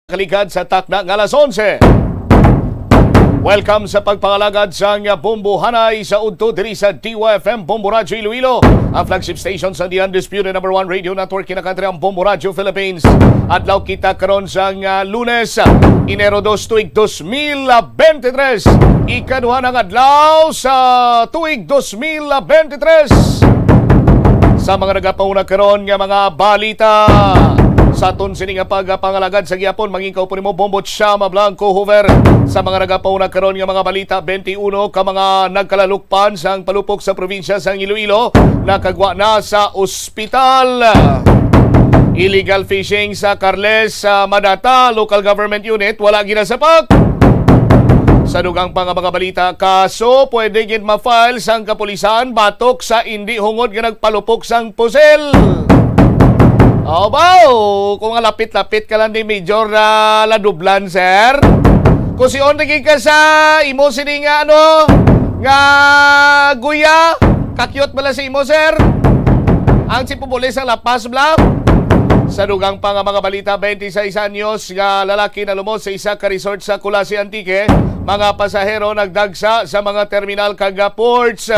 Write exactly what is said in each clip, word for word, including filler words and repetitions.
Kaligad sa takna nga alas onse. Welcome sa pagpangalagad sang Bombohanay sa udto diri sa D Y F M Bombo Radyo Iloilo, ang flagship station sa The Undisputed Number One Radio Network, kinakantri ang Bombo Radyo Philippines. Adlaw kita karon sang, ah, Lunes, Enero dos, tuig dos mil veintitrés. Ikaduha na nga adlaw sa tuig dos mil veintitrés. Sa mga nagapauna karon nga mga balita, sa aton sini nga pagpangalagad sa gihapon, mangin kaupod nimo Bombo Chama Blanco Hoover. Sa mga nagapauna karon nga mga balita, twenty-one ka mga nagkalalukpan sang palupok sa probinsya sang Iloilo nakagwa na sa ospital. Illegal fishing sa Carles, sa Manata Local Government Unit, wala ginasapak. Sa dugang pa nga mga balita, kaso pwede gid ma-file sang kapulisan batok sa indi hungod nga nagpalupok sang pusil. Abaw, kung nga lapit-lapit ka lang ni Major, ah, Ladublan, sir. Kung si Onrique ka sa imo sini nga, ano, nga guya, kakyot bala sa imo, sir. Ang chief of police sa La Paz, bla. Sa dugang pa nga mga balita, twenty-six anyos nga lalaki nalumos sa isa ka resort sa Culasi, Antique. Mga pasahero nagdagsa sa mga terminal kag ports.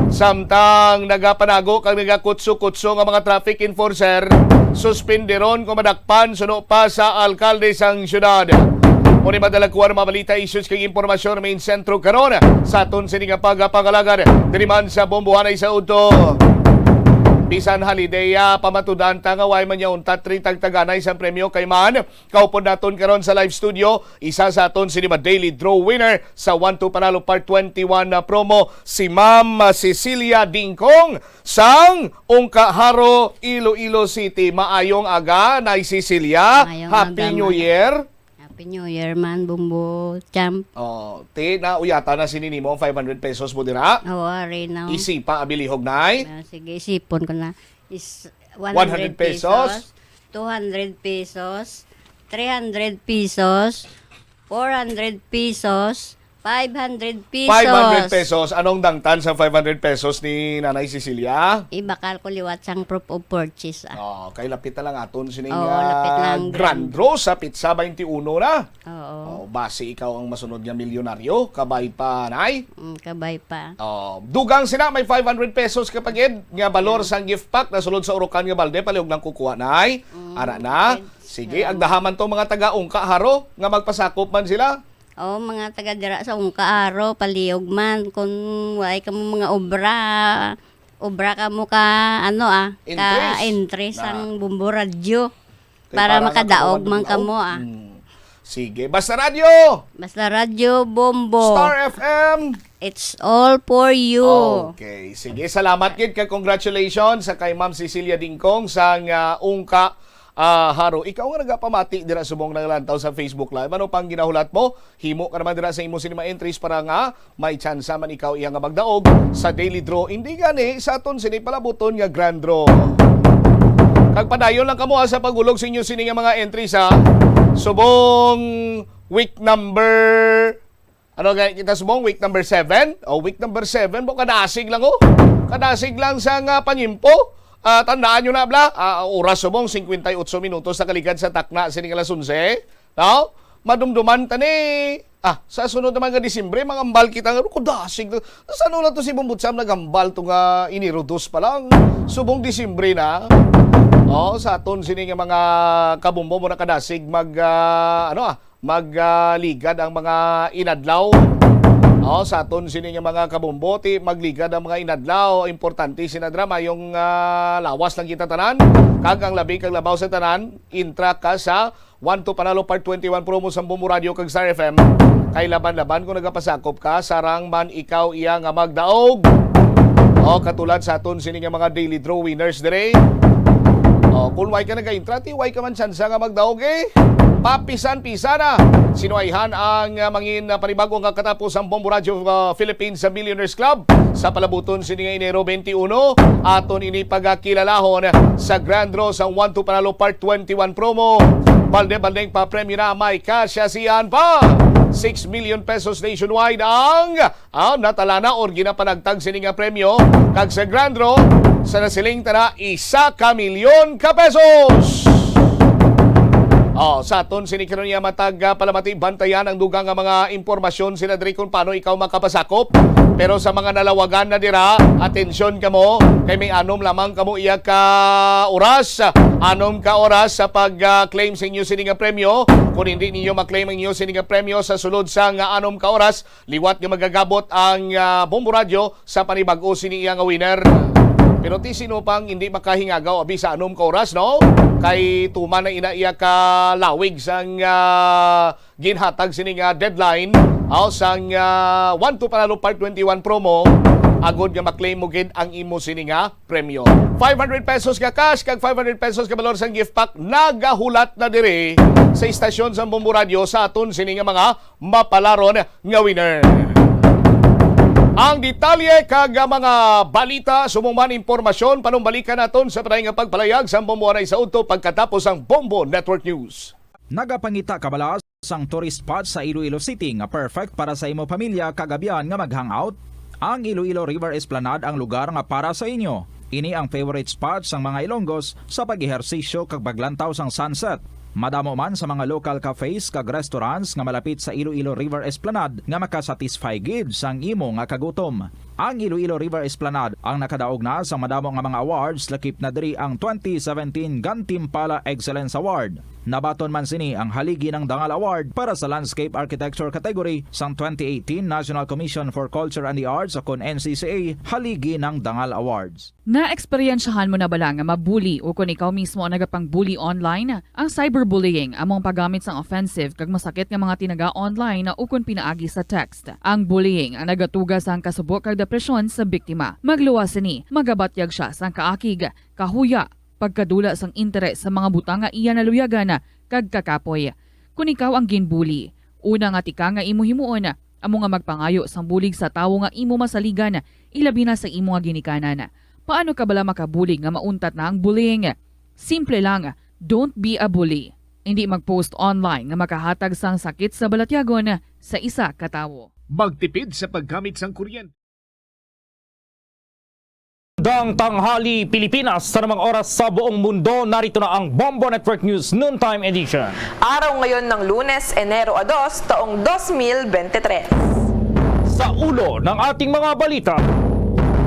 Samtang nagapanago kag nagakutso-kutso nga mga traffic enforcer, suspinderon kung madakpan suno pa sa alkalde sang syudad. Mao ni madala ko ang mga balita, issues kag impormasyon main sentro karon sa aton sini nga pagpangalagad diri man sa Bombohanay sa udto. Bisan holiday, ah, pamatudan ta nga way man niya untat rin tagtaganay sang premyo kay man kaupod naton karon sa live studio, isa sa aton sini nga daily draw winner sa One to Panalo Part twenty-one na promo, si Ma'am Cecilia Dingkong sang Ungkaharo, Iloilo City. Maayong aga, Nay Cecilia. Maayong Happy aga, New Ma'am. Year. Happy New Year man, Bumbo Champ. Oh, ti, nauyatan na sini nimo ang five hundred pesos mo dira? Oo, ari na. Isipa, abilihog, Nay. Ah, sige, isipon ko na. Is one hundred pesos, two hundred pesos, three hundred pesos, four hundred pesos, five hundred pesos. Five hundred pesos. Anong dangtan sa five hundred pesos ni Nanay Cecilia? Ibakal ko liwat sang proof of purchase, ah. Oh, kay lapit na lang aton sining, Oo, lapit ah, lang, grand grand draw sa pitsa twenty-one na. Oo. Oh, basi ikaw ang masunod nga milyonaryo, kabay pa, Nay? Mm, kabay pa. Oh, dugang sina may five hundred pesos ka pa gid nga balor sang gift pack na sulod sa urukan nga balde, palihog lang kukuha, Nay. Mm, Ara na. Okay. Sige, Salamat. Agdaha man to mga taga-Ungkaharo nga magpasakop man sila. Oh, mga taga dira sa Ungkaharo, palihog man kung way kamo mga obra, obra kamo ka, ano, ah, ka Entries. Entries Na. Ang Bumbo Radyo. Kay para para nga makadaog kamo man kamo, ah. Mm. Sige, Basta Radyo! Basta Radyo, Bombo. Star F M. It's all for you. Okay, sige. Salamat gid kay congratulations sa kay Ma'am Cecilia Dingkong sang, ah, Ungka, ah, Haro. Ikaw nga nagapamati dira subong naglantaw sa Facebook Live, ano pang ginahulat mo? Himo ka naman dira sa imo cinema entries para nga may tsansa man ikaw iya nga magdaog sa daily draw. Hindi gani sa aton sini palabuton nga grand draw. Kag padayon lang kamo, ha, sa pagulog sa inyo sini nga mga entries, ha. Subong week number, ano gani kita subong? Week number seven? O, week number seven, mo kadasig lang, oh. Kadasig lang sa nga panyimpo. Ah, tandaan nyo na, bla. Ah, oras subong, cincuenta y ocho minutos na kaligad sa takna sini nga alas onse. No? Madumduman ta ni. Ah, sa sunod naman nga Disyembre, mangambal kita nga, "Ko, dasig na. Sa ano lang to si Bumbot Sam nagambal to nga Enero dos pa lang? Subong Disyembre na." Oh, sa aton sini nga mga kabumbo mo nakadasig mag, ah, ano, ah, mag, ah, ligad ang mga inadlaw. Oh, sa aton sini nga mga kabumbo, ti magligad ang mga inadlaw. Importante sina dra, mayong, ah, lawas lang kita tanan. Kag ang labi kag labaw sa tanan, intra ka sa One to Panalo Part twenty-one promo sa Bombo Radio kag Star F M. Kay laban-laban kung nagapasakop ka, sarang man ikaw iya nga magdaog. O, katulad sa aton sini nga mga daily draw winners dire. O, kung way ka nagaintra, ti way ka man tsansa nga magdaog, eh. Papisan-pisan na. Sinuayhan ang, ah, mangin, ah, panibago nga katapos ang Bombo Radio, ah, Philippines sa Millionaires Club. Sa palabuton sini nga Enero twenty-one, aton ini pagakilalahon sa Grand Draw sa One to Panalo Part twenty-one promo. Balde-baldeng papremyo na, may kasya siyan pa. Six million pesos nationwide ang, ah, natalana or ginapanagtag sini nga premyo. Kag sa Grand Draw, sa nasiling tana, isa ka milyon ka pesos. Oh, sa aton sini karon nga matag, ah, palamati, bantayan ang dugang nga mga impormasyon sila diri kung paano ikaw makapasakop. Pero sa mga nalawagan na dira, atensyon kamo, kay may anom lamang kamo iya ka oras. Anom ka oras sa pag, ah, claim sa inyo sini nga premyo. Kung hindi ninyo ma-claim ang inyo sini nga premyo sa sulod sa nga anom ka oras, liwat nga magagabot ang, ah, Bombo Radyo sa panibag-o sini iya nga winner. Pero ti sino pang hindi makahingagaw abi sa anom ka oras, no? Kay tuman na ina iya ka lawig sang, ah, ginhatag sini nga deadline, aw sang, ah, One to Panalo Part twenty-one promo, agod nga ma-claim mo gid ang imo sini nga premyo. Five hundred pesos nga cash kag five hundred pesos nga balor sang gift pack nagahulat na diri sa istasyon sang Bombo Radyo sa aton sini nga mga mapalaron nga winner. Ang detalye kag mga balita, subong man impormasyon, panumbalikan naton sa patay nga pagpalayag sang Bombo Anay sa udto pagkatapos ang Bombo Network News. Nagapangita ka bala sang tourist spot sa Iloilo City nga perfect para sa imo pamilya kag abyan nga mag-hangout? Ang Iloilo River Esplanade ang lugar nga para sa inyo. Ini ang favorite spot sang mga Ilonggos sa pag-ehersisyo kag paglantaw sang sunset. Madamo man sa mga local cafes kag restaurants nga malapit sa Iloilo River Esplanade nga makasatisfy gid sang imo nga kagutom. Ang Iloilo River Esplanade ang nakadaog na sa madamo nga mga awards, lakip na diri ang twenty seventeen Gantimpala Excellence Award. Nabaton man sini ang Haligi ng Dangal Award para sa Landscape Architecture category sang twenty eighteen National Commission for Culture and the Arts, o kon N C C A Haligi ng Dangal Awards. Naeksperyensyahan mo na bala nga mabuli o kon ikaw mismo ang nagapang-bully online? Ang cyberbullying amo ang paggamit sang offensive kag masakit nga mga tinaga online o kon pinaagi sa text. Ang bullying ang nagatuga sang kasubo kag depresyon sa biktima. Magluwas sini, magabatyag sia sang kaakig, kahuya, pagkadula sang interes sa mga butang nga iya naluyagan kag kakapoy. Kon ikaw ang ginbuli, una nga tikang nga imo himuon amo nga magpangayo sang bulig sa tawo nga imo masaligan, ilabi na sa imo nga ginikanan. Paano ka bala makabulig nga mauntat na ang bullying? Simple lang, don't be a bully. Indi mag-post online nga makahatag sang sakit sa balatyagon sa isa ka tawo. Magtipid sa paggamit sang kuryente. Magandang tanghali, Pilipinas. Sa namang oras sa buong mundo, narito na ang Bombo Network News Noontime Edition. Araw ngayon ng Lunes, Enero a dos, taong dos mil bente tres. Sa ulo ng ating mga balita,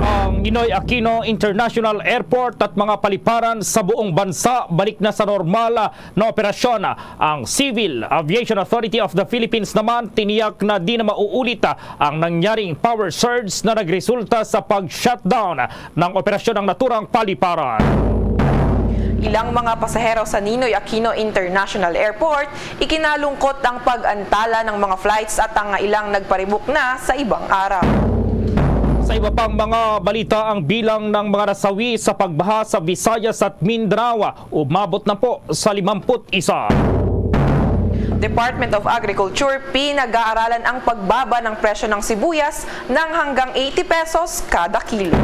ang Ninoy Aquino International Airport at mga paliparan sa buong bansa balik na sa normal na operasyon. Ang Civil Aviation Authority of the Philippines naman tiniyak na di na mauulit ang nangyaring power surge na nagresulta sa pag-shutdown ng operasyon ng naturang paliparan. Ilang mga pasahero sa Ninoy Aquino International Airport, ikinalungkot ang pag-antala ng mga flights at ang ilang nagparibok na sa ibang araw. Sa iba pang mga balita, ang bilang ng mga nasawi sa pagbaha sa Visayas at Mindanao umabot na po sa limampu't isa. Department of Agriculture, pinag-aaralan ang pagbaba ng presyo ng sibuyas ng hanggang eighty pesos kada kilo.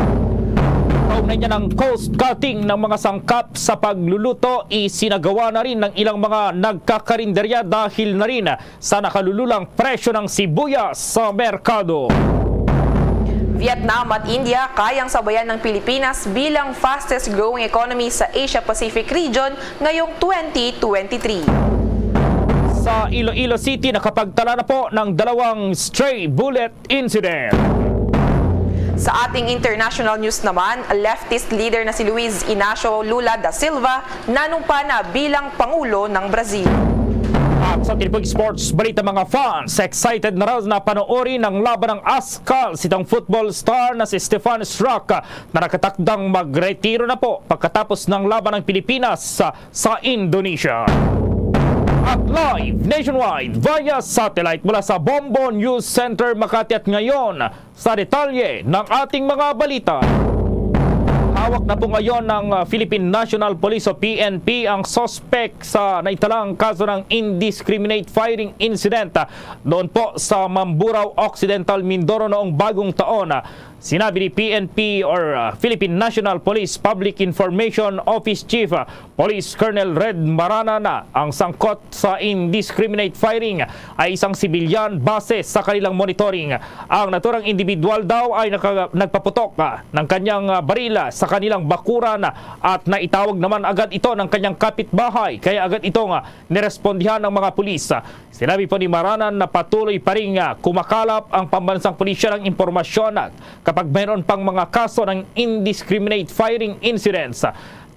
Kaugnay niya ng cost cutting ng mga sangkap sa pagluluto, isinagawa na rin ng ilang mga nagkakarinderya dahil na rin sa nakalululang presyo ng sibuyas sa merkado. Vietnam at India kayang sabayan ng Pilipinas bilang fastest growing economy sa Asia-Pacific region ngayong twenty twenty-three. Sa Iloilo City, nakapagtala na po ng dalawang stray bullet incident. Sa ating international news naman, leftist leader na si Luiz Inacio Lula da Silva nanumpa na bilang Pangulo ng Brazil. At sa ating sports balita, mga fans, excited na raw na panoorin ang laban ng ASCAL sitang football star na si Stefan Struck na nakatakdang magretiro na po pagkatapos ng laban ng Pilipinas sa, sa Indonesia. At live nationwide via satellite mula sa Bombo News Center Makati at ngayon, sa detalye ng ating mga balita. Hawak na po ngayon ng, ah, Philippine National Police o P N P ang suspek sa naitalang kaso ng indiscriminate firing incident, ah, doon po sa Mamburao Occidental, Mindoro noong bagong taon, ah, Sinabi ni P N P or, ah, Philippine National Police Public Information Office Chief, ah, Police Colonel Red Maranan, ah, ang sangkot sa indiscriminate firing ay isang sibilyan base sa kanilang monitoring. Ang naturang individual daw ay naka-, nagpaputok, ah, ng kanyang, ah, baril, ah, sa kanilang bakuran, ah, at naitawag naman agad ito ng kanyang kapitbahay, kaya agad itong, ah, nirespondihan ng mga pulis. Sinabi po ni Maranan na patuloy pa rin, ah, kumakalap ang pambansang pulisya ng impormasyon, ah, kapag mayroon pang mga kaso ng indiscriminate firing incidents.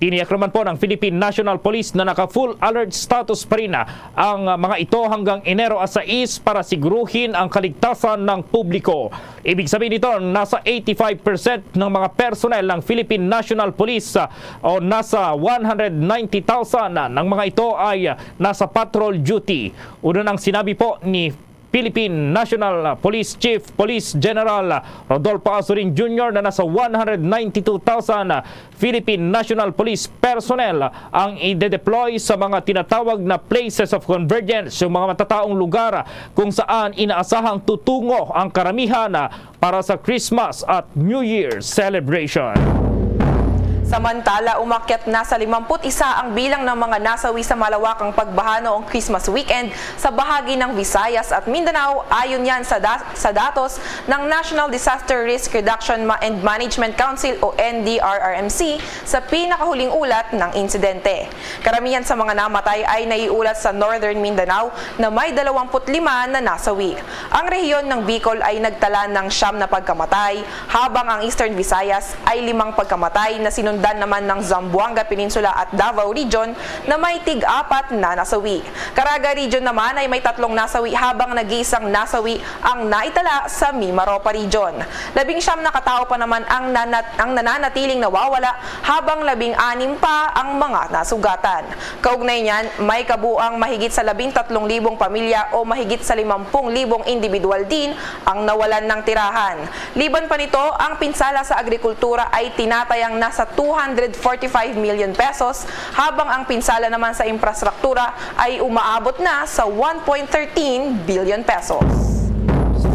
Tiniyak naman po ng Philippine National Police na naka-full alert status pa rin, ah, ang, ah, mga ito hanggang Enero sais para siguruhin ang kaligtasan ng publiko. Ibig sabihin nito, nasa eighty-five percent ng mga personnel ng Philippine National Police, ah, o nasa one hundred ninety thousand ng mga ito ay, ah, nasa patrol duty. Una nang sinabi po ni Philippine National Police Chief Police General Rodolfo Azurin Junior na nasa one hundred ninety-two thousand Philippine National Police personnel ang ide-deploy sa mga tinatawag na places of convergence, yung mga matataong lugar kung saan inaasahang tutungo ang karamihan para sa Christmas at New Year celebration. Samantala, umakyat na sa limampu't isa ang bilang ng mga nasawi sa malawakang pagbaha noong Christmas weekend sa bahagi ng Visayas at Mindanao, ayon yan sa da-, sa datos ng National Disaster Risk Reduction Ma-, and Management Council o N D R R M C sa pinakahuling ulat ng insidente. Karamihan sa mga namatay ay naiulat sa Northern Mindanao na may dalawampu't lima na nasawi. Ang rehiyon ng Bicol ay nagtala ng siyam na pagkamatay, habang ang Eastern Visayas ay limang pagkamatay na sinundan naman ng Zamboanga Peninsula at Davao Region na may tig-apat na nasawi. Caraga Region naman ay may tatlong nasawi, habang nag-iisang nasawi ang naitala sa Mimaropa Region. Labing siyam na katao pa naman ang nanat-, ang nananatiling nawawala, habang labing anim pa ang mga nasugatan. Kaugnay niyan, may kabuang mahigit sa labing tatlong libong pamilya o mahigit sa limampung libong individual din ang nawalan ng tirahan. Liban pa nito, ang pinsala sa agrikultura ay tinatayang nasa two hundred forty-five million pesos, habang ang pinsala naman sa infrastruktura ay umaabot na sa one point thirteen billion pesos.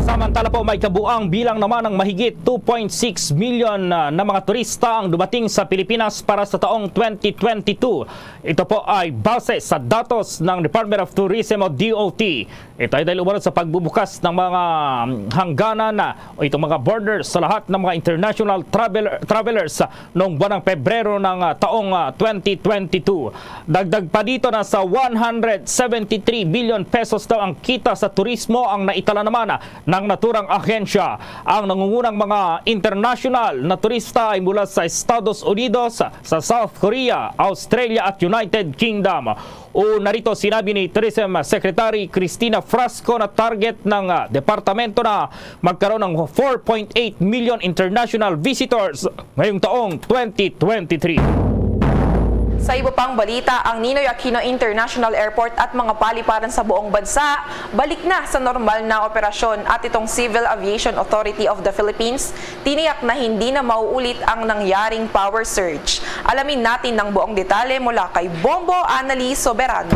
Samantala po, may kabuang bilang naman ng mahigit two point six million na, na mga turista ang dumating sa Pilipinas para sa taong twenty twenty-two. Ito po ay base sa datos ng Department of Tourism o D O T. Ito ay dahil umano sa pagbubukas ng mga, um, hangganan na o itong mga borders sa lahat ng mga international travel-, travelers, ah, noong buwan ng Pebrero ng, ah, taong, ah, twenty twenty-two. Dagdag pa dito, nasa one hundred seventy-three billion pesos daw ang kita sa turismo ang naitala naman, ah, ng naturang ahensya. Ang nangungunang mga international na turista ay mula sa Estados Unidos, sa South Korea, Australia at United Kingdom. O narito sinabi ni Tourism Secretary Cristina Frasco na target ng, ah, departamento na magkaroon ng four point eight million international visitors ngayong taong twenty twenty-three. Sa iba pang balita, ang Ninoy Aquino International Airport at mga paliparan sa buong bansa balik na sa normal na operasyon, at itong Civil Aviation Authority of the Philippines tiniyak na hindi na mauulit ang nangyaring power surge. Alamin natin ang buong detalye mula kay Bombo Annalise Soberano.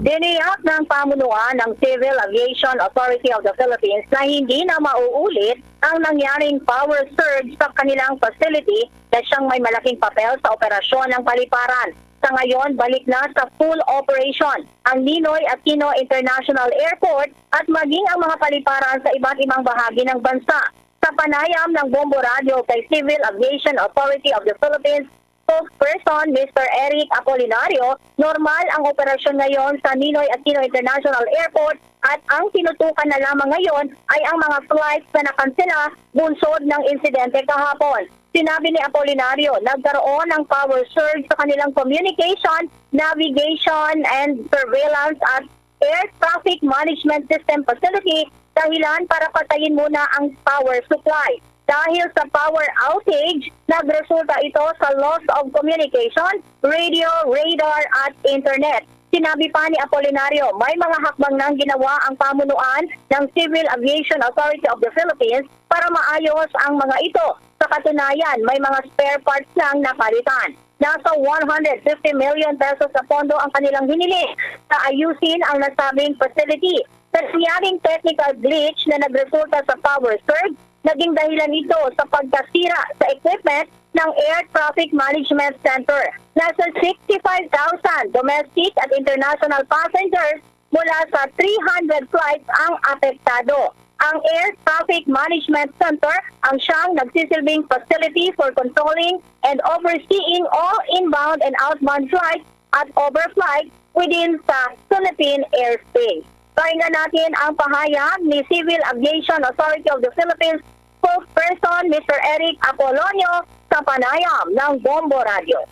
Tiniyak ng pamunuan ng Civil Aviation Authority of the Philippines na hindi na mauulit ang nangyaring power surge sa kanilang facility na siyang may malaking papel sa operasyon ng paliparan. Sa ngayon, balik na sa full operation ang Ninoy Aquino International Airport at maging ang mga paliparan sa iba't ibang bahagi ng bansa. Sa panayam ng Bombo Radio kay Civil Aviation Authority of the Philippines spokesperson Mister Eric Apolinario, normal ang operasyon ngayon sa Ninoy Aquino International Airport at ang tinutukan na lamang ngayon ay ang mga flights na nakansela bunsod ng insidente kahapon. Sinabi ni Apolinario, nagkaroon ng power surge sa kanilang communication, navigation, and surveillance at air traffic management system facility dahilan para patayin muna ang power supply. Dahil sa power outage, nagresulta ito sa loss of communication, radio, radar, at internet. Sinabi pa ni Apolinario, may mga hakbang nang ginawa ang pamunuan ng Civil Aviation Authority of the Philippines para maayos ang mga ito. Sa katunayan, may mga spare parts nang napalitan. Nasa one hundred fifty million pesos na pondo ang kanilang hiniling na ayusin ang nasabing facility. Sa nangyaring technical glitch na nagresulta sa power surge, Naging dahilan ito sa pagkasira sa equipment ng Air Traffic Management Center. Nasa sixty-five thousand domestic at international passengers mula sa three hundred flights ang apektado. Ang Air Traffic Management Center ang siyang nagsisilbing facility for controlling and overseeing all inbound and outbound flights at overflight within sa Philippine airspace. Pakinggan natin ang pahayag ni Civil Aviation Authority of the Philippines spokesperson Mister Eric Apolonio sa panayam ng Bombo Radio.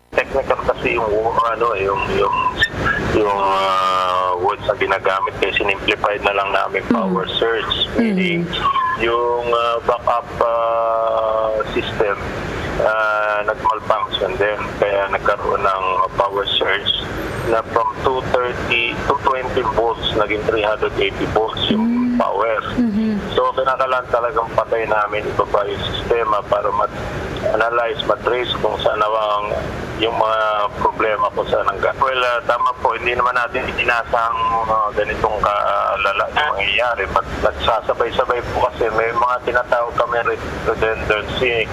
Technical kasi yung, ano, yung, yung, yung ah, words na ginagamit, kaya sinimplified na lang namin power surge. Meaning, yung ah, backup ah, system ah, nag-malfunction din, kaya nagkaroon ng power surge na from two thirty, two twenty volts, naging three hundred eighty volts yung power. So, kinakailangan talagang patay namin ibaba yung sistema para mat-analyze, matrace kung saan na ang yung mga problema kung saan nangga. Well, ah, tama po, hindi naman natin inasa ang mga ganitong kalala na mangyayari. But nagsasabay-sabay po kasi may mga tinatawag kami re- redundancy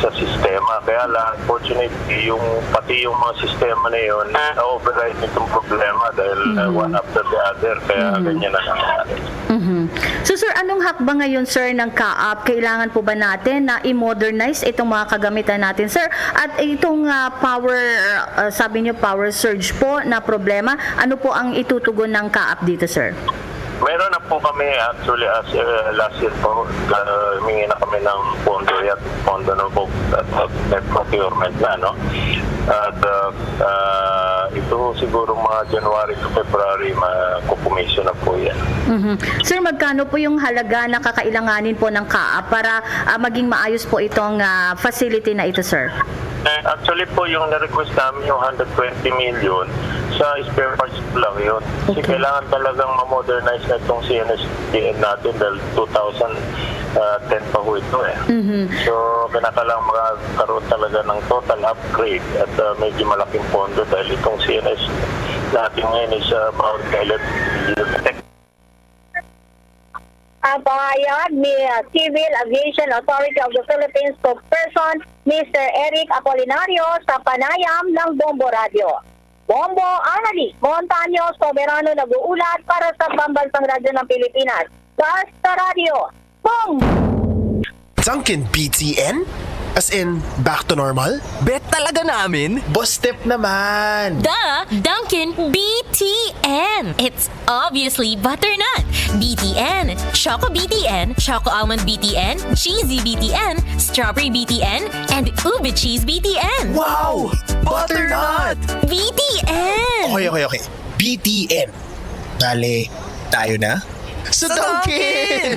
sa sistema. Kaya lang, unfortunately, yung pati yung mga sistema na yun, na-override nitong problema dahil uh, one after the other. Kaya ganyan na nangyayari. Mhm. So sir, anong hakbang ngayon sir ng CAAP? Kailangan po ba natin na i-modernize itong mga kagamitan natin sir? At itong ah, power, ah, sabi niyo power surge po na problema, ano po ang itutugon ng CAAP dito sir? Meron na po kami actually as uh, last year po, uh, humingi na kami ng pondo yan, pondo ng po at uh, net procurement na, no? At uh, uh, ito siguro mga January to February, makukumisyon na po yan. Mhm. Sir, magkano po yung halaga na kakailanganin po ng CAAP para ah, maging maayos po itong ah, facility na ito sir? Eh, Actually po, yung na-request namin yung one hundred twenty million sa spare parts lang yun. Kasi Okay. kailangan talagang ma-modernize na itong C N S T N natin dahil two thousand ten pa ho ito eh. So, kinakailangan magkaroon talaga ng total upgrade at uh, medyo malaking pondo dahil itong C N S natin ngayon is uh, about eleven billion. Ang pahayag ni uh, Civil Aviation Authority of the Philippines spokesperson Mister Eric Apolinario sa panayam ng Bombo Radio. Bombo Arali Montaño, soberano nag-uulat para sa Pambansang Radyo ng Pilipinas. Basta Radyo, Bombo! Dunkin B T N? As in, back to normal? Bet talaga namin? Boss Step naman! The Dunkin B T N. It's obviously butternut B T N, Choco B T N, Choco Almond B T N, Cheesy B T N, Strawberry B T N, and Ube Cheese B T N. Wow! Butternut! B T N! Okay, okay, okay. B T N. Bale, tayo na? Sa Dunkin!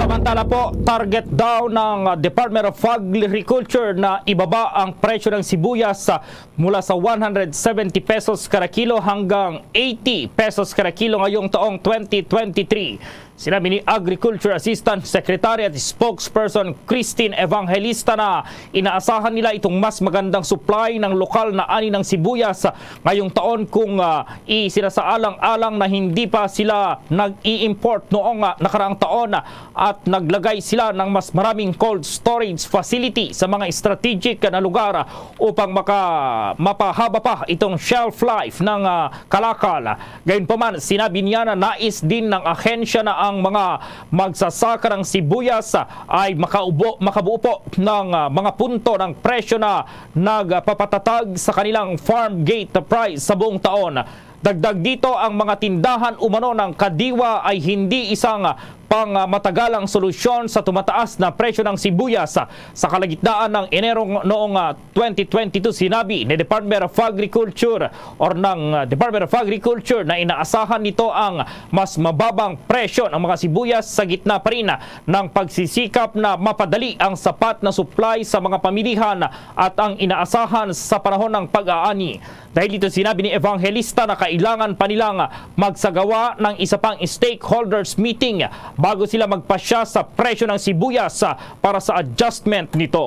Samantala po, target daw ng Department of Agriculture na ibaba ang presyo ng sibuyas sa, mula sa one hundred seventy pesos kada kilo hanggang eighty pesos kada kilo ngayong taong twenty twenty-three. Sinabi ni Agriculture Assistant Secretary at Spokesperson Christine Evangelista na inaasahan nila itong mas magandang supply ng lokal na ani ng sibuyas ngayong taon kung ah, isinasaalang-alang na hindi pa sila nag-i-import noong ah, nakaraang taon at naglagay sila ng mas maraming cold storage facility sa mga strategic na lugar upang maka, mapahaba pa itong shelf life ng ah, kalakal. Gayunpaman, sinabi niya na nais din ng ahensya na ang mga magsasaka ng sibuyas ay makaubo, makabuo po ng ah, mga punto ng presyo na nagpapatatag sa kanilang farm gate price sa buong taon. Dagdag dito, ang mga tindahan umano ng Kadiwa ay hindi isang pangmatagalang solusyon sa tumataas na presyo ng sibuyas. Sa kalagitnaan ng Enero noong ah, twenty twenty-two, sinabi ni Department of Agriculture or ng ah, Department of Agriculture na inaasahan nito ang mas mababang presyo ng mga sibuyas sa gitna pa rin ng pagsisikap na mapadali ang sapat na supply sa mga pamilihan at ang inaasahan sa panahon ng pag-aani. Dahil dito, sinabi ni Evangelista na kailangan pa nilang magsagawa ng isa pang stakeholders meeting bago sila magpasya sa presyo ng sibuyas para sa adjustment nito.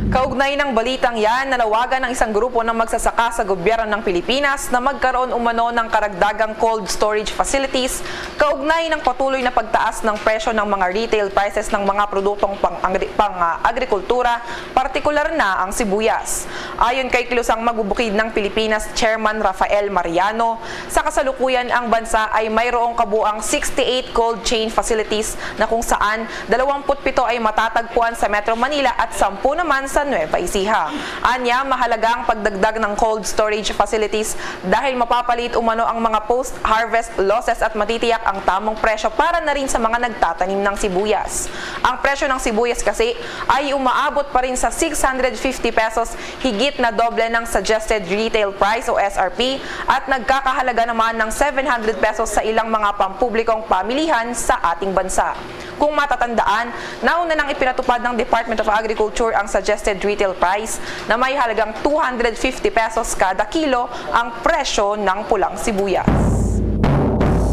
Kaugnay ng balitang yan, nanawagan ang isang grupo ng magsasaka sa gobyerno ng Pilipinas na magkaroon umano ng karagdagang cold storage facilities kaugnay ng patuloy na pagtaas ng presyo ng mga retail prices ng mga produktong pang-, pang-agrikultura, partikular na ang sibuyas. Ayon kay Kilusang Magbubukid ng Pilipinas Chairman Rafael Mariano, sa kasalukuyan ang bansa ay mayroong kabuang sixty-eight cold chain facilities na kung saan dalawampu't pito ay matatagpuan sa Metro Manila at sampu naman sa Nueva Ecija. Anya, mahalaga ang pagdagdag ng cold storage facilities dahil mapapalit umano ang mga post-harvest losses at matitiyak ang tamong presyo para na rin sa mga nagtatanim ng sibuyas. Ang presyo ng sibuyas kasi ay umaabot pa rin sa six hundred fifty pesos, higit na doble ng suggested retail price o S R P, at nagkakahalaga naman ng seven hundred pesos sa ilang mga pampublikong pamilihan sa ating bansa. Kung matatandaan, nauna nang ipinatupad ng Department of Agriculture ang suggested retail price na may halagang two hundred fifty pesos kada kilo ang presyo ng pulang sibuyas.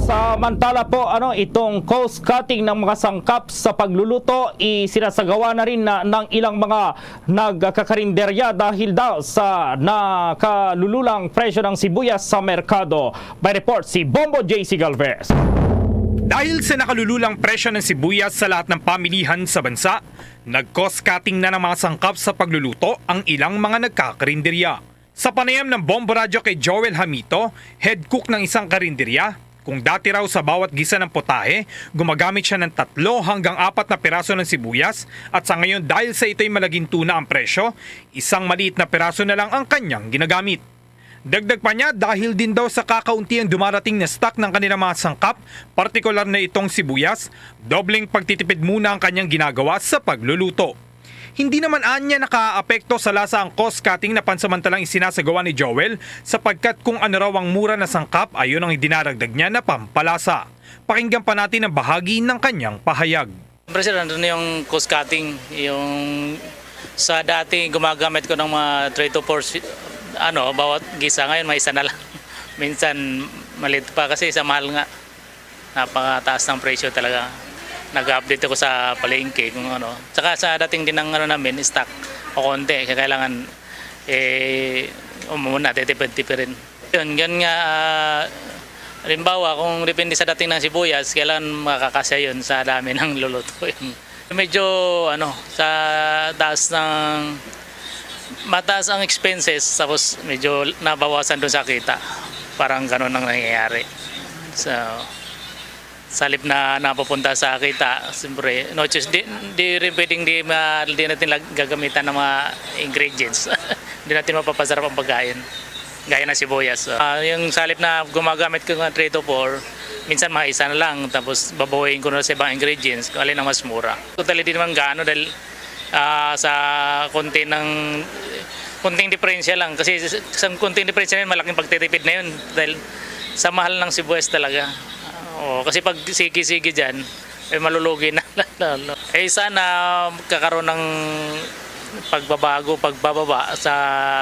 Samantala po, ano, itong cost cutting ng mga sangkap sa pagluluto, isinasagawa na rin na, ng ilang mga nagkakarinderya dahil daw sa nakalululang presyo ng sibuyas sa merkado. May report si Bombo J C Galvez. Dahil sa nakalululang presyo ng sibuyas sa lahat ng pamilihan sa bansa, nag-cost cutting na ng mga sangkap sa pagluluto ang ilang mga nagkakarinderya. Sa panayam ng Bombo Radyo kay Joel Hamito, head cook ng isang karinderya, kung dati raw sa bawat gisa ng potahe, gumagamit siya ng tatlo hanggang apat na piraso ng sibuyas at sa ngayon, dahil sa ito'y malaginto na ang presyo, isang maliit na piraso na lang ang kanyang ginagamit. Dagdag pa niya, dahil din daw sa kakaunti ang dumarating na stock ng kanilang mga sangkap, partikular na itong sibuyas, dobleng pagtitipid muna ang kanyang ginagawa sa pagluluto. Hindi naman anya nakaapekto sa lasa ang cost cutting na pansamantalang isinasagawa ni Joel, sapagkat kung ano raw ang mura na sangkap, ayon ang idinaragdag niya na pampalasa. Pakinggan pa natin ang bahagi ng kanyang pahayag. Siyempre, sir, nandun na yung cost cutting, yung sa dati gumagamit ko ng mga three to four si-, ano, bawat gisa, ngayon may isa na lang. Minsan, malit pa kasi sa mahal nga. Napakataas ng presyo talaga. Nag-update ako sa palengke kung ano. Tsaka sa dating din ng ano namin, stock o konti, kaya kailangan, eh, umuna, titipid-tipirin. Yun, yun nga, ah, halimbawa, kung depende sa dating ng sibuyas, kailangan makakasya yun sa dami ng lulutuin. Medyo, ano, sa taas ng, mataas ang expenses, tapos medyo nabawasan dun sa kita. Parang ganun ang nangyayari. So, sa halip na napupunta sa kita, siyempre, no choice, di, di rin pwedeng di, ma, di natin lag-, gagamitan ng mga ingredients. Di natin mapapasarap ang pagkain. Gaya ng sibuyas. Ah, yung sa halip na gumagamit ko ng three to four, minsan mga isa na lang, tapos babawiin ko na sa ibang ingredients kung alin ang mas mura. Totally, di naman gaano dahil, ah, sa konti ng, konting diferensya lang. Kasi sa, sa konting diferensya na yun, malaking pagtitipid na yun. Dahil sa mahal ng sibuyas talaga. Oo, kasi pag sige-sige dyan, eh, malulugi na lalo. Eh, sana magkakaroon ng pagbabago, pagbababa sa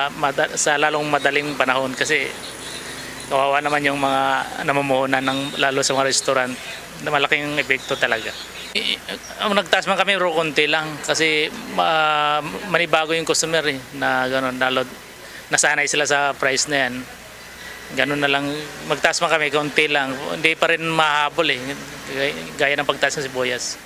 mada-, sa lalong madaling panahon kasi kawawa naman yung mga namumuhunan ng, lalo sa mga restaurant, na malaking epekto talaga. I-, ang nagtaas man kami, pero konti lang kasi ma-, manibago yung customer eh, na gano'n, lalo nasanay sila sa price na yan. Ganun na lang, magtaas man kami, konti lang. Hindi pa rin mahabol eh, gay-, gaya ng pagtaas ng sibuyas.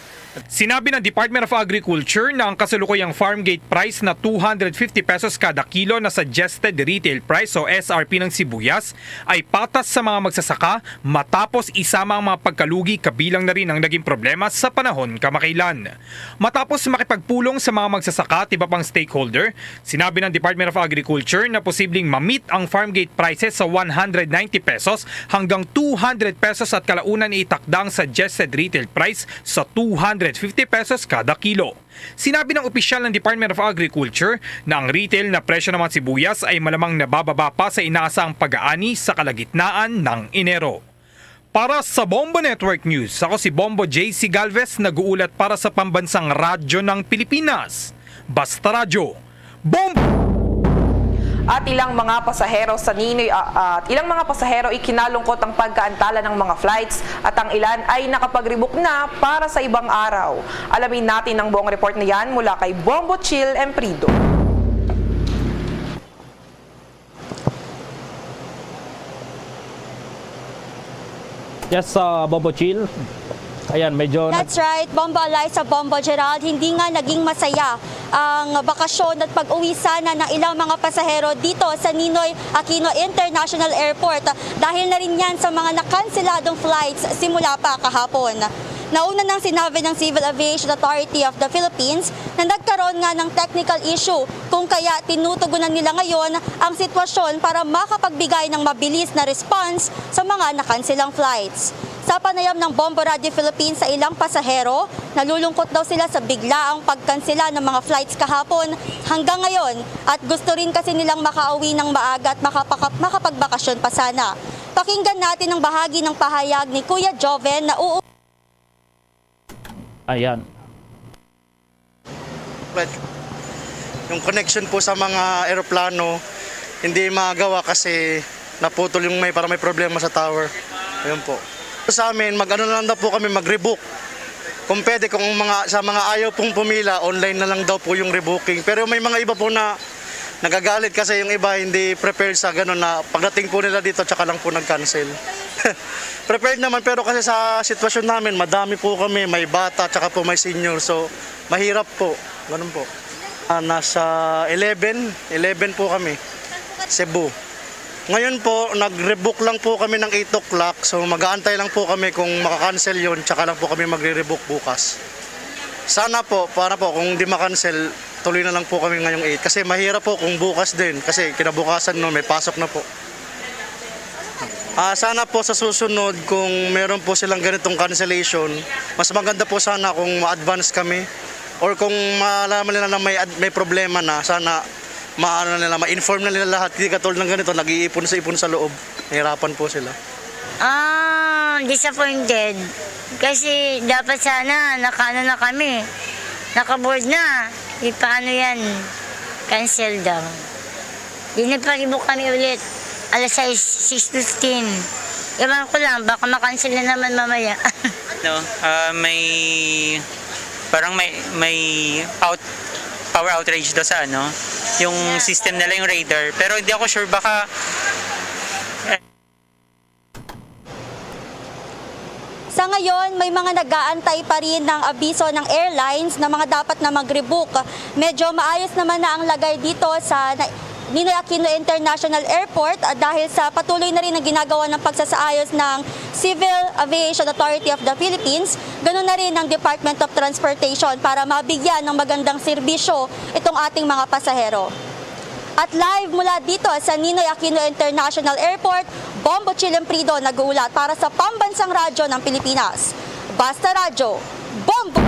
Sinabi ng Department of Agriculture na ang kasalukuyang farm gate price na two hundred fifty pesos kada kilo na suggested retail price o S R P ng sibuyas ay patas sa mga magsasaka matapos isama ang mga pagkalugi, kabilang na rin ang naging problema sa panahon kamakailan. Matapos makipagpulong sa mga magsasaka at iba pang stakeholder, sinabi ng Department of Agriculture na posibleng ma-meet ang farm gate prices sa one hundred ninety pesos hanggang two hundred pesos at kalaunan itakda ang suggested retail price sa two hundred fifty pesos kada kilo. Sinabi ng opisyal ng Department of Agriculture na ang retail na presyo ng mga sibuyas ay malamang nabababa pa sa inaasahang pag-aani sa kalagitnaan ng Enero. Para sa Bombo Network News, ako si Bombo J C Galvez, nag-uulat para sa Pambansang Radyo ng Pilipinas. Basta Radyo, Bombo! At ilang mga pasahero sa Ninoy, ah, at ilang mga pasahero ikinalungkot ang pagkaantala ng mga flights at ang ilan ay nakapag-rebook na para sa ibang araw. Alamin natin ang buong report na yan mula kay Bombo Chill Emprido. Yes, uh, Bombo Chill. Ayan, medyo nag- That's right, Bombo Eliza, Bombo Gerald. Hindi nga naging masaya ang bakasyon at pag-uwi sana ng ilang mga pasahero dito sa Ninoy Aquino International Airport dahil na rin yan sa mga nakanseladong flights simula pa kahapon. Nauna nang sinabi ng Civil Aviation Authority of the Philippines na nagkaroon nga ng technical issue, kung kaya tinutugunan nila ngayon ang sitwasyon para makapagbigay ng mabilis na response sa mga nakanselang flights. Sa panayam ng Bombo Radio Philippines sa ilang pasahero, nalulungkot daw sila sa biglaang pagkansela ng mga flights kahapon hanggang ngayon at gusto rin kasi nilang makauwi ng maaga at makapaka- makapagbakasyon pa sana. Pakinggan natin ang bahagi ng pahayag ni Kuya Joven na uu- Ayan. Yung connection po sa mga eroplano, hindi magawa kasi naputol yung may, para may problema sa tower. Ayun po. Sa amin, mag-ano na lang daw po kami, mag-rebook. Kung pwede, kung mga, sa mga ayaw pong pumila, online na lang daw po yung rebooking. Pero may mga iba po na nagagalit kasi yung iba hindi prepared sa ganun na pagdating po nila dito, tsaka lang po nag-cancel. Prepared naman, pero kasi sa sitwasyon namin, madami po kami, may bata, tsaka po may senior. So, mahirap po. Ganun po. Ah, nasa eleven, eleven po kami. Cebu. Ngayon po, nag-rebook lang po kami ng eight o'clock. So, mag-aantay lang po kami kung makakancel yon, tsaka lang po kami magre-rebook bukas. Sana po, para po, kung di makancel, tuloy na lang po kami ngayong eight. Kasi mahirap po kung bukas din, kasi kinabukasan, no, may pasok na po. Ah, sana po sa susunod, kung meron po silang ganitong cancellation, mas maganda po sana kung ma-advance kami or kung malaman nila na may ad- may problema na, sana maano nila, ma-inform na nila lahat. Hindi katulad ng ganito, nag-iipon sa ipon sa loob. Nahirapan po sila. Ah, disappointed. Kasi dapat sana nakaano na kami. Nakaboard na. Di paano yan? Cancel daw. Di nagpalibok kami ulit. Alas sais, six fifteen. Ewan ko lang, baka makancel na naman mamaya. No, ah, may parang may may out power outrage do sa ano, yung system nila, yung radar. Pero hindi ako sure, baka Sa ngayon, may mga nag-aantay pa rin ng abiso ng airlines na mga dapat na mag-rebook. Medyo maayos naman na ang lagay dito sa Ninoy Aquino International Airport dahil sa patuloy na rin ang ginagawa ng pagsasaayos ng Civil Aviation Authority of the Philippines, ganun na rin ang Department of Transportation para mabigyan ng magandang serbisyo itong ating mga pasahero. At live mula dito sa Ninoy Aquino International Airport, Bombo Chilimprido nag-uulat para sa Pambansang Radyo ng Pilipinas. Basta Radyo, Bombo!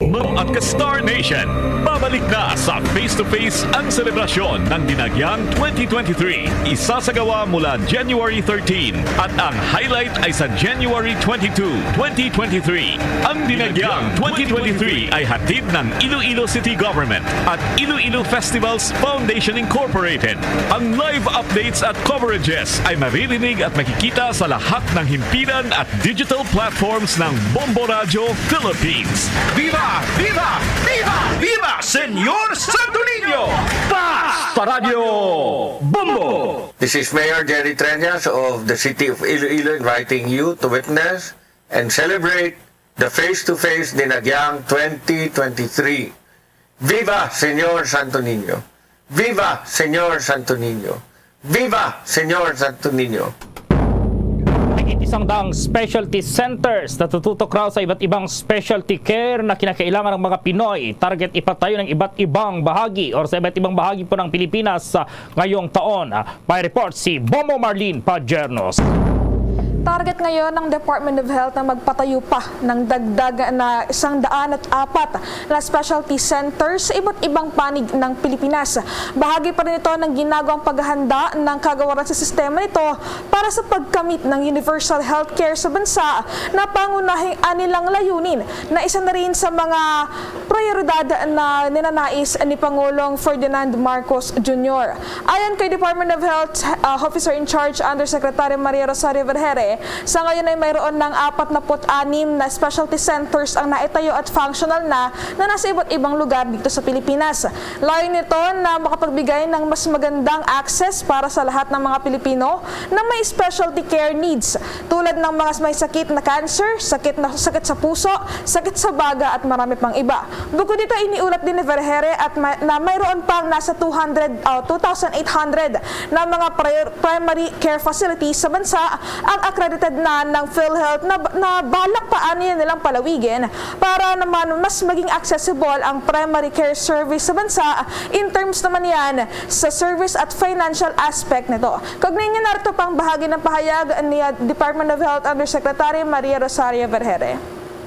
Mo at ka Star Nation, babalik na sa Face to Face ang selebrasyon ng Dinagyang twenty twenty-three. Isasagawa mula January thirteen at ang highlight ay sa January twenty-two, twenty twenty-three. Ang Dinagyang twenty twenty-three ay hatid ng Iloilo City Government at Iloilo Festivals Foundation Incorporated. Ang live updates at coverages ay maririnig at makikita sa lahat ng himpilan at digital platforms ng Bombo Radyo Philippines. Viva! Viva! Viva! Viva Señor Santo Niño! Basta Radyo Bombo! This is Mayor Jerry Treñas of the City of Iloilo inviting you to witness and celebrate the Face to Face Dinagyang twenty twenty-three. Viva Señor Santo Niño! Viva Señor Santo Niño! Viva Señor Santo Niño! Higit isang daang specialty centers na tututok raw sa iba't ibang specialty care na kinakailangan ng mga Pinoy. Target ipatayo ng iba't ibang bahagi or sa iba't ibang bahagi po ng Pilipinas sa ngayong taon. May report si Bombo Marlene Pajernos. Target ngayon ng Department of Health na magpatayo pa ng dagdag na isang daan at apat na specialty centers sa iba't ibang panig ng Pilipinas. Bahagi pa rin ito ng ginagawang paghahanda ng kagawaran sa sistema nito para sa pagkamit ng universal healthcare sa bansa na pangunahing anilang layunin na isa na rin sa mga prioridad na ninanais ni Pangulong Ferdinand Marcos Junior. Ayon kay Department of Health uh, Officer in Charge Undersecretary Maria Rosario Vergere, Sa ngayon ay mayroon ng apat na put anim na specialty centers ang naitayo at functional na, na nasa iba't ibang lugar dito sa Pilipinas. Layo nito na makapagbigay ng mas magandang access para sa lahat ng mga Pilipino na may specialty care needs, tulad ng mga may sakit na cancer, sakit na, sakit sa puso, sakit sa baga at marami pang iba. Bukod dito, iniulat din ni Vergere at ma-, na mayroon pang nasa two hundred, ah, two thousand eight hundred na mga prior-, primary care facilities sa bansa ang accredited na ng PhilHealth na, na balak pa aniya nilang palawigin para naman mas maging accessible ang primary care service sa bansa in terms naman yan sa service at financial aspect nito. Kaugnay niya, narito pang bahagi ng pahayag ni Department of Health Undersecretary Maria Rosario Vergere.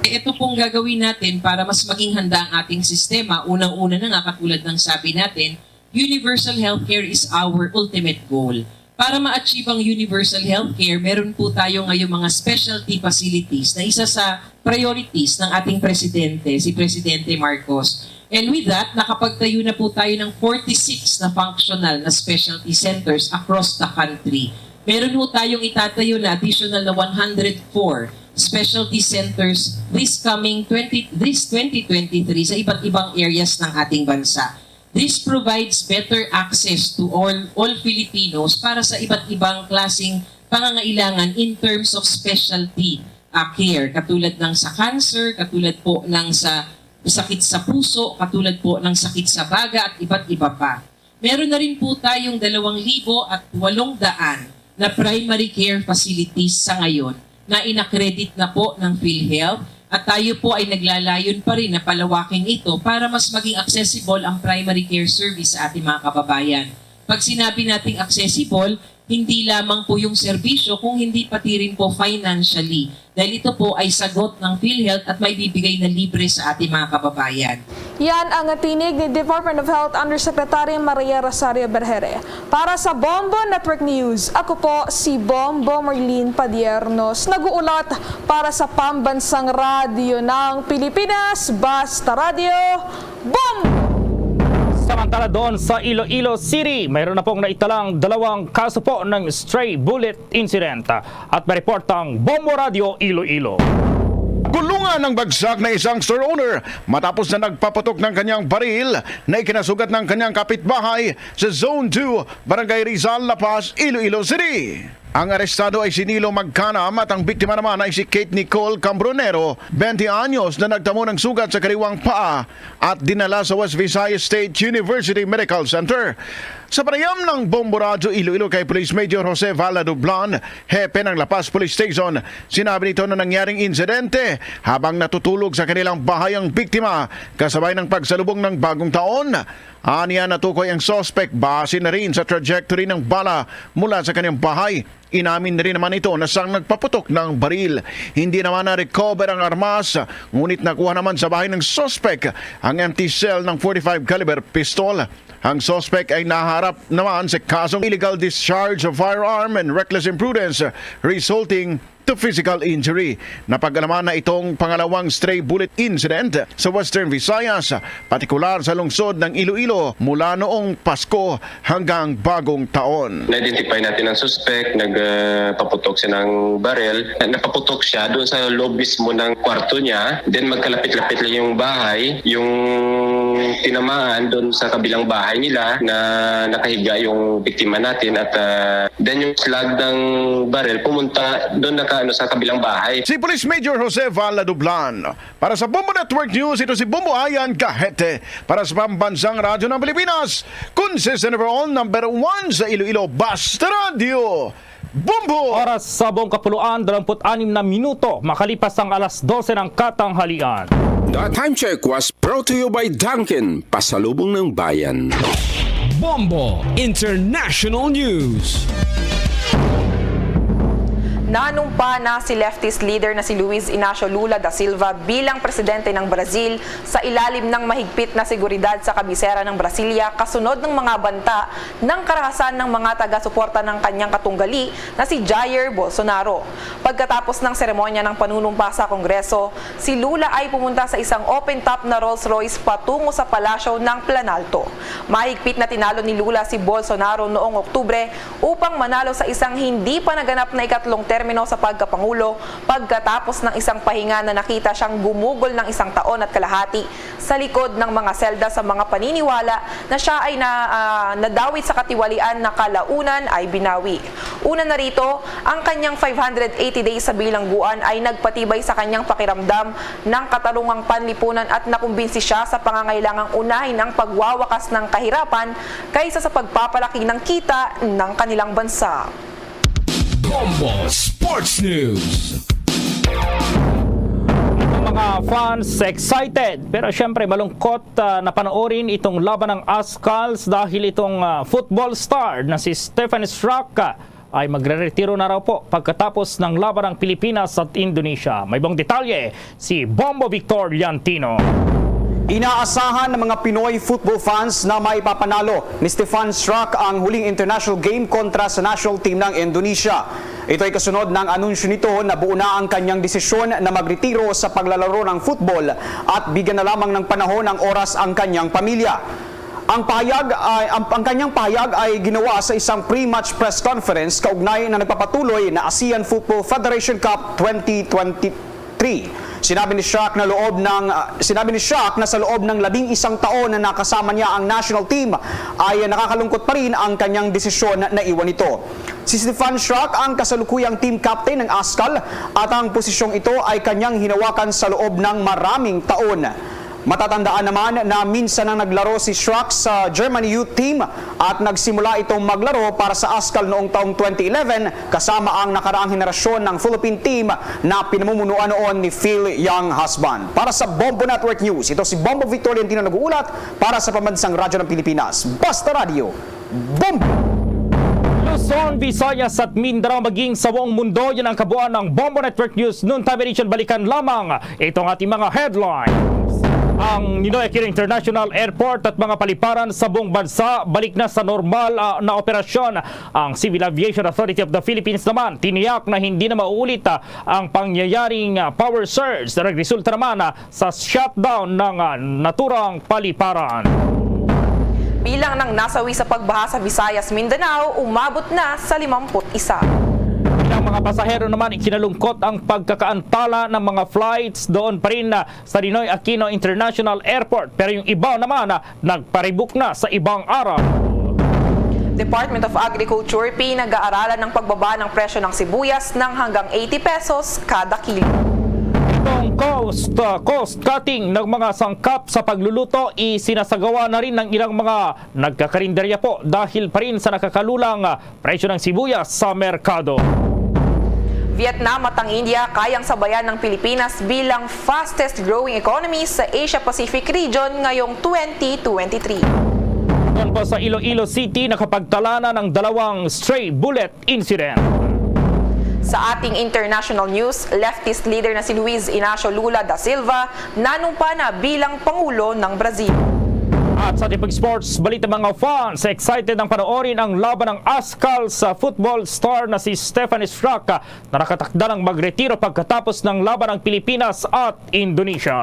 Ito pong gagawin natin para mas maging handa ang ating sistema. Unang-una na nga, katulad ng sabi natin, universal healthcare is our ultimate goal. Para ma-achieve ang universal healthcare, meron po tayo ngayong mga specialty facilities na isa sa priorities ng ating presidente, si Presidente Marcos. And with that, nakapagtayo na po tayo ng forty-six na functional na specialty centers across the country. Meron po tayong itatayo na additional na one hundred four specialty centers this coming twenty, this twenty twenty-three sa iba't ibang areas ng ating bansa. This provides better access to all, all Filipinos para sa iba't ibang klaseng pangangailangan in terms of specialty, ah, care, katulad ng sa cancer, katulad po ng sa sakit sa puso, katulad po ng sakit sa baga at iba't iba pa. Meron na rin po tayong dalawang libo at walong daan na primary care facilities sa ngayon na inakredit na po ng PhilHealth, at tayo po ay naglalayon pa rin na palawakin ito para mas maging accessible ang primary care service sa ating mga kababayan. Pag sinabi nating accessible, hindi lamang po yung serbisyo, kung hindi pati rin po financially. Dahil ito po ay sagot ng PhilHealth at may bibigay na libre sa ating mga kababayan. Yan ang tinig ni Department of Health Undersecretary Maria Rosario Vergere. Para sa Bombo Network News, ako po si Bombo Marlene Padiernos, nag-uulat para sa Pambansang Radyo ng Pilipinas, Basta Radyo, Bombo! Samantala doon sa Iloilo City, mayroon na pong naitalang dalawang kaso po ng stray bullet incident. At may report ang Bombo Radyo Iloilo. Gulungan ang bagsak na isang store owner matapos na nagpaputok ng kanyang baril na ikinasugat ng kanyang kapitbahay sa Zone two, Barangay Rizal, La Paz, Iloilo City. Ang arestado ay si Nilo Magcanam at ang biktima naman ay si Kate Nicole Cambronero, twenty anyos, na nagtamo ng sugat sa kaliwang paa at dinala sa West Visayas State University Medical Center. Sa panayam ng Bombo Radyo Iloilo kay Police Major Jose Vala Dublan, hepe ng La Paz Police Station, sinabi nito na nangyaring insidente habang natutulog sa kanilang bahay ang biktima kasabay ng pagsalubong ng Bagong Taon. Aniya, natukoy ang suspect base na rin sa trajectory ng bala mula sa kanyang bahay. Inamin rin naman ito na siyang nagpaputok ng baril. Hindi naman na-recover ang armas, ngunit nakuha naman sa bahay ng suspect ang empty shell ng forty-five caliber pistol. Ang suspect ay naharap naman sa kasong illegal discharge of firearm and reckless imprudence resulting to physical injury. Napag-alaman na itong pangalawang stray bullet incident sa Western Visayas, partikular sa lungsod ng Iloilo, mula noong Pasko hanggang Bagong Taon. Na-identify natin ang suspect, nagpaputok siya ng baril. Nakaputok siya doon sa loob mismo ng kwarto niya. Then magkalapit-lapit lang yung bahay. Yung tinamaan doon sa kabilang bahay nila na nakahiga yung biktima natin. At, ah, then yung slug ng baril pumunta doon naka, ano, sa kabilang bahay. Si Police Major Jose Val Ladublan. Para sa Bombo Network News, ito si Bombo Ayan Gahete. Para sa Pambansang Radyo ng Pilipinas, consistent overall number one sa Iloilo, Basta Radyo, Bombo! Oras sa buong kapuluan, dalawampu't anim na minuto makalipas ang alas dose ng katanghalian. The time check was brought to you by Dunkin, pasalubong ng bayan. Bombo International News. Nanumpa na si leftist leader na si Luiz Inacio Lula da Silva bilang presidente ng Brazil sa ilalim ng mahigpit na seguridad sa kabisera ng Brasilia, kasunod ng mga banta ng karahasan ng mga taga-suporta ng kanyang katunggali na si Jair Bolsonaro. Pagkatapos ng seremonya ng panunumpa sa Kongreso, si Lula ay pumunta sa isang open-top na Rolls-Royce patungo sa Palasyo ng Planalto. Mahigpit na tinalo ni Lula si Bolsonaro noong Oktubre upang manalo sa isang hindi pa naganap na ikatlong term termino sa pagkapangulo pagkatapos ng isang pahinga na nakita siyang gumugol ng isang taon at kalahati sa likod ng mga selda sa mga paniniwala na siya ay na, ah, nadawit sa katiwalian na kalaunan ay binawi. Una na rito, ang kanyang five hundred eighty days sa bilangguan ay nagpatibay sa kanyang pakiramdam ng katarungang panlipunan at nakumbinsi siya sa pangangailangang unahin ang pagwawakas ng kahirapan kaysa sa pagpapalaki ng kita ng kanilang bansa. Bombo Sports News. Ang mga fans excited, pero siyempre malungkot, ah, na panoorin itong laban ng Ascals dahil itong, ah, football star na si Stefan Struck, ah, ay magreretiro na raw po pagkatapos ng laban ng Pilipinas at Indonesia. May buong detalye si Bombo Victor Liantino. Inaasahan ng mga Pinoy football fans na maipapanalo ni Stefan Struck ang huling international game kontra sa national team ng Indonesia. Ito ay kasunod ng anunsyo nito na buo na ang kanyang desisyon na magretiro sa paglalaro ng football at bigyan na lamang ng panahon ang oras ang kanyang pamilya. Ang pahayag ay ang, ang kanyang pahayag ay ginawa sa isang pre-match press conference kaugnay na nagpapatuloy na ASEAN Football Federation Cup twenty twenty-three. Sinabi ni Struck na loob ng ah, sinabi ni Struck na sa loob ng labing isang taon na nakasama niya ang national team ay nakakalungkot pa rin ang kanyang desisyon na iwan ito. Si Stefan Struck ang kasalukuyang team captain ng Ascal at ang posisyong ito ay kanyang hinawakan sa loob ng maraming taon. Matatandaan naman na minsan nang naglaro si Struck sa Germany youth team at nagsimula itong maglaro para sa Ascal noong taong twenty eleven kasama ang nakaraang henerasyon ng Philippine team na pinamumunuan noon ni Phil Young Husband. Para sa Bombo Network News, ito si Bombo Victor Liantino nag-uulat para sa Pambansang Radyo ng Pilipinas. Basta Radyo, Bombo! Luzon, Visayas at Mindanao, maging sa buong mundo, yan ang kabuuan ng Bombo Network News Noontime Edition. Balikan lamang itong ating mga headlines. Ang Ninoy Aquino International Airport at mga paliparan sa buong bansa balik na sa normal, ah, na operasyon. Ang Civil Aviation Authority of the Philippines naman tiniyak na hindi na mauulit, ah, ang pangyayaring, ah, power surge na nagresulta naman, ah, sa shutdown ng, ah, naturang paliparan. Bilang ng nasawi sa pagbaha sa Visayas, Mindanao, umabot na sa limampu't isa. Ang mga pasahero naman, ikinalungkot ang pagkakaantala ng mga flights doon pa rin, ah, sa Ninoy Aquino International Airport, pero yung iba naman, ah, nagparibok na sa ibang araw. Department of Agriculture, pinag-aaralan ng pagbaba ng presyo ng sibuyas ng hanggang eighty pesos kada kilo. Itong cost, uh, cost cutting ng mga sangkap sa pagluluto isinasagawa na rin ng ilang mga nagkakarinderya po dahil pa rin sa nakakalulang, uh, presyo ng sibuyas sa merkado. Vietnam at ang India kayang sabayan ng Pilipinas bilang fastest growing economy sa Asia-Pacific region ngayong twenty twenty-three. Doon po sa Iloilo City, nakapagtala na ng dalawang stray bullet incident. Sa ating international news, leftist leader na si Luiz Inacio Lula da Silva nanumpa na bilang Pangulo ng Brazil. At sa ating sports balita, mga fans, excited ang panoorin ang laban ng Ascal sa football star na si Stefan Struck, na nakatakda ng magretiro pagkatapos ng laban ng Pilipinas at Indonesia.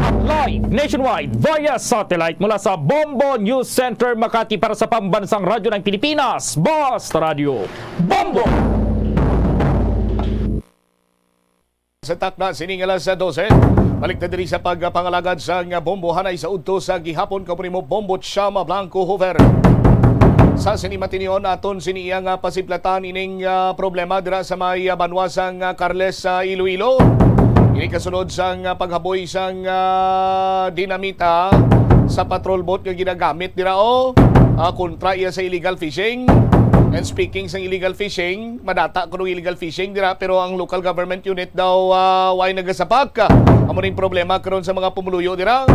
At live nationwide via satellite mula sa Bombo News Center Makati para sa Pambansang Radyo ng Pilipinas, Basta Radyo, Bombo! Sa takna sining alas dose, balik ta diri sa pagpangalagad sang bombohanay sa udto sa gihapon, kamo nimo Bombo Chama Blanco Hoover. Sa sini matinyon, aton sini iyang, ah, pasiplatan ining, ah, problema dira sa may, ah, banwa sang, ah, Carles sa Iloilo. Ini kasunod sang, ah, paghaboy sang, ah, dinamita sa patrol boat nga ginagamit dira, o, ah, kontra iya sa illegal fishing. And speaking sang illegal fishing, madata kuno illegal fishing dira, pero ang local government unit daw, ah, way nagasapak. Amo ning problema karon sa mga pumuluyo dira.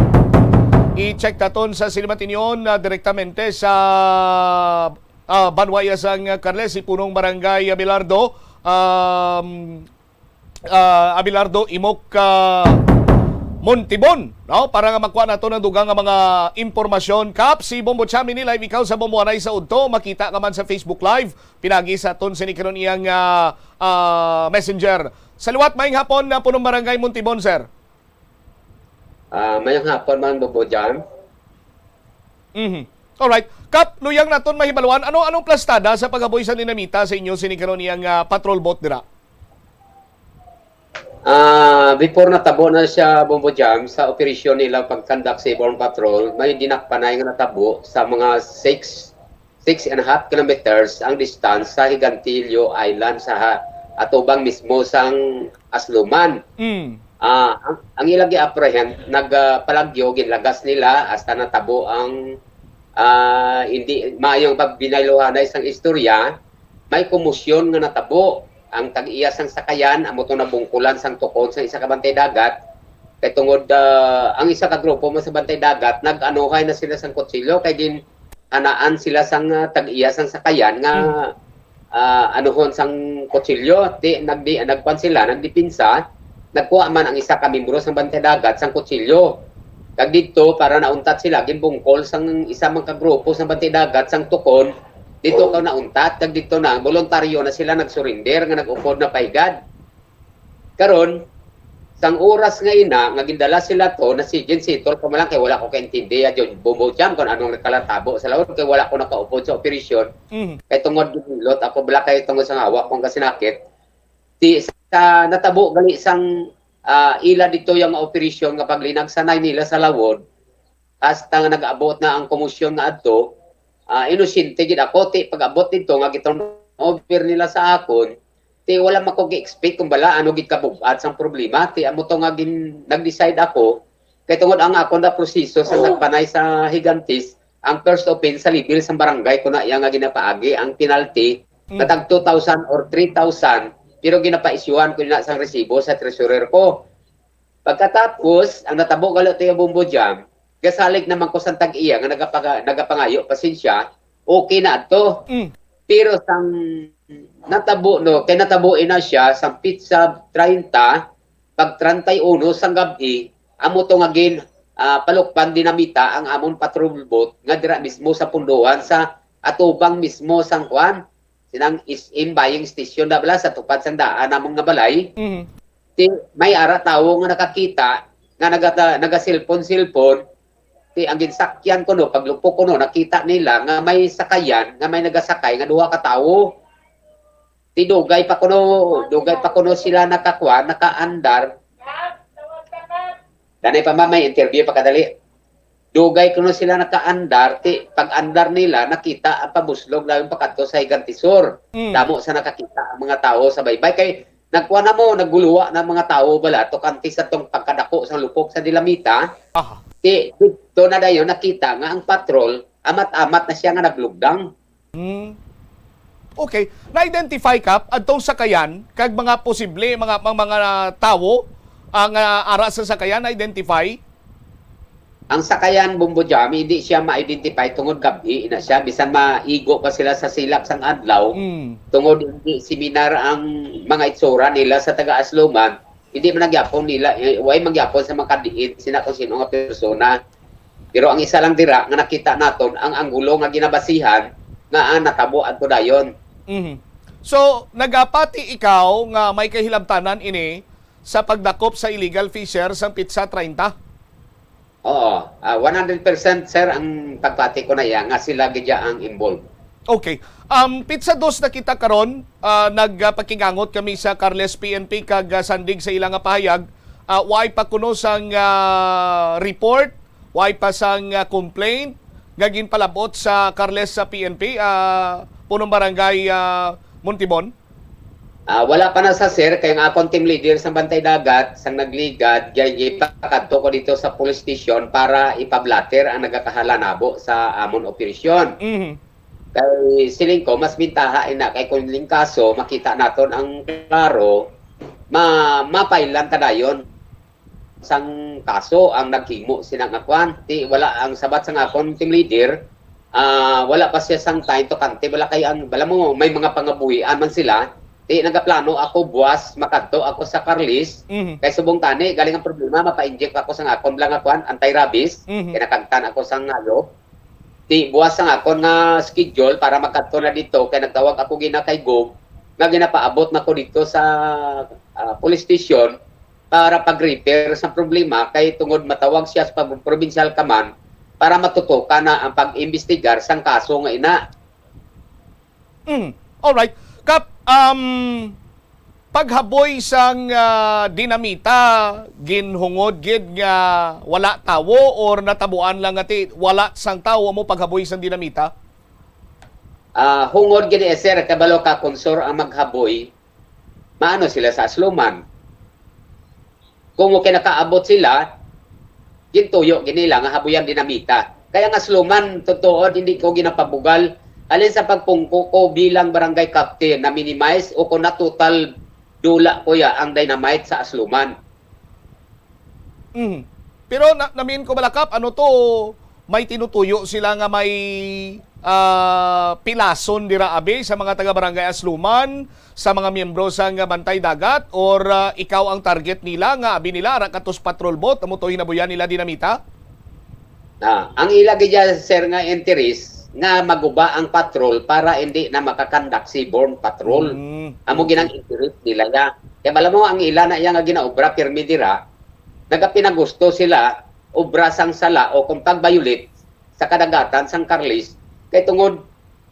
I-check taton sa sini matinyon, ah, direktamente sa, ah, banwa iya sang Carles, si Punong Barangay Abelardo, um, ah, Abelardo Imok, ah, Montibon, no? Para nga makuha nato ng dugang nga mga impormasyon. Kap, si Bombo Chami ni live ikaw sa Bombo Anay sa Udto, makita ka man sa Facebook Live, pinagi sa aton sini karon iyang, ah, ah, messenger. Sa liwat, maayong hapon na Punong Barangay Montibon, sir. Ah, mayong hapon man, Bobo Jam. Mhm. Alright. Kap, luyag naton mahibaluan, ano, anong plastada sa paghaboy sa dinamita sa inyo sini karon iyang, ah, patrol boat dira? Ah, before natabo na siya, Bombo Jam, sa operasyon nila pag-conduct sa Airborne Patrol, may dinakpanay nga natabo sa mga six, six and a half kilometers ang distance sa Higantillo Island sa ha- atubang mismo sang Asluman. Mm. Ah, ang, ang ilang gi-apprehend, nagpalagyo, ginlagas nila hasta natabo ang, ah, hindi maayong pagbinayluhanay sang istorya. May komosyon nga natabo. Ang tag-iya sang sakayan amo to nabungkulan sang tukon sang isa ka bantay dagat. Kay tungod, ah, ang isa ka grupo mo sa bantay dagat, nag-anuhay na sila sang kutsilyo kay ginhanaan sila sang, ah, tag-iya sang sakayan nga, ah, anuhon sang kutsilyo. Di, nagdi, nagkuan sila, nagdipinsa. Nagkuha man ang isa ka membro sang bantay dagat sang kutsilyo. Kag didto, para nauntat sila, ginbungkol sang isa man ka grupo sang bantay dagat sang tukon. Didto ka nauntat, kag didto na, voluntaryo na sila nag-surrender nga nag-upod na pahigad. Karon, sang oras nga ina, nga gindala sila to, na sige, settle ko man lang kay wala ko kaintindi, ya, John Bombo Jam, kung anong nakalatabo sa laod, kay wala ko nakaupod sa operasyon. Mhm. Kay tungod gilot ako, bala kay tungod sa hawak kong kasinakit. Ti, sa natabo gali sang, ah, ila dito yung operasyon nga paglinagsanay nila sa lawod, hasta nga nag-abot na ang komosyon nga adto, ah, inosente gid ako, ti pag-abot dito nga giturn over nila sa akon, ti wala man ko gi-expect kung bala ano gid kabugat sang problema, ti amo to nga gin-, nag-decide ako, kay tungod ang akon na proseso sa nagpanay sa Higantis, ang first offense sa level sa barangay ko na iya nga ginapaagi, ang penalty, Mm. katag two thousand or three thousand, pero ginapaisyuhan ko na sang resibo sa treasurer ko. Pagkatapos, ang natabo galo to yung Bombo Jam, gasalig naman ko sa tag-iya nga nagapanga-, nagapangayo, pasensya, okay na ato. Mm. Pero sang natabo, no, kay natabo na siya sa pitsa treinta, pag treinta y uno sang gabi, amo to nga gin, ah, palukpan dinamita ang amon patrol boat nga dira mismo sa pundohan sa atubang mismo sang kuan, sinang S M buying station na bala sa tupad sang daan namon nga balay. Mhm. Ti may ara tawo nga nakakita nga nagata-, naga-cellphone-cellphone. Ti ang ginsakyan ko no, paglupok ko no, nakita nila nga may sakayan, nga may nagasakay nga duha ka tawo. Ti dugay pa kuno, dugay pa kuno sila nakakuha, nakaandar. Danay pa man, may interview pa kadali. Dugay kuno sila nakaandar, ti pag-andar nila, nakita ang pabuslog dayon pakadto sa Higantisor. Mm. Damo sa nakakita ang mga tawo sa baybay. Kay nagkuha na mo, nagguluwa na ang mga tawo bala, to kanti sa tong pagkadako sa lupok sa Dilamita. Aha. Ti dito na dayon nakita nga ang patrol, amat-amat na siya nga naglugdang. Hmm. Okay. Na-identify, Kap, adtong sakayan kag mga posible, mga, mga, mga tawo ang, ah, ara sa sakayan, na-identify? Ang sakayan, Bombo Jam, hindi siya ma-identify tungod gabi na siya. Bisan maigo pa sila sa silak sang adlaw, Mm. tungod hindi siminar ang mga itsura nila sa taga-Asluman, hindi man nagyapon nila, eh, way magyapon sa mga kadiin sina kung sino nga persona. Pero ang isa lang dira nga nakita naton ang anggulo nga ginabasihan nga, ah, natabo adto dayon. Mhm. So, nagapati ikaw nga may kahilabtanan ini sa pagdakop sa illegal fisher sang pitsa treinta? Oo, ah, one hundred percent, sir, ang pagpati ko na iya nga sila gid ya ang involved. Okay. Um, pitsa dos na kita karon, ah, nagpakigangot kami sa Carles P N P kag, ah, sandig sa ila nga pahayag, ah, way pa kuno sang, ah, report, way pa sang, ah, complaint nga ginpalabot sa Carles sa P N P, ah, Punong Barangay, ah, Montibon? Ah, wala pa na sa, sir, kay ang akon team leader sa Bantay Dagat, sang nagligad, gay gipakadto ko dito sa police station para ipablatter ang nagakahalanabo sa amon operasyon. Mhm. Kay siling ko, mas bintaha ina kay kung ning kaso, makita naton ang klaro, ma-, mapailan ta dayon sang kaso ang naghimo sina nga kwan. Ti wala ang sabat sang akon team leader, ah, wala pa siya sang time to kante, wala kay ang, wala mo, may mga pangabuhian man sila. Ti nagaplano ako buwas makadto ako sa Carlis. Mhm. Kay subong tani, galing ang problema, mapa-inject ako sang akon lang nga kwan, anti-rabies. Mhm. Kay nakagtan ako sang hayop. Ti buwas sang akon nga schedule para makadto na dito, kay nagtawag ako gina kay Gob nga ginapaabot na ko dito sa, ah, police station para pag-refer sa problema, kay tungod matawag siya sa pag-, provincial command para matutukan na ang pag-imbestigar sang kaso nga ina. Mm. Alright. Kap, um, paghaboy sang, ah, dinamita, ginhungod gid nga wala tawo or natabuan lang nga ti wala sang tawo mo paghaboy sang dinamita? Ah, hungod gid, eh, sir, kabalo ka, kung sure ang maghaboy, maano sila sa asluman? Kung okay nakaabot sila, gintuyo gid nila nga habuyan dinamita. Kaya nga asluman, totoo, hindi ko ginapabugal. Alin sa pagpungko ko bilang barangay captain, na-minimize o kung na-total dula ko ya ang dynamite sa asluman. Mm. Pero na, namin ko, Balakap, ano to, may tinutuyo sila nga may, ah, pilason dira, abi, sa mga taga-barangay Asluman, sa mga miyembro sang Bantay Dagat, or, ah, ikaw ang target nila nga abi nila ara katos patrol boat, amo to hinabuyan nila dinamita? Ah, ang ila gid ya, sir, nga interes nga maguba ang patrol para hindi na makakandak seaborne patrol. Mm. Amo gid ang interes nila ya. Kay bala mo ang ila na iya nga ginaobra pirmi dira, nagapinagusto sila obra sang sala o kung pag-violate sa kadagatan sang Carlis, kay tungod,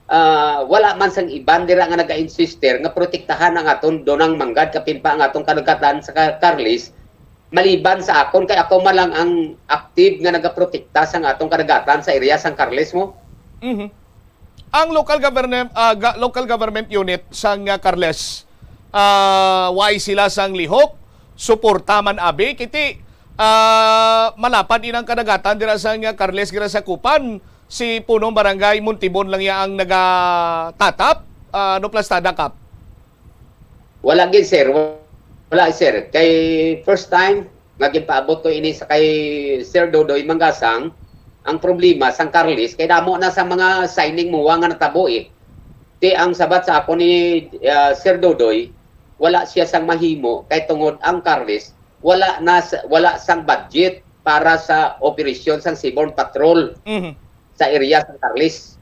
ah, wala man sang iban dira nga naga-insister nga protektahan ang aton dunang manggad kapin pa ang atong kadagatan sa Ka-, Carlis, maliban sa akon, kay ako man lang ang active nga nagaprotekta sang atong kadagatan sa area sang Carlis mo. Mhm. Ang local government, ah, ga-, local government unit sang, ah, Carles, ah, why sila sang lihok, suporta man abi, kiti, ah, malapad inang kadagatan dira sang, ah, Carles, dira sa Kupan, si punong barangay Montibon lang ya ang nagatatap, ah, no plastada, Kap? Wala gid, sir. Wala, sir. Kay first time nga ginpaabot ko ini sa kay Sir Dodoy Mangasang, ang problema sang Carlis, kay damo na sa mga signing muwa nga natabo, eh. Ti ang sabat sa ako ni, ah, Sir Dodoy, wala siya sang mahimo kay tungod ang Carlis, wala na sa, wala sang budget para sa operasyon sang Seaborne Patrol Mhm. sa area sang Carlis.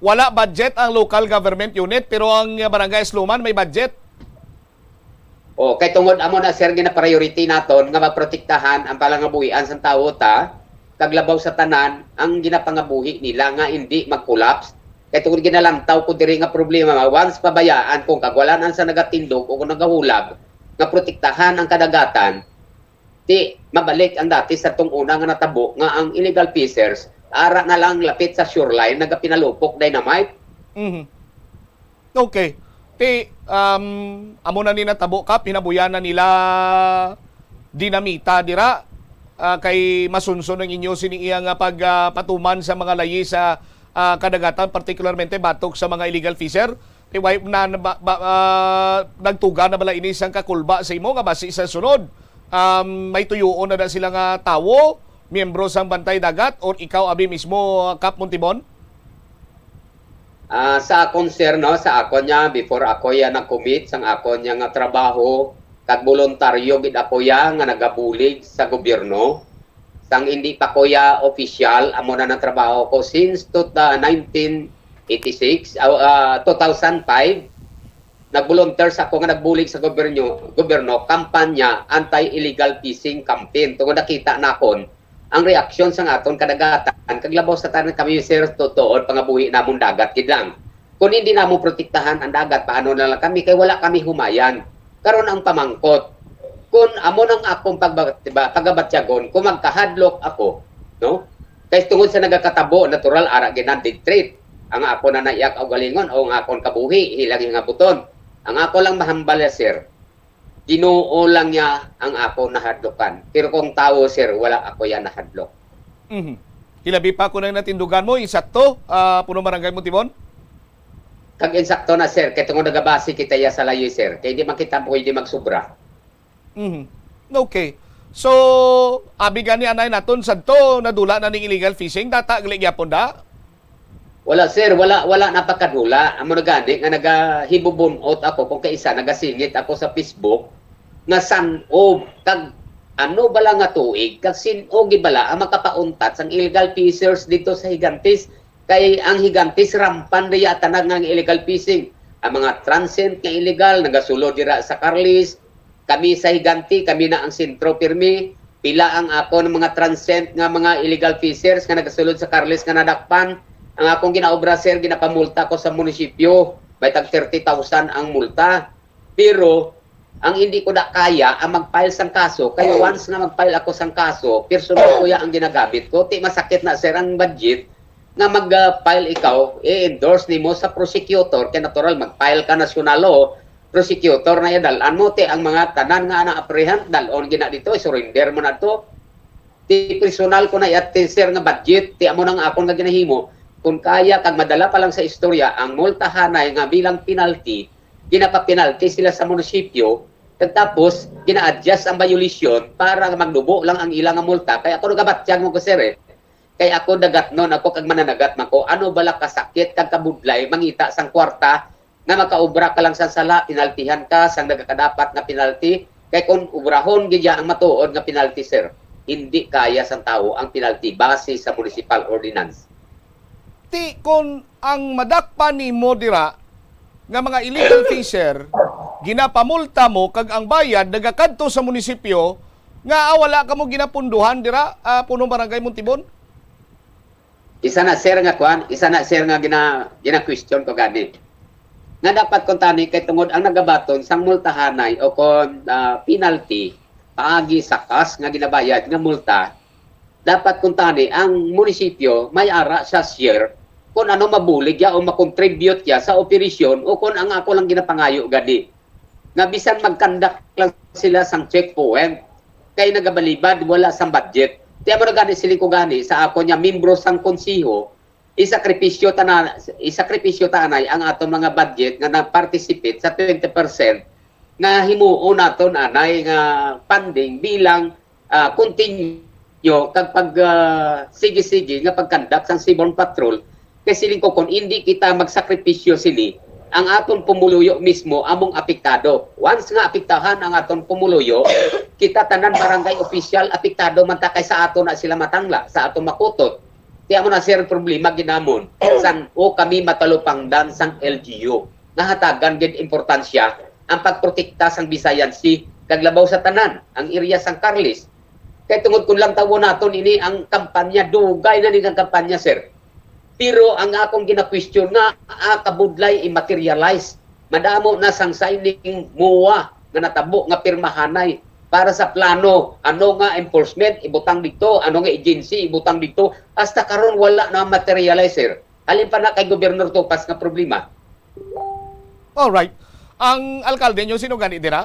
Wala budget ang local government unit, pero ang Barangay Asluman may budget. O, kay tungod amo na, sir, gina-priority naton nga maprotektahan ang palangabuhian sang tawo ta, kag labaw sa tanan, ang ginapangabuhi nila nga indi mag-collapse. Kay tungod ginalantaw ko diri nga problema, once pabayaan kung kagwalanan sa nagatindog o kung nagahulag nga protektahan ang kadagatan, ti mabalik ang dati sa tong una nga natabo nga ang illegal fishers ara na lang lapit sa shoreline nagapinalupok dynamite. Mhm. Okay. Ti, um, amo na ni natabo, Kap, hinabuyan na nila dinamita dira, ah, kay masunson ang inyo sining iya nga pag, ah, patuman sa mga layi sa, ah, kadagatan, partikularmente batok sa mga illegal fisher. Ti, way na, na ba, ba, ah, nagtuga na bala ini sang kakulba sa imo nga basi sa sunod, um, may tuyoon na da sila nga tawo, miyembro sang Bantay Dagat, or ikaw abi mismo, Kap Montibon? Ah, sa akon, sir, no, sa akon niya, before ako ya nag-commit sang akon niya nga trabaho, kag boluntaryo gid ako ya nga nagabulig sa gobyerno. Sang hindi pa ko ya opisyal, amo na nang trabaho ko since to, ah, nineteen eighty-six, ah, ah, two thousand five. Nag-volunteer sa ako nga nagbulig sa gobyerno, gobyerno, kampanya, anti-illegal fishing campaign. Tungod nakita nakon ang reaksyon sang aton kadagatan, kag labaw sa tanan kami, sir, totoo, pangabuhi namon dagat gid lang. Kung hindi namo protektahan ang dagat, paano na lang kami? Kay wala kami humayan. Karon ang pamangkot, kung amo nang akong pagba-, diba, pagabatyagon, kung magkahadlok ako, no? Kay tungod sa nagakatabo, natural, ara gid ang death threat. Ang ako na naiyak kaugalingon o ang akon kabuhi, hilang hingabuton. Ang ako lang mahambal ya, sir, Ginoo lang niya ang ako nahadlokan. Pero kung tawo, sir, wala ako yan nahadlok. Mhm. Hilabi pa ko nang natindugan mo, insakto, ah, Punong Barangay Montibon? Kag insakto na, sir, kay tungod nagabase kita ya sa layoy, sir. Kay di man kita pwede magsubra. Mhm. Okay. So, abi gani anay naton sadto, nadula na ning illegal fishing, data gali gyapon da? Wala, sir, wala, wala napakadula. Amo na gani nga nagahibubun-ot ako kung kaisa nagasingit ako sa Facebook nga san-o kag ano bala nga tuig kag sin-o gid bala ang makapauntat sang illegal fishers dito sa Higantes. Kay ang Higantes rampan diya tanan nga illegal fishing. Ang mga transient nga illegal nagasulod dira sa Carlis, kami sa Higante, kami na ang sentro pirmi. Pila ang akon mga transient nga mga illegal fishers nga nagasulod sa Carles nga nadakpan? Ang akong ginaobra, sir, ginapamulta ko sa munisipyo. May tag thirty thousand ang multa. Pero ang hindi ko na kaya ang mag-file sang kaso, kay once nga mag-file ako sang kaso, personal ko ya ang ginagamit ko. Ti masakit na, sir, ang budget nga mag-file ikaw, i-endorse nimo sa prosecutor, kay natural mag-file ka national law, prosecutor na ya dal-an mo, ti ang mga tanan nga na-apprehend, dal-on gina dito, i-surrender mo na to. Ti personal ko na i-attend, sir, nga budget, ti amo na nga akon nga ginahimo. Kung kaya kag madala pa lang sa istorya, ang multahanay nga bilang penalty, ginapapenalty sila sa munisipyo, kag tapos gina-adjust ang violation para magnubo lang ang ila nga multa. Kay ako nagabatyag mo ko, sir, eh. Kay ako dagatnon ako kag mananagat man ko, ano bala kasakit kag kabudlay mangita sang kwarta nga makaobra ka lang sang sala, pinaltihan ka sang nagakadapat nga penalty, kay kung obrahon gid ya ang matuod nga penalty, sir, hindi kaya sang tawo ang penalty base sa municipal ordinance. Ti kon ang madakpan nimo dira nga mga illegal fisher, ginapamulta mo kag ang bayad nagakadto sa munisipyo, nga wala kamo ginapunduhan dira, ah, punong barangay Montibon? Isa na, sir, nga kwan, isa na, sir, nga gina-, gina-question ko gani. Nga dapat kuntani kay tungod ang nagabaton sang multahanay o kon, ah, penalty paagi sa kas nga ginabayad nga multa, dapat kuntani ang munisipyo may ara sa share kung ano mabulig ya o makontribute ya sa operasyon o kung ang ako lang ginapangayo gani nga bisan mag-conduct lang sila sang checkpoint kay nagabalibad wala sang budget. Ti amo na gani siling ko gani sa ako niya membro sang konseho, isakripisyo ta na, isakripisyo ta anay ang aton mga budget nga nag-participate sa twenty percent nga himuon naton anay nga funding bilang, ah, continue kag pag, ah, sige-sige nga pag-conduct sang Seaborne Patrol. Kay siling ko, kung hindi kita magsakripisyo sini, ang aton pumuluyo mismo among apektado. Once nga apektahan ang aton pumuluyo, kita tanan barangay official apektado man ta kay sa aton na sila matangla, sa aton makutot. Ti amo na, sir, problema ginamon san o kami matalupangdan sang L G U nga hatagan gid importansya ang pagprotekta sang Visayan Sea kag labaw sa tanan ang area sang Carles. Kay tungod kun lang tawon naton ini ang kampanya, dugay na ni ang kampanya, sir. Pero ang akong gina-question nga, ah, kabudlay i-materialize. Madamo na sang signing MOA nga natabo nga pirmahanay para sa plano. Ano nga enforcement ibutang dito, ano nga agency ibutang dito, hasta karon wala na materialize, sir. Halin pa na kay Gobernador Topas nga problema. Alright. Ang alkalde nyo, sino gani dira?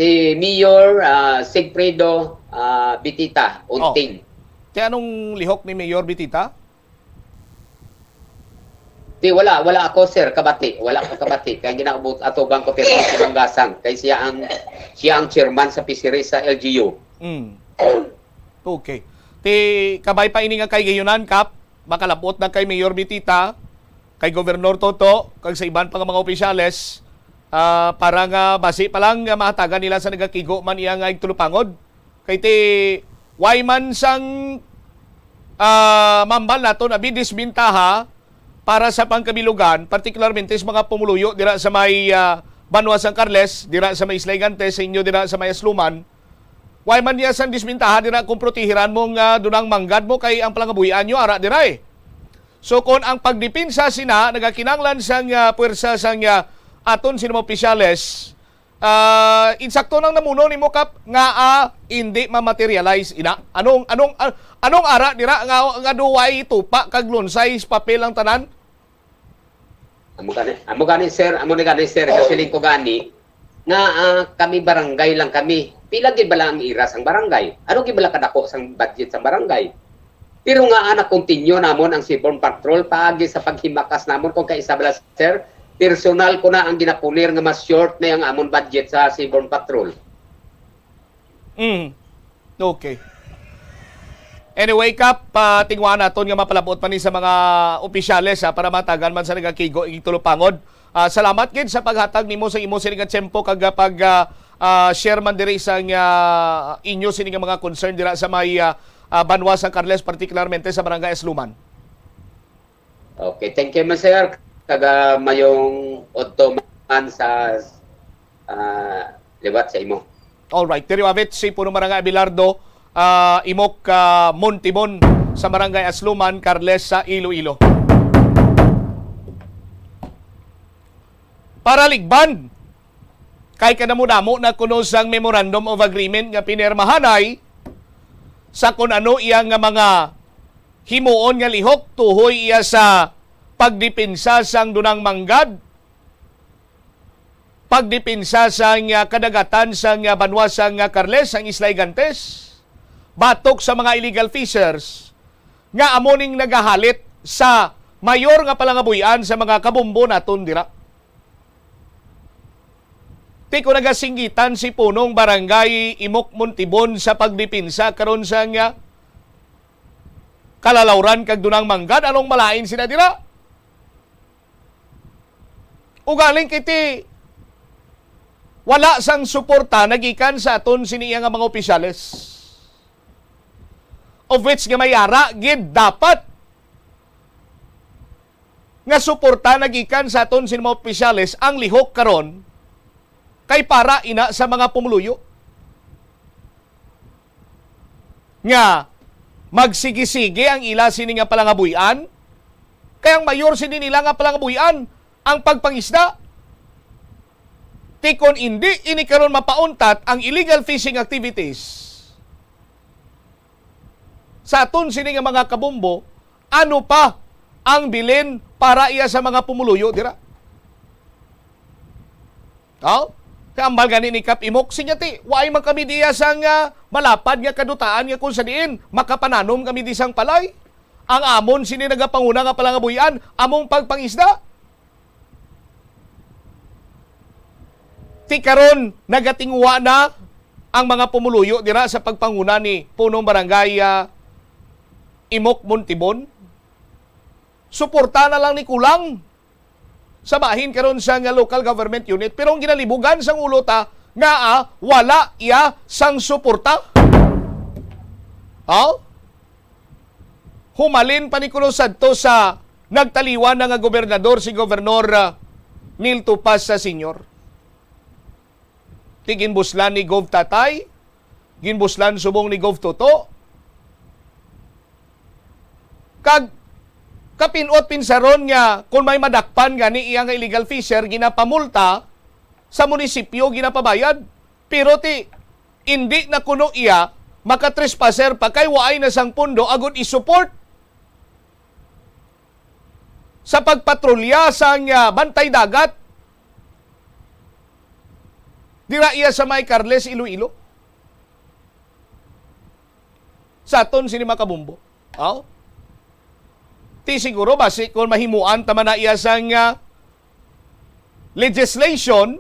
Si Mayor, ah, Sigfredo, ah, Bitita, Oh. Unting. Kaya anong lihok ni Mayor Bitita? Di, wala, wala ako, sir, kabati. Wala ko kabati. Kaya ginaabot atubang ko, pero si Manggasang. Kay siya ang, siya ang chairman sa fisheries sa L G U. Mm. Okay. Ti, kabay pa ini nga kay gayunan, Kap, makalabot na kay Mayor Bitita, kay Gobernador Toto, kag sa iban pa nga mga opisyales, ah, para nga basi pa lang nga mahatagan nila sa nagakigo man iya nga igtulupangod. Kay ti, way man sang, ah, mambal naton abi disbentaha para sa pangkabilugan, partikularmente sa mga pumuluyo dira sa may, ah, banwa sang Carles, dira sa may Isla Higante, sa inyo dira sa may Asluman. Way man niya sang disbentaha dira kung protehiran mo nga dunang manggad mo kay ang palangabuhian nyo ara dira eh. So kung ang pagdepensa sina nagakinanglan sang, ah, puwersa sang, ah, aton sina mga opisyales, ah, insakto nang namuno nimo, Kap, nga, ah, hindi ma-materialize ina. Anong, anong, ah, anong ara dira nga, nga duway tupa kag lunsay sa papel ang tanan? Amo gani, amo gani, sir, amo ni gani, sir, kasiling ko gani nga, ah, kami barangay lang kami. Pila gid bala ang ira sang barangay? Ano gid bala kadako sang budget sang barangay? Pero nga, ah, na-continue namon ang Seaborne Patrol paagi sa paghimakas namon kung kaisa bala, sir, personal ko na ang ginapunir nga mas short na ang amon budget sa Seaborne Patrol. Mm. Okay. Anyway, Kap, ah, tingwa naton nga mapalabot pa ni sa mga opisyales, ah, para matagan man sa nagakigo ing tulupangod. Ah, salamat gid sa paghatag nimo sa imo sini nga tiyempo kag, ah, pag, ah, ah, share man diri sa nga inyo sini nga mga concern dira sa may, ah, ah, banwa sang Carles, partikularmente sa Barangay Asluman. Okay, thank you, man, sir. Kag, ah, mayong udto man sa, ah, liwat sa imo. Alright, diri abit si Punong Barangay Abelardo, ah, Imok, ah, Montibon sa Barangay Asluman, Carles sa Iloilo. Para ligban, kay kadamo-damo na kuno sang Memorandum of Agreement nga pinirmahanay sa kun ano iya nga mga himuon nga lihok tuhoy iya sa pagdepensa sang dunang manggad, pagdepensa sang, ah, kadagatan sang, ah, banwa sang, ah, Carles, ang Isla Gigantes, batok sa mga illegal fishers nga amo ning nagahalit sa mayor nga palangabuy-an sa mga kabombo naton dira. Ti kon nagasinggitan si Punong Barangay Imok Montibon sa pagdepensa karon sang, ah, kalalawran kag dunang manggad, anong malain sila dira? Ugaling kiti wala sang suporta nagikan sa aton sini iya nga mga opisyales. Of which nga may ara gid dapat nga suporta nagikan sa aton sini mga opisyales ang lihok karon kay para ina sa mga pumuluyo nga magsigi-sigi ang ila sini nga palangabuy-an, kay ang mayor sini nila nga palangabuy-an ang pagpangisda. Ti kon indi ini karon mapauntat ang illegal fishing activities sa aton sini nga mga kabombo, ano pa ang bilin para iya sa mga pumuluyo dira? Oh? Kay ambal gani ni Kap Imok, sinya ti, waay man kami diya sang, ah, malapad nga kadutaan nga kung sa diin makapananom kami di sang palay. Ang amon sini nagapanguna nga palangabuy-an, among pagpangisda. Ti karon, nagatinguha na ang mga pumuluyo dira sa pagpanguna ni Punong Barangay, ah, Imok Montibon. Suporta na lang ni kulang sa bahin karon sa nga local government unit, pero ang ginalibugan sang ulo ta nga, ah, wala iya sang suporta. Oh? Humalin pa ni kuno sadto sa nagtaliwan na nga gobernador, si Gobernador, ah, Neil Tupas sa Senior. Ti ginbuslan ni Gov Tatay, ginbuslan subong ni Gov Toto. Kag kapin-ot pinsaron nga kung may madakpan gani iya nga illegal fisher, ginapamulta, sa munisipyo ginapabayad. Pero ti, indi na kuno iya makatrespasser pa kay waay na sang pondo agud i-support sa pagpatrolya sang, ah, bantay dagat. Dira iya sa may Carles, Iloilo. Sa aton sini makabumbo. Aw? Ti siguro basi kung mahimuan ta man na iya sang, ah, legislation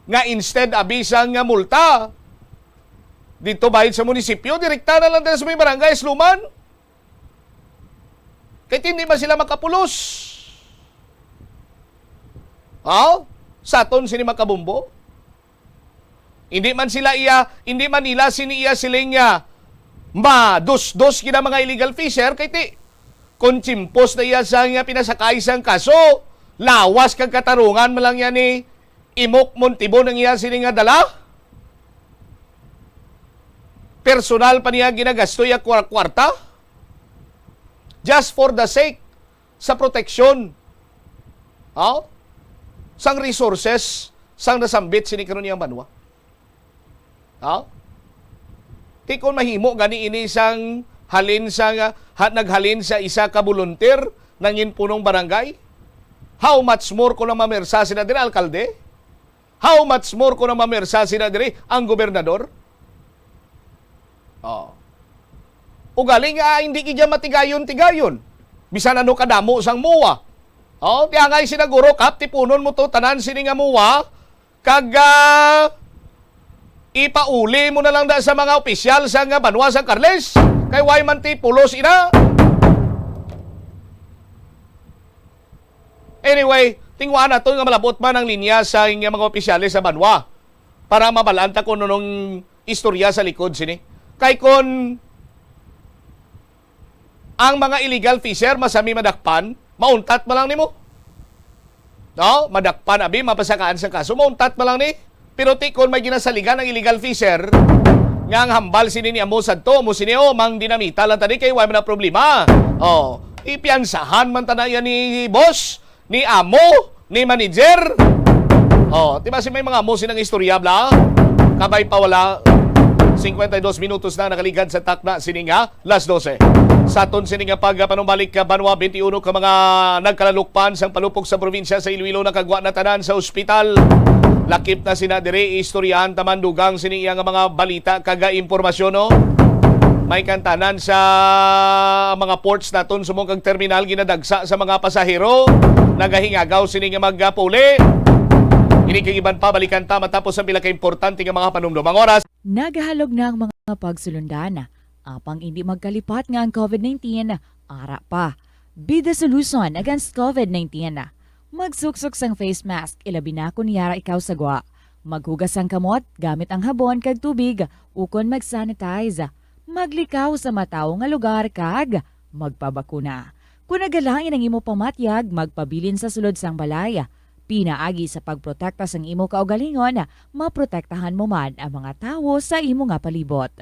nga instead abi sang, ah, multa dito bayad sa munisipyo, direkta na lang dira sa may barangay Asluman. Kay hindi man sila makapulos. Aw? Sa aton sini makabumbo. Hindi man sila iya, hindi man nila sini iya siling nga madusdos gid ang mga illegal fisher kay ti kon timpos na iya sa nga pinasakay sang kaso, lawas kag katarungan man lang yan ni Imok Montibon ang iya sini nga dala. Personal pa niya ginagasto iya kwar-, kwarta just for the sake sa proteksyon, ha? Sang resources sang nasambit sini karon iyang banwa. Ha? Ti kon mahimo gani ini sang halin sa nga, ha, naghalin sa isa ka volunteer nangin punong barangay, how much more kung ang mamersa sila dira, alkalde? How much more kung ang mamersa sila diri, ang gobernador? Oh. Ugaling, ah, hindi gid matigayon-tigayon. Bisan ano kadamo sang MOA. Oh, kaya nga sinaguro, Kap, tipunon mo to tanan sini nga MOA, kag, ah, ipauli mo na lang da sa mga opisyal sa nga banwa sa Carles. Kay why man ti pulos ina? Anyway, tinguhaan naton nga malabot man ang linya sa nga mga opisyales sa banwa para mabalaan ta kung anong istorya sa likod sini. Kay kon ang mga illegal fisher masami madakpan, mauntat man lang nimo. No? Madakpan, abi, mapasakaan sa kaso, mauntat man lang ni. Pero ti kon may ginasaligan ang illegal fisher, nga ang hambal sini ni amo sadto, mo sini, "Oh, mang dinamita lang tani kay wala man na problema." Oh, ipiyansahan man ta na yan ni boss, ni amo, ni manager. Oh, di ba si may mga amo sinang istorya, bla? Kabay pa wala. Cincuenta y dos minutos na nakaligad sa takna sini nga Las dose. Sa aton sini nga pagpanumbalik ka banwa, twenty-one ka mga nagkalalukpan sang palupok sa probinsya sa Iloilo nakagwa na tanan sa ospital. Lakip na sina diri, istoryahan ta man dugang sini iya nga mga balita kag impormasyon, no? May kantanan sa mga ports naton, sumong kag terminal ginadagsa sa mga pasahero. Nagahingagaw sini nga magpuli. Ini kag iban pa, balikan ta matapos ang pila ka importante nga mga panumdom. Ang oras. Nagahalog na ang mga pagsulundan. Apang indi magkalipat nga ang covid nineteen ara pa. Be the solution against covid nineteen. Magsuksok sang face mask, ilabi na kon yara ikaw sa gwa. Maghugas sang kamot gamit ang habon kag tubig, ukon mag-sanitize. Maglikaw sa matawo nga lugar kag magpabakuna. Kon nagalain ang imo pamatyag, magpabilin sa sulod sang balay. Pinaagi sa pagprotekta sang imo kaugalingon, maprotektahan mo man ang mga tawo sa imo nga palibot.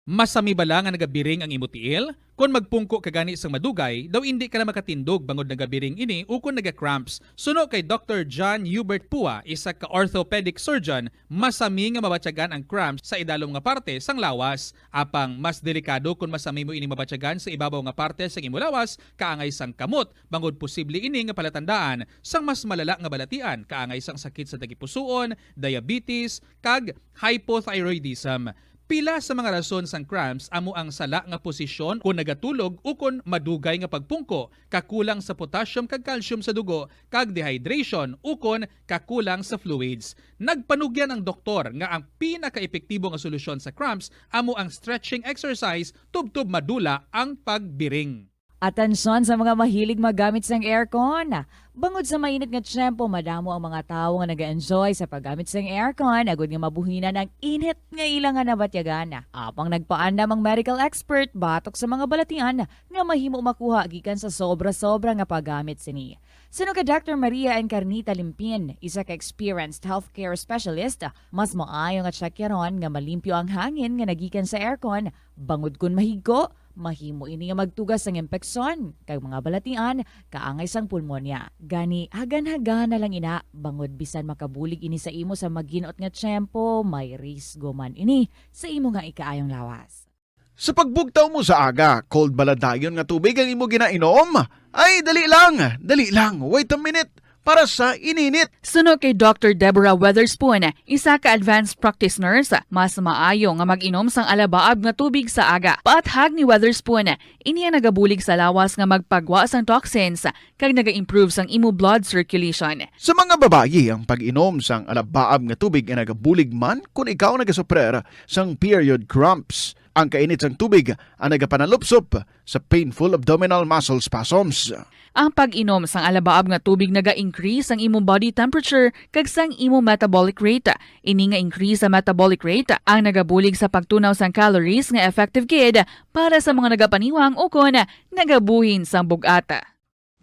Masami bala nga nagabiring ang imo tiil? Kon magpungko ka gani sang madugay, daw indi ka na makatindog bangod nagabiring ini ukon naga-cramps. Suno kay Doctor John Hubert Pua, isa ka orthopedic surgeon, masami nga mabatyagan ang cramps sa idalom nga parte sang lawas. Apang mas delikado kon masami mo ini mabatyagan sa ibabaw nga parte sang imo lawas, kaangay sang kamot, bangod posible ini nga palatandaan sang mas malala nga balatian, kaangay sang sakit sa tagipusoon, diabetes, kag hypothyroidism. Pila sa mga rason sang cramps amo ang sala nga posisyon kon nagatulog ukon madugay nga pagpungko, kakulang sa potassium kag calcium sa dugo, kag dehydration ukon kakulang sa fluids. Nagpanugyan ang doktor nga ang pinakaepektibo nga solusyon sa cramps amo ang stretching exercise tubtob madula ang pagbiring. Atensyon sa mga mahilig maggamit sang aircon. Bangod sa mainit nga tiyempo, madamo ang mga tawo nga nag-enjoy sa paggamit sang aircon agod nga mabuhinan ang init nga ila nga nabatyagan. Apang nagpaandam ang medical expert batok sa mga balatian nga mahimo makuha gikan sa sobra-sobra nga paggamit sini. Suno kay Doctor Maria Encarnita Limpin, isa ka experienced healthcare specialist, mas maayo nga tsekyaron nga malimpyo ang hangin nga nagikan sa aircon, bangod kon mahigko, mahimo ini nga magtuga sang impeksyon kag mga balatian kaangay sang pulmonya. Gani, hagan-hagan na lang ina, bangod bisan makabulig ini sa imo sa maginot nga tiyempo, may risgo man ini sa imo nga ikaayong lawas. Sa pagbugtaw mo sa aga, cold bala dayon nga tubig ang imo ginainom? Ay, dali lang, dali lang, wait a minute, para sa ininit. Suno kay Doctor Deborah Weatherspoon, isa ka advanced practice nurse, mas maayo nga mag-inom sang alabaab nga tubig sa aga. Paathag ni Weatherspoon, ini ang nagabulig sa lawas nga magpagwa sang toxins kag naga-improve sang imo blood circulation. Sa mga babayi, ang pag-inom sang alabaab nga tubig ay nagabulig man kon ikaw nagasuprer sang period cramps. Ang kainit sang tubig ang nagapanalupsop sa painful abdominal muscle spasms. Ang pag-inom sang alabaab nga tubig naga-increase sang imong body temperature kag sang imong metabolic rate. Ini nga increase sa metabolic rate ang nagabulig sa pagtunaw sang calories nga effective gid para sa mga nagapaniwang ukon nagabuhin sang bug-at.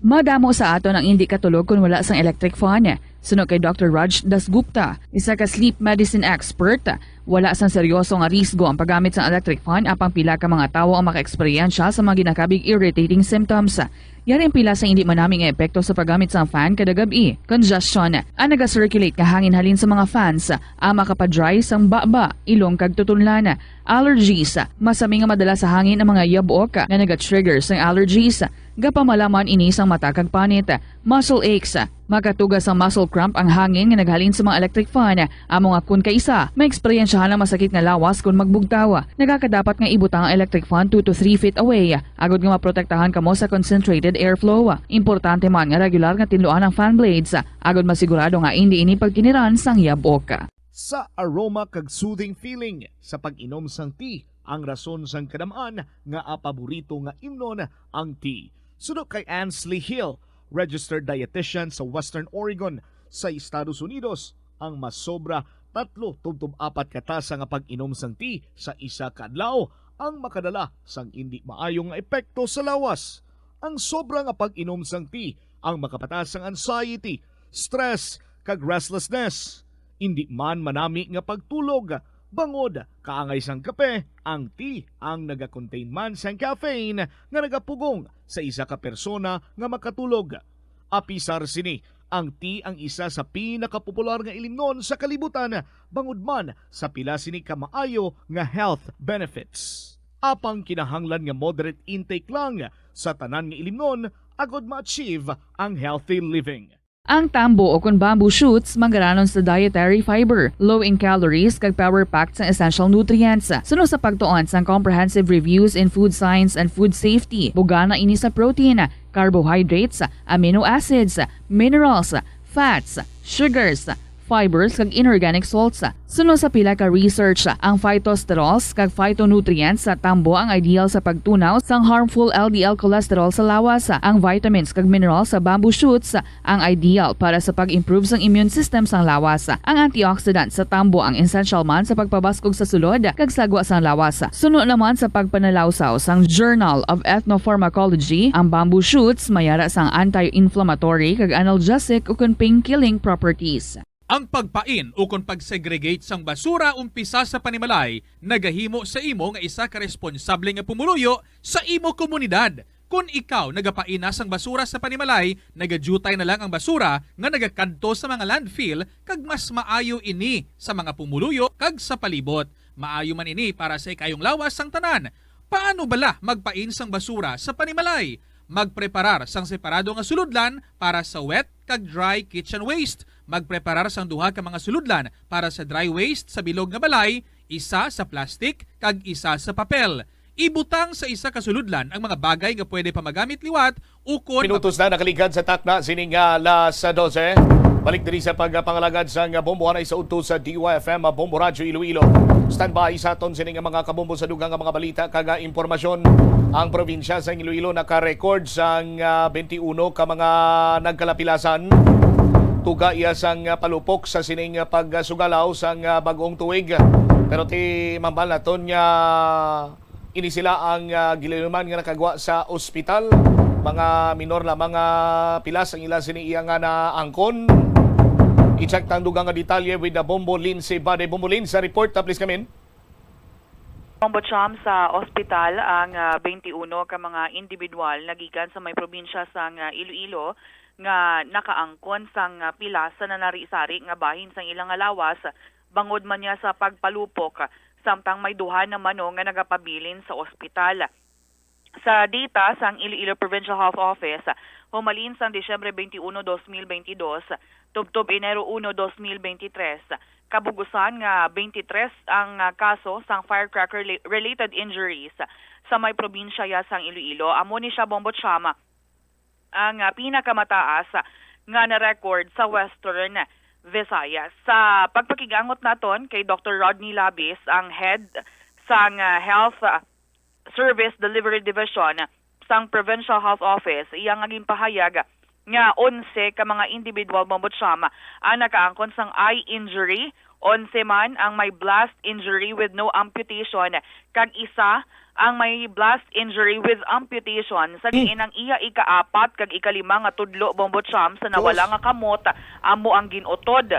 Madamo sa aton ang indi katulog kon wala sang electric fan. Suno kay Doctor Raj Dasgupta, isa ka sleep medicine expert, wala sang seryoso nga risgo ang paggamit sang electric fan, apang pila ka mga tawo ang makaeksperyensya sa mga ginakabig irritating symptoms. Yari ang pila sa indi manami nga epekto sa paggamit sang fan kada gab-i. Congestion, ang naga-circulate nga hangin halin sa mga fans, ang makapa-dry sang baba, ilong kag tutunlan. Allergies, masami nga madala sa hangin ang mga yabok nga naga-trigger sang allergies. Gapamalaman ini sang mata kag panit. Muscle aches, makatuga sang muscle cramp ang hangin nga naghalin sa mga electric fan. Amo nga kon kaisa, maeksperiensyahan ang masakit nga lawas kon magbugtaw. Nagakadapat nga ibutang ang electric fan two to three feet away, agod nga maprotektahan kamo sa concentrated airflow. Importante man nga regular nga tinluan ang fan blades, agod masigurado nga indi ini pagkiniran sang yabok. Sa aroma kag soothing feeling sa pag-inom sang tea, ang rason sang kadam-an nga paborito nga imnon ang tea. Suno kay Ansley Hill, registered dietitian sa Western Oregon sa Estados Unidos, ang masobra tatlo tubtob apat ka tasa nga pag-inom sang tea sa isa ka adlaw ang makadala sang indi maayo nga epekto sa lawas. Ang sobra nga pag-inom sang tea ang makapataas sang anxiety, stress, kag restlessness. Indi man manami nga pagtulog, bangod kaangay sang kape, ang tea ang nagakontain man sang caffeine nga nagapugong sa isa ka persona nga makatulog. Apisar sini, ang tea ang isa sa pinakapopular nga ilimnon sa kalibutan, bangod man sa pila sini ka maayo nga health benefits. Apang kinahanglan nga moderate intake lang sa tanan nga ilimnon agod ma-achieve ang healthy living. Ang tambo o kon bamboo shoots manggaranon sa dietary fiber, low in calories, kag power-packed sang essential nutrients. Suno sa pagtuon sang Comprehensive Reviews in Food Science and Food Safety, bugana ini sa protein, carbohydrates, amino acids, minerals, fats, sugars, fibers, kag inorganic salts. Suno sa pila ka research, ang phytosterols kag phytonutrients sa tambo ang ideal sa pagtunaw sang harmful L D L cholesterol sa lawas. Ang vitamins kag minerals sa bamboo shoots ang ideal para sa pag-improve sang immune system sang lawas. Ang antioxidant sa tambo ang essential man sa pagpabaskog sa sulod kag sagwa sang lawas. Suno naman sa pagpanalawsaw sang Journal of Ethnopharmacology, ang bamboo shoots mayara sang anti-inflammatory kag analgesic ukon pain-killing properties. Ang pagpain ukon pag-segregate sang basura umpisa sa panimalay nagahimo sa imo nga isa ka responsable nga pumuluyo sa imo komunidad. Kon ikaw nagapain na sang basura sa panimalay, nagadyutay na lang ang basura nga nagakadto sa mga landfill, kag mas maayo ini sa mga pumuluyo kag sa palibot. Maayo man ini para sa ikayong lawas sang tanan. Paano bala magpain sang basura sa panimalay? Magpreparar sang separado nga sulodlan para sa wet kag dry kitchen waste. Magpreparar sang duha ka mga sulodlan para sa dry waste sa bilog nga balay, isa sa plastic kag isa sa papel. Ibutang sa isa ka sulodlan ang mga bagay nga pwede pa magamit liwat ukon Minutos na nakaligad sa takna sining alas dose. Balik diri sa pagpangalagad sang bombo anay sa udto sa D Y F M Bombo Radyo Iloilo. Standby sa aton sining mga kabombo sa dugang nga mga balita kag impormasyon. Ang probinsya sa Iloilo naka-record sang, ah, twenty-one ka mga nagkalapilasan. Tuga iya sang, ah, palupok sa sining, ah, pagsugalaw sang, ah, bag-ong tuig. Pero ti mambal naton nga ini sila ang, ah, gilinuman nga nakagwa sa ospital. Mga minor lamang nga pilas ang ila sini iya nga naangkon. I-check tang dugang nga detalye with the Bombo Lindsay Bade. Bombo Lindsay, report, ah, please come in. Bombo Cham, sa ospital ang, ah, twenty-one ka mga individual nagikan sa may probinsya sang, ah, Iloilo nga nakaangkon sang, ah, pilas sa nanari-sari nga bahin sang ilang nga lawas bangod man niya sa pagpalupok, samtang may duha naman, no, nga nagapabilin sa ospital. Sa data sang Iloilo Provincial Health Office, humalin sang Disyembre twenty-one, dos mil veintidós, tubtob Enero uno, dos mil veintitrés, kabug-usan nga twenty-three ang, ah, kaso sang firecracker-related injuries sa may probinsya ya sang Iloilo. Amo ni siya, Bombo Cham, ang, ah, pinakamataas nga na-record sa Western Visayas. Sa pagpakig-angot naton kay Doktor Rodney Labis, ang head sang, ah, Health, ah, Service Delivery Division sang Provincial Health Office, iya nga ginpahayag nga onse ka mga individual, Bombo Cham, ang nakaangkon sang eye injury, onse man ang may blast injury with no amputation, kag isa ang may blast injury with amputation, sa diin ang iya ikaapat kag ikalima nga tudlo, Bombo Cham, sa nawala nga kamot amo ang gin-utod.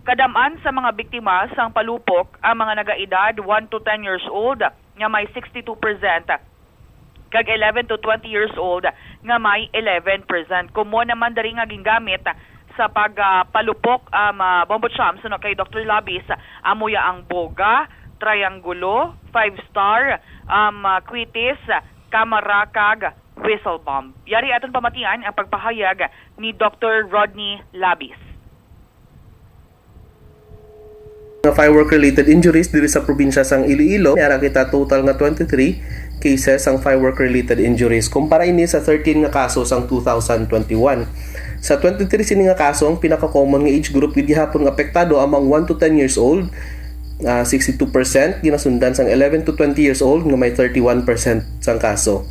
Kadam-an sa mga biktima sang palupok ang mga nagaedad one to ten years old, nga may sixty-two percent, kag eleven to twenty years old nga may eleven percent. Common naman diri nga gingamit sa pag, ah, palupok, um, ah, Bombo Cham, suno kay Doktor Labis, amo ya ang boga, triangulo, five star, um, ah, kwitis, kamara, kag whistle bomb. Yari aton pamatian ang pagpahayag ni Doktor Rodney Labis. Nga firework-related injuries diri sa probinsya sang Iloilo, may ara kita total nga twenty-three cases sang firework-related injuries, kumpara ini sa thirteen nga kaso sang two thousand twenty-one. Sa twenty-three sini nga kaso, ang pinaka-common nga age group gid gihapon nga apektado amo ang one to ten years old, ah, sixty-two percent, ginasundan sang eleven to twenty years old nga may thirty-one percent sang kaso.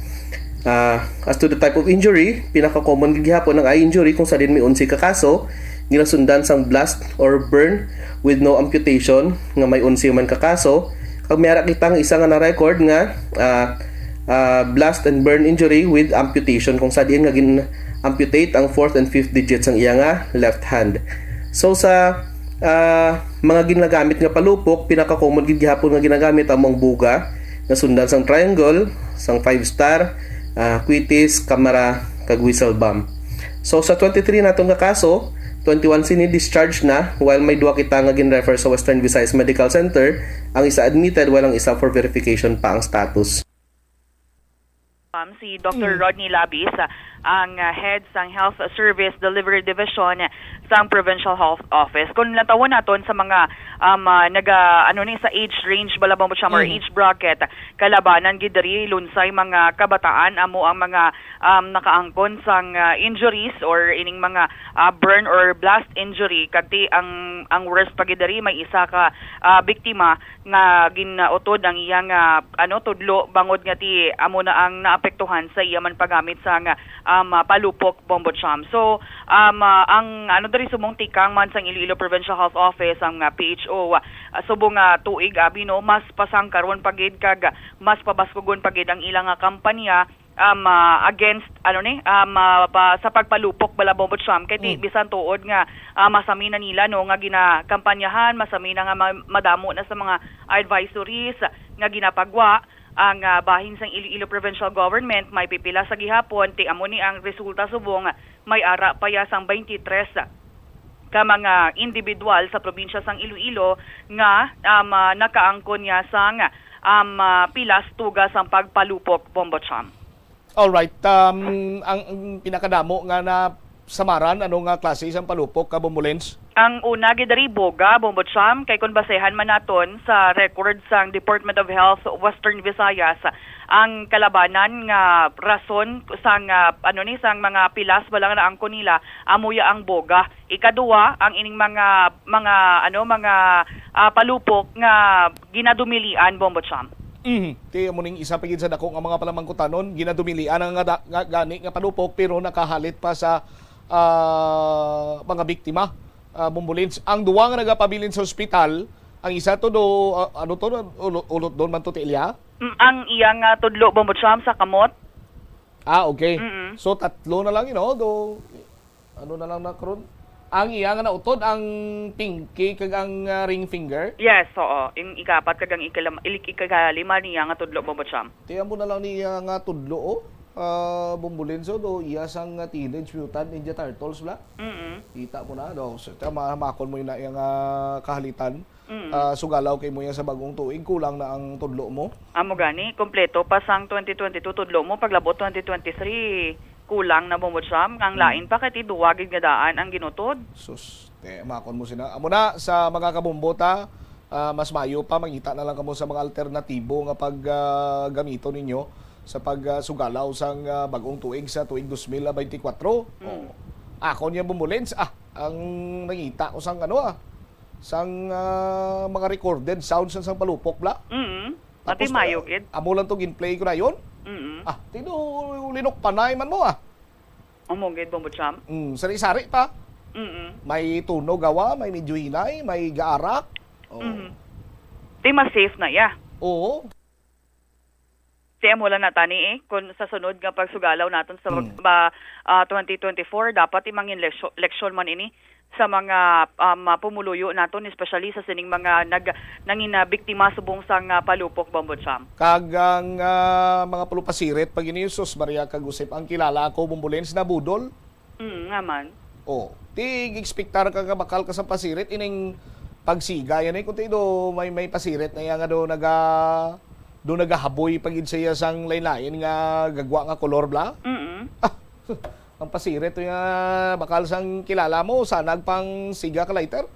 Ah, as to the type of injury, pinaka-common gid gihapon ang eye injury, kung sa diin may onse ka kaso, ginasundan sang blast or burn with no amputation nga may onse man ka kaso, kag may ara kita nga isa nga na-record nga, ah, ah, blast and burn injury with amputation, kung sa diin nga gin-amputate ang fourth and fifth digit sang iya nga left hand. So, sa Ah, mga ginagamit nga palupok, pinaka-common gid gihapon nga ginagamit amo ang buga, nga sundan sang triangle, sang five star, ah, kwitis, kamara, kag whistle bomb. So sa twenty-three naton nga kaso, twenty-one sini discharge na, while may duha kita nga gin-refer sa Western Visayas Medical Center, ang isa admitted while ang isa for verification pa ang status. Um, si Doctor Mm. Rodney Labis, ah, ang, ah, head sang Health Service Delivery Division sang Provincial Health Office. Kung lantawon naton sa mga, um, ah, naga, ano ni, sa age range bala, Bombo Cham, or Mm. age bracket, kalabanan gid diri lunsay mga kabataan, amo ang mga, um, nakaangkon sang, ah, injuries or ining mga, ah, burn or blast injury, kag ti ang, ang worst pa gid diri, may isa ka, ah, biktima nga ginautod ang iyang, ah, ano, tudlo, bangod nga ti amo na ang naapektuhan sa iya man paggamit sang, um, ah, palupok, Bombo Cham. So, um, ah, ang, ano, diri subong tikang man sang Iloilo Provincial Health Office, ang, ah, P H O, ah, subong nga tuig, abi, no, mas pasangkaron pa gid kag mas pabaskugon pa gid ang ila nga kampanya, um, ah, against, ano ni, um, ah, pa, sa pagpalupok bala, Bombo Cham, kay ti, Mm. bisan tuod nga, ah, masami na nila, no, nga ginakampanyahan, masami na nga ma-, madamo na sa mga advisories nga ginapagwa ang, ah, bahin sang Iloilo Provincial Government, may pipila sa gihapon, ti amo ni ang resulta subong may ara pa ya sang twenty-three ka mga individual sa probinsya sang Iloilo nga, um, ah, nakaangkon niya sang, um, ah, pilas tuga sang pagpalupok, Bombo Cham. Alright. Um, ang, ang pinakadamo nga na samaran, ano nga klase sang palupok ka, Bombo Lens? Ang una gid diri, boga, Bombo Cham, kay kon basehan man naton sa record sang Department of Health Western Visayas, ang kalabanan nga rason sang, ah, ano ni, sang mga pilas bala nga naangkon nila, amo ya ang boga. Ikaduha, ang ining mga, mga, ano, mga, ah, palupok nga ginadumilian, Bombo Cham. Mhm. Ti amo ning isa pa gid sa dako nga mga palamangkutanon, ginadumilian ang nga, da- nga gani nga palupok, pero nakahalit pa sa, ah, mga biktima, ah, Bombo Lens. Ang duwa nga nagapabilin sa ospital, ang isa to do, ah, ano to, ulo- ulot doon man to ti Elia? Mm, ang iya nga tudlo, Bombo Cham, sa kamot. Ah, okay. Mm-mm. So tatlo na lang, you know, do ano na lang na karon? Ang iya nga nautod ang pinky kag ang, ah, ring finger. Yes, oo. Yung ikapat kag ang ikalam- ilik- ikakalima niya nga tudlo, Bombo Cham. Ti amo na lang niya nga tudlo, oh. Ah, Bombo Lens, oh, do iya sang, ah, Teenage Mutant Ninja Turtles bala. Mm-mm. Kita mo na, do. So, tama, makon mo yun na iyang, ah, kahalitan. Mm. Ah, sugalaw kay mo yan sa bagong tuig, kulang na ang tudlo mo. Amo gani, kompleto pa sang twenty twenty-two tudlo mo, paglabot twenty twenty-three, kulang na mo mo siyam. Ang Mm. lain pa kay ti duwa gid nga daan ang ginutod. Sus, te, makon mo sina. Amo na, sa mga kabumbota, ah, mas mayo pa, mangita na lang kamo sa mga alternatibo nga pag, ah, gamito ninyo sa pag, ah, sugalaw sang, ah, bagong tuig sa tuig dos mil beintikwatro. Mm. Oh. Ako niya bumulins, ah, ang nangita ko sang ano, ah, sang, ah, mga recorded sounds sang, sang palupok bla. Mm. Tapos, Mati mayo ah, gid. Amo lang to ginplay ko na yon. Mm. Ah, tino linok panay man mo ah. Amo gid, Bombo Cham. Mm, sari-sari pa. Mm. May tunog gawa, may medyo hinay, may gaarak. Oh. Mm. Di mas safe na ya. Oo. Ti amo lang na tani eh, kung sa sunod nga pagsugalaw naton sa mag- Hmm. ba, ah, twenty twenty-four, dapat imangin leksyo- leksyon man ini sa mga, um, ah, pumuluyo naton, especially sa sining mga nag- nangin, ah, biktima subong sang, ah, palupok, Bombo Cham. Kag ang, ah, mga palupasirit pag ini, sus, Maria kag Josep, ang kilala ako, Bombo Lens, nabudol. Mm, nga man. Oh, ti expectar ka nga bakal ka sa pasirit ining pagsiga yan eh, kunti do may may pasirit na iya nga do naga do nagahaboy pa gid siya sang lain-lain nga gagwa nga kolor bla. Mm. Ah, ang pasirit to nga bakal sang kilala mo, sanag pang siga ka lighter.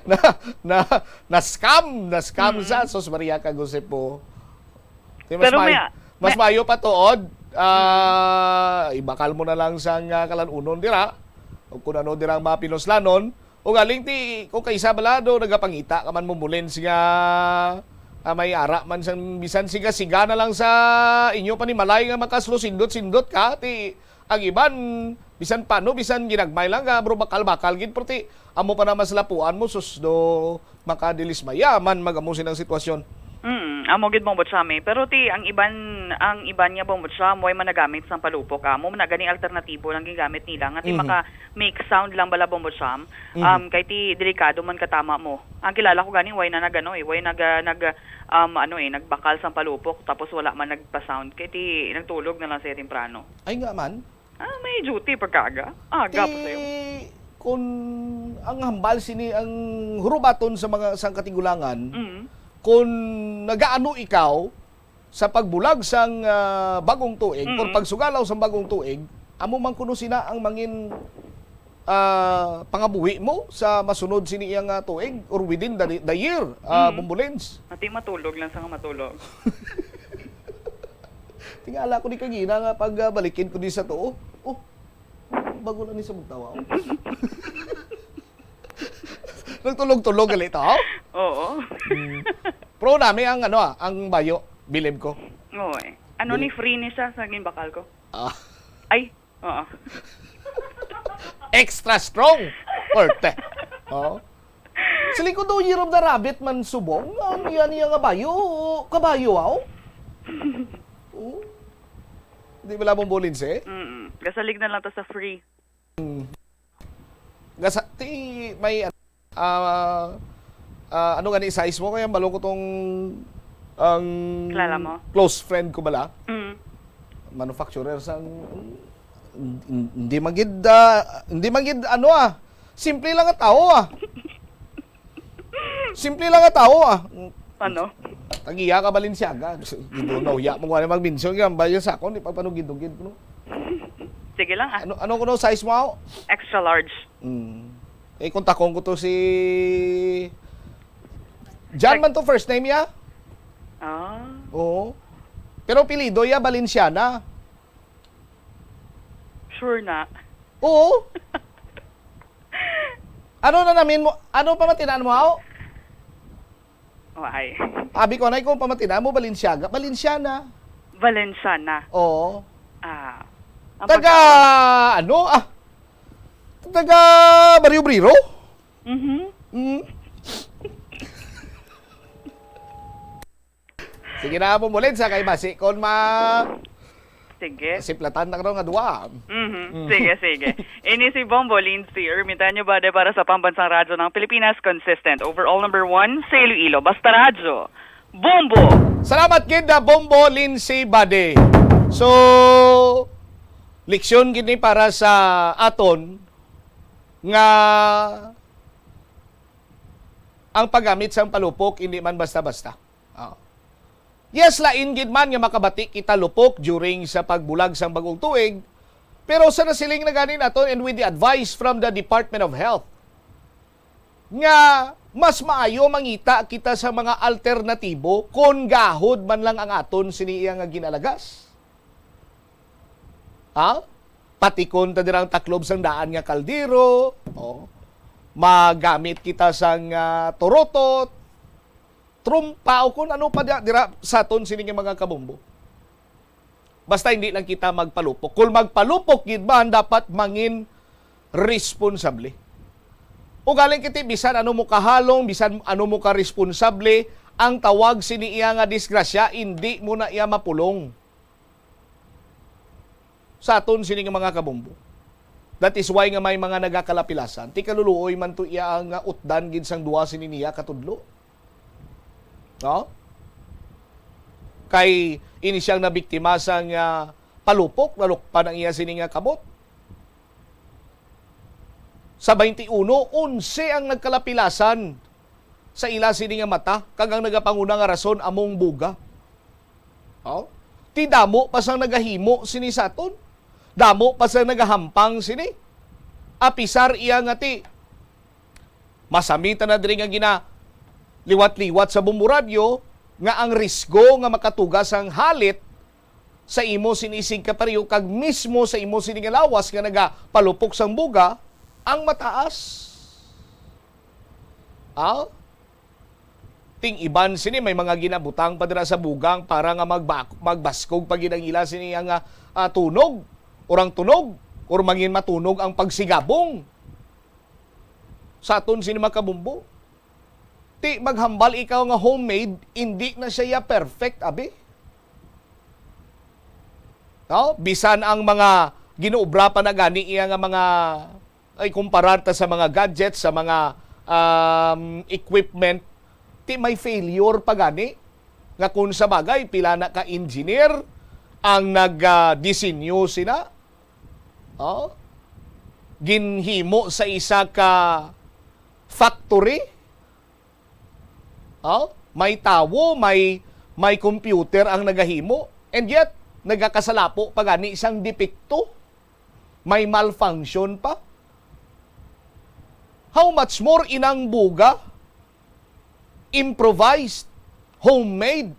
na na na scam, na scam Mm. sa sus Maria kag Josep po. Di, mas Pero may, may- mas may- mayo pa tuod. Ah, ibakal mo na lang sang, ah, kalanunon dira. O kung ano dira ang mga pinuslanon. O galing ti, kung kaisa bala do, nagapangita ka man mo, Bulens, nga, ah, may ara man sang bisan siga-siga na lang sa inyo panimalay nga makaslo sindot-sindot ka, ti ang iban, bisan pano, bisan ginagmay lang nga, bro, bakal-bakal gid, pero ti amo pa na mas lapuan mo, sus, do makadilismaya man mag-amo sinang sitwasyon. Mm, amo gid, Bombo Cham, eh. Pero ti, ang iban, ang iban nga Bombo Cham, way man nagamit sang palupok, ah. Amo man na gani alternatibo lang gingamit nila, nga ti Mhm. maka-make sound lang bala, Bombo Cham. Mhm. Um, kay ti delikado man katama mo. Ang kilala ko gani, way na nag-ano, eh, way nag, ah, nag, um, ano, eh, nagbakal sang palupok, tapos wala man nagpa-sound. Kay ti nagtulog na lang siya temprano. Ay nga man? Ah, may duty pagkaaga. Aga pa sayo. Ti, kun ang hambal sini ang hurubaton sa mga sang katigulangan, Mm. kun nagaano ikaw sa pagbulag sang, ah, bagong tuig or Mm. pagsugalaw sang bagong tuig, amo man kuno sina ang mangin, ah, pangabuhi mo sa masunod sini iya nga tuig or within the, the year, ah, Mm. Bombolins? Ati matulog lang sa nga matulog. Tingala ko ni kagina nga pag, ah, balikin ko di sa tuo. Oh, bago lang ni sa bugtawa, oh. Nagtulog-tulog gali to, oh? Oo. Mm. Pro nami ang, ano, ah, ang bayo, bilib ko. Oo, eh. Ano Bilib. ni free ni siya sa ginbakal ko? Ah. Ay, oo. Extra strong. Orte. Oh. Siling ko daw Year of the Rabbit man subong. Ang iya niya nga bayo. Kabayo, aw. Oh. Di ba lamang Bombolins, eh? Mm-mm. Gasalig na lang to sa free. Gasa, ti, may, ah, ah, ano gani size mo? Kaya balong ko tong, ang Kilala mo? close friend ko bala. Mm. Manufacturer sang, hindi magid, ah, hindi magid, ano, ah, simple lang nga tao, ah. Simple lang nga tao, ah. Ano? Tagiya ka Balenciaga. Gido na uya mo nga mag-mention ka, ba yung sakon, di pa panugid-ugid, no? Sige lang, ah. Ano, ano kuno size mo, aw? Extra large. Mm. Eh, kontakon ko to si John Like man to first name ya? Ah. Oo. Pero apelyido ya Valenciana. Sure na. Oo. Ano na namin mo? Ano pa matinaan mo, aw? Oh, ay. Abi ko, anay, kung pamatinan mo, Balenciaga. Balenciana. Valenciana. Oo. Ah. Ang Taga, pagkaon? ano, ah, taga Barrio Obrero? Mhm. Mm. Sige na, Bombolins, sa kay basi kon ma-, Sige. siplatan na karon nga duwa. Mhm. Mm. Sige, sige. Ini si Bombolins, si Ermitanyo Bade para sa Pambansang Radyo ng Pilipinas, consistent, overall number one sa Iloilo. Basta Radyo, Bombo! Salamat gid na Bombo Lindsay Bade. So, leksyon gid ni para sa aton nga ang paggamit sang palupok hindi man basta-basta. Ah. Yes, lain gid man nga makabati kita lupok during sa pagbulag sang bagong tuig, pero sa nasiling na gani naton and with the advice from the Department of Health, nga mas maayo mangita kita sa mga alternatibo kon gahod man lang ang aton sini iya nga ginalagas. Ha? Patikon ta dira ang taklob sang daan nga kaldero, oh. Magamit kita sang, ah, turotot, trumpa, o kon ano pa dia-, dira sa aton sini nga mga kabombo. Basta hindi lang kita magpalupok. Kung magpalupok gid man, dapat mangin responsable. Ugaling kiti, bisan ano mo kahalong, bisan ano mo ka responsable, ang tawag sini iya nga disgrasya, hindi mo na iya mapulong sa aton sini nga mga kabombo. That is why nga may mga nagakalapilasan. Ti kaluluoy man to iya ang, ah, utdan gid sang duha sini niya katudlo. No? Kay ini siyang nabiktima sang, ah, palupok, nalukpan ang iya sini nga kamot. Sa twenty-one, onse ang nagkalapilasan sa ila sini nga mata, kag ang nagapanguna nga rason among buga. Oh? Ti damo pa sang nagahimo sini sa aton. Damo pa sang nagahampang sini. Apisar iya nga ti masamitan na diri nga gina liwat-liwat sa bombo radyo nga ang risgo nga makatuga sang halit sa imo sini isig kapareho kag mismo sa imo sini nga lawas nga nagapalupok sang buga ang mataas. Ah? Ting iban sini may mga ginabutang pa dira sa bugang para nga magbak-, magbaskog pa gid ang ila sini nga, ah, tunog, or ang tunog, or mangin matunog ang pagsigabong sa aton sini mga kabombo. Ti maghambal ikaw nga homemade, hindi na siya perfect, abi. No? Bisan ang mga ginuobra pa na gani iya nga mga, ay, kumparar ta sa mga gadgets, sa mga, um, equipment, ti may failure pa gani. Nga kung sa bagay, pila na ka engineer ang nag, ah, disenyo sina? Oh? Ginhimo sa isa ka factory? Oh? May tawo, may, may computer ang nagahimo. And yet, nagakasalapo pa gani sang depekto. May malfunction pa. How much more inang buga? Improvised, homemade,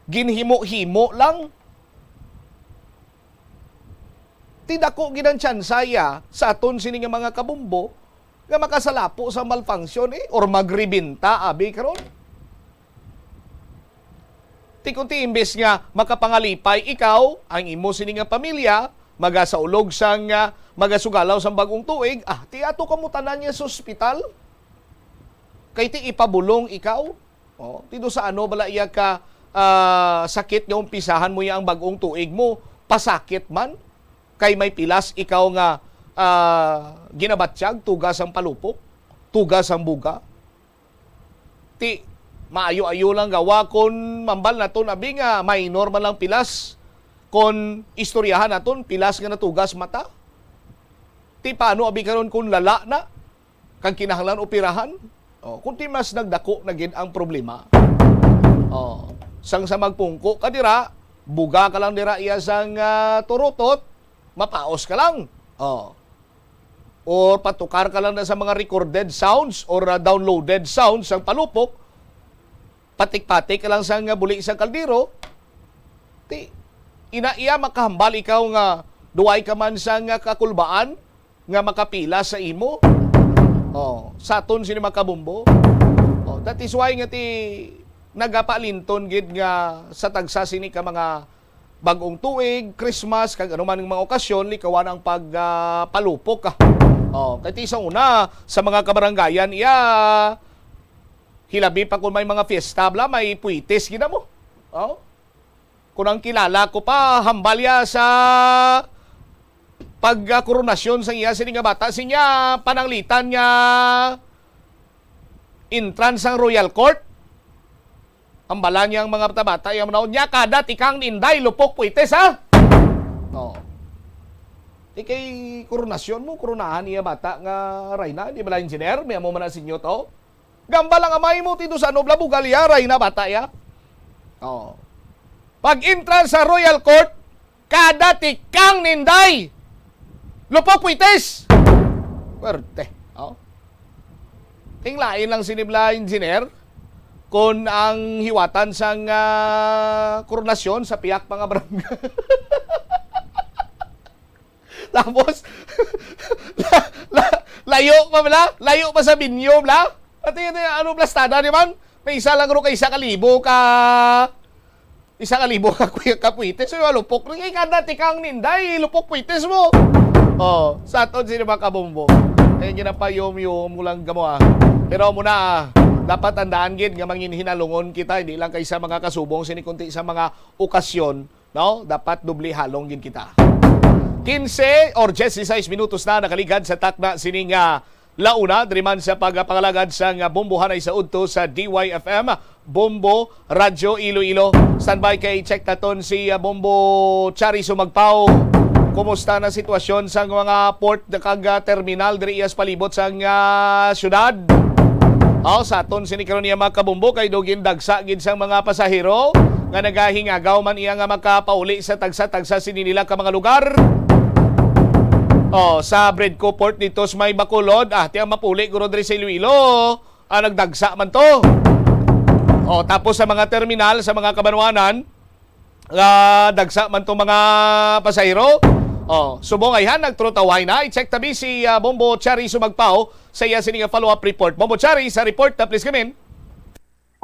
ginhimo-himo lang. Ti dako gid ang tsansa ya sa aton sini nga mga kabumbo nga makasalapo sa malfunction, eh, or magribinta, abi, karon. Ti kunti imbes nga makapangalipay ikaw, ang imo sini nga pamilya, magasaulog sang, ah, magasugalaw sang bag-ong tuig, ah, ti ato kamo tanan niya sa ospital. Kay ti ipabulong ikaw. Oh, ti do sa ano bala iya ka, ah, sakit nga umpisahan mo ya ang bag-ong tuig mo, pasakit man. Kay may pilas ikaw nga, ah, ginabatyag, tuga sang palupok, tuga sang buga. Ti, maayo-ayo lang gawa kon mambal naton abi nga minor man lang pilas, kon istoryahan naton pilas nga natugas mata. Ti, paano abi karon kon lala na, kag kinahanglan operahan? Oh, kun ti mas nagdako na gid ang problema. Oh, sang sa magpungko ka dira, buga ka lang dira iya sang, ah, turutot, mapaos ka lang. Oh. Or patukar ka lang na sa mga recorded sounds or, ah, downloaded sounds sang palupok, patik-patik ka lang sang, ah, buli sang kaldero, ti, ina iya makahambal ikaw nga duway ka man sang, ah, kakulbaan nga makapila sa imo. Oh, sa aton sini mga kabumbo. Oh, that is why nga ti nagapalinton gid nga sa tagsa sini ka mga bag-ong tuig, Christmas, kag anuman nga mga okasyon, likawan ang pag, ah, palupok, ah. Oh, kay ti sa una, sa mga kabarangayan, iya, hilabi pa kung may mga fiesta, bla, may puitis gid mo. Oh. Kung ang kilala ko pa, hambal ya sa pagkoronasyon sa iya sini nga bata, sinya pananglitan nga entrance sang Royal Court. Ang bala niya ang mga bata-bata, iya manaw niya, "Kada tikang ni Inday, lupok puitis, ha?" Oh. Di kay koronasyon mo, koronahan iya bata nga rayna, di bala engineer? May amo man na sinyo to? Gambal ang amay mo, ti do sa ano bala, bugal iya, rayna bata iya. Oh. Pag entrance sa Royal Court, kada tikang ni Inday, lupok puitis. Pwerte. Oh. Ting lain lang sini bala engineer, kon ang hiwatan sang, ah, koronasyon sa piyak mga barangay. Tapos, la-, la-, layo pa bala? Layo pa sa binyo bala? Ati, ati, ano, plastada ni man? May isa lang ro kay isa ka libo ka, isa ka libo ka kuya ka puitis. So, lupok rin kay kada tikang ni Inday, lupok puitis mo. Oh, sa aton sini mga kabumbo. Eh, ginapayom-yom mo lang gamo, ah. Pero muna, ah, dapat tandaan gid nga mangin hinalungon kita, hindi lang kay sa mga kasubong, sini kunti sa mga okasyon, no? Dapat doble halong gid kita. Quince or dieciséis minutos na nakaligad sa takna sini nga launa, diri man sa pagpangalagad sang bombohanay sa udto sa D Y F M, Bombo Radyo Iloilo. Standby kay check naton si, ah, Bombo Chari Sumagpao. Kumusta na sitwasyon sa mga port kag, ah, terminal diri sa palibot sang, ah, syudad? Aw, sa aton sini karon niya, mga kabumbo, kay daw gindagsa gid sang mga pasahero nga nagahingagaw man iya nga makapauli sa tagsa-tagsa sini nila ka mga lugar. Oh, sa Bredco Port dito sa may Bacolod, ah, tiyang mapuli guro diri sa Iloilo. Ah, nagdagsa man to. Oh, tapos sa mga terminal, sa mga kabanwanan, ah, dagsa man tong mga pasahero. Oh, subong ayhan, nagtrutaway na. I-check tabi si, ah, Bombo Chari Sumagpao sa iya sini nga follow-up report. Bombo Chari, sa report na, please come in.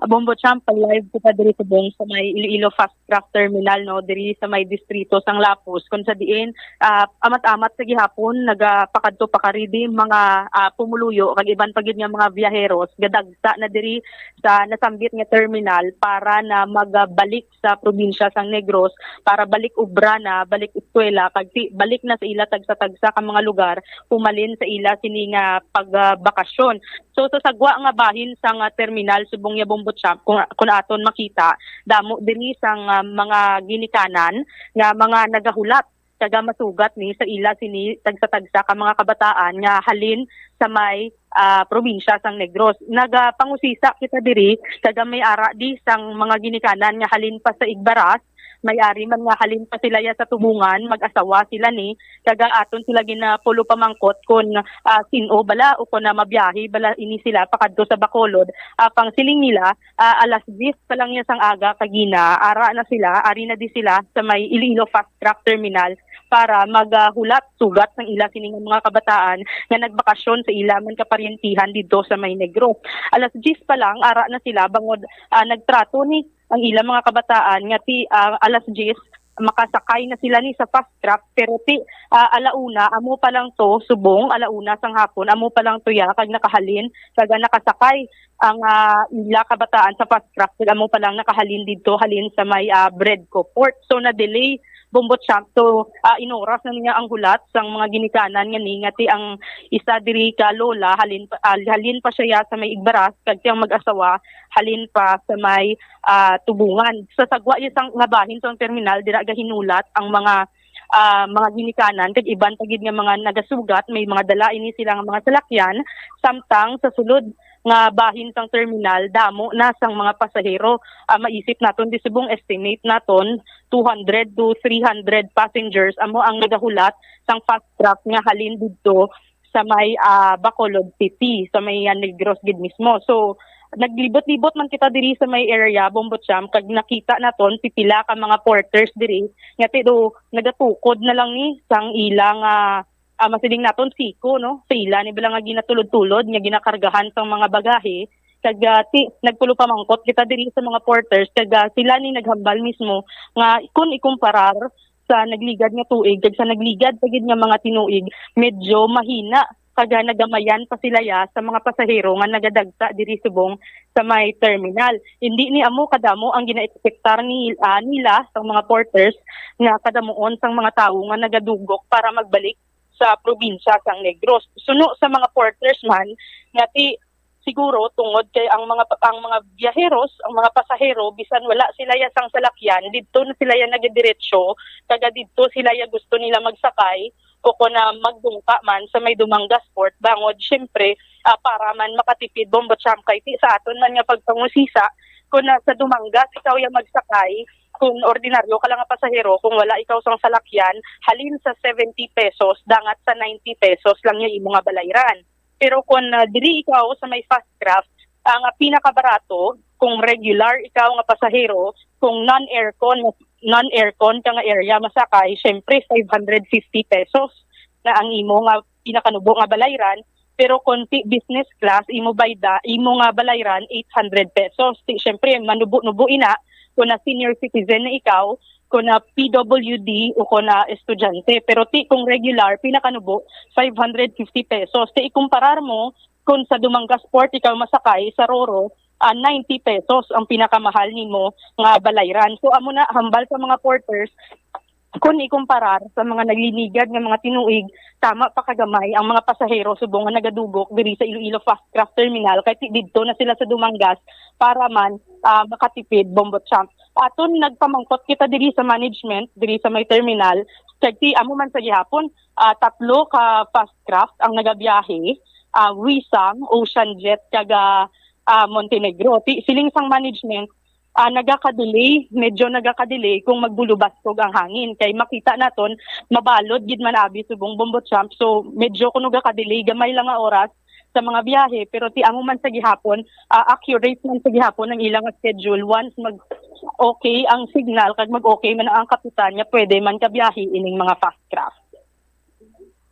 Bombo Champ, live kita diri subong sa may Iloilo Fast Craft Terminal, no, diri sa may distrito sang Lapus, kung sa diin, ah, amat-amat sa gihapon nagapakadto pakari di mga, ah, pumuluyo kag iban pa gid nga mga biyaheros gadagsa na diri sa nasambit nga terminal para na magbalik sa probinsya sang Negros para balik obra na, balik eskwela, kag ti-, balik na sa ila tagsa-tagsa ka mga lugar humalin sa ila sini nga pagbakasyon. So, sa sagwa nga bahin sang, ah, terminal subong niya Bombo Champ, kung, kung aton makita, damo diri sang, ah, mga ginikanan nga mga nagahulat kag masugat ni sa ila sini tagsa-tagsa ka mga kabataan nga halin sa may, ah, probinsya sang Negros. Nagapangusisa kita diri kag may ara di sang mga ginikanan nga halin pa sa Igbaras, may ari man nga halin pa sila ya sa Tubungan, mag-asawa sila ni, kag aton sila ginapulo pamangkot kon, ah, sin-o bala o kon na mabiyahe bala ini sila pakadto sa Bacolod. Apang siling nila, ah, alas diyes pa lang niya sang aga kagina, ara na sila, ari na di sila sa may Iloilo Fast Craft Terminal para maghulat sugat sang ila sini nga mga kabataan nga nagbakasyon sa ila man kaparyentihan didto sa may Negros. Alas diyes pa lang, ara na sila bangod, ah, nagtrato ni ang ilang mga kabataan nga ti, ah, alas diyes makasakay na sila ni sa Fast Craft, pero ti, ah, alauna, amo pa lang to, subong alauna sang hapon, amo pa lang to ya, kag nakahalin, kag nakasakay ang, ah, ila kabataan sa Fast Craft, kag amo pa lang nakahalin didto, halin sa may, ah, Bredco Port. So, na-delay, Bombo Champ. So, ah, inoras na niya ang hulat sang mga ginikanan nga ni, nga ti ang isa diri ka lola, halin pa, ah, halin pa siya ya sa may Igbaras, kag ti ang mag-asawa, halin pa sa may, ah, Tubungan. Sa sagwa ya sang, nga bahin sang terminal, dira gahinulat ang mga, ah, mga ginikanan, kag iban pa gid nga mga nagasugat, may mga dala ini sila nga mga salakyan, samtang sa sulod nga bahin sang terminal, damo na sang mga pasahero. Ah, maisip naton, di subong estimate naton, two hundred to three hundred passengers amo ang nagahulat sang Fast Craft nga halin didto sa may, ah, Bacolod City, sa may, ah, Negros gid mismo. So, naglibot-libot man kita diri sa may area, Bombo Champ, kag nakita naton pipila ka mga porters diri nga ti do nagatukod na lang ni sang ilang, ah, ah, masiling naton siko, no? Sa ila ni bala nga ginatulod-tulod nga ginakargahan sang mga bagahe, kag, ah, ti, nagpulo pamangkot kita diri sa mga porters, kag, ah, sila ni naghambal mismo nga kun ikumparar sa nagligad nga tuig kag sa nagligad pa gid nga mga tinuig, medyo mahina kag, ah, nagamayan pa sila ya sa mga pasahero nga nagadagsa diri subong sa may terminal. Hindi ni amo kadamo ang ginaekspektar ni, ah, nila sa mga porters nga kadamuon sang mga tawo nga nagadugok para magbalik sa probinsya sang Negros. Suno sa mga porters man nga ti, siguro tungod kay ang mga, ang mga biyaheros, ang mga pasahero, bisan wala sila ya sang salakyan, didto na sila ya nagadiretso, taga didto sila ya gusto nila magsakay o kon na magdungka man sa may Dumangas Port, bangod, siyempre, ah, para man makatipid, Bombo Champ, kay ti sa aton man nga pagpangusisa, kon na sa Dumangas ikaw ya magsakay, kung ordinaryo ka lang nga pasahero, kung wala ikaw sang salakyan, halin sa seventy pesos, dangat sa ninety pesos lang ya imo nga balayran. Pero kung, ah, diri ikaw sa may Fast Craft, ang, ah, pinakabarato, kung regular ikaw nga pasahero, kung non-aircon, non-aircon ka nga area masakay, syempre five hundred fifty pesos na ang imo nga pinakanubo nga balayran. Pero kung ti business class, imo bayda, imo nga balayran, eight hundred pesos. Ti, syempre, manubo-nubo ina, kung na senior citizen na ikaw, kung na P W D o kung na estudyante. Pero ti, kung regular, pinakanubo, five hundred fifty pesos. Ti, ikumparar mo, kung sa Dumangas Port ikaw masakay sa Roro, ah, ninety pesos ang pinakamahal nimo nga balayran. So, amo na, hambal sa mga porters, kung ikumparar sa mga naglinigad nga mga tinuig, tama pa kagamay ang mga pasahero subong nga nagadugok diri sa Iloilo Fast Craft Terminal, kay ti-, didto na sila sa Dumangas para man, ah, makatipid, Bombo Champ. Aton nagpamangkot kita diri sa management, diri sa may terminal, kag ti amo man sa gihapon, ah, tatlo ka Fast Craft ang nagabiyahe, ah, Wisang, Ocean Jet, kag, ah, ah, Montenegro. Ti, siling sang management, ah, nagaka-delay, medyo nagaka-delay kung magbulubastog ang hangin. Kay makita naton, mabalod gid man abi subong, Bombo Champ. So, medyo kung nagaka-delay, gamay lang nga oras sa mga biyahe. Pero ti amo man sa gihapon, ah, accurate man sa gihapon ang ilang schedule. Once mag-okay ang signal, kag mag-okay man ang kapitan niya, pwede man kabiyahe ining mga Fast Craft.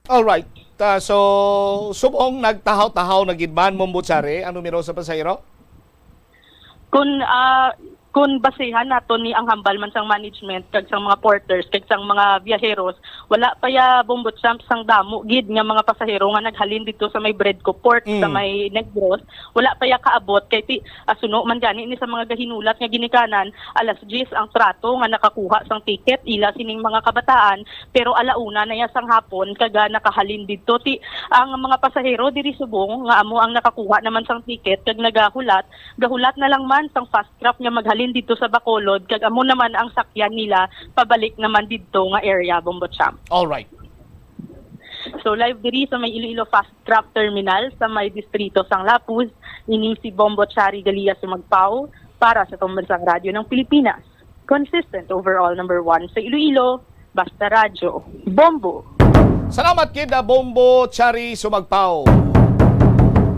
Alright. Ta, so, subong nagtahaw-tahaw na gid man, Mombotsari, ang numero sa pasahero? Kun, ah, kun basehan naton ni ang hambal man sang management kag sang mga porters kag sang mga biyaheros, wala pa ya, Bombo Champ, sang damo gid nga mga pasahero nga naghalin dito sa may Bredco Port, sa Mm. may Negros. Wala pa ya kaabot kay ti, ah, suno man gani ni sa mga gahinulat nga ginikanan, alas diyes ang trato nga nakakuha sang ticket ila sining mga kabataan, pero ala una na ya sang hapon kag, ah, nakahalin didto. Ti, ang mga pasahero diri subong nga amo ang nakakuha naman sang ticket kag nagahulat, gahulat na lang man sang fast track nga maghalin didto sa Bacolod, kag amo naman ang sakyan nila pabalik naman didto nga area, Bombo Champ. All right. So, live diri sa may Iloilo Fast Track Terminal sa may distrito sang Lapuz, ini si Bombo Chari Galia Sumagpao para sa Pambansang Radyo ng Pilipinas. Consistent overall number one sa Iloilo, basta radyo. Bombo! Salamat kid, ah, Bombo Chari Sumagpao.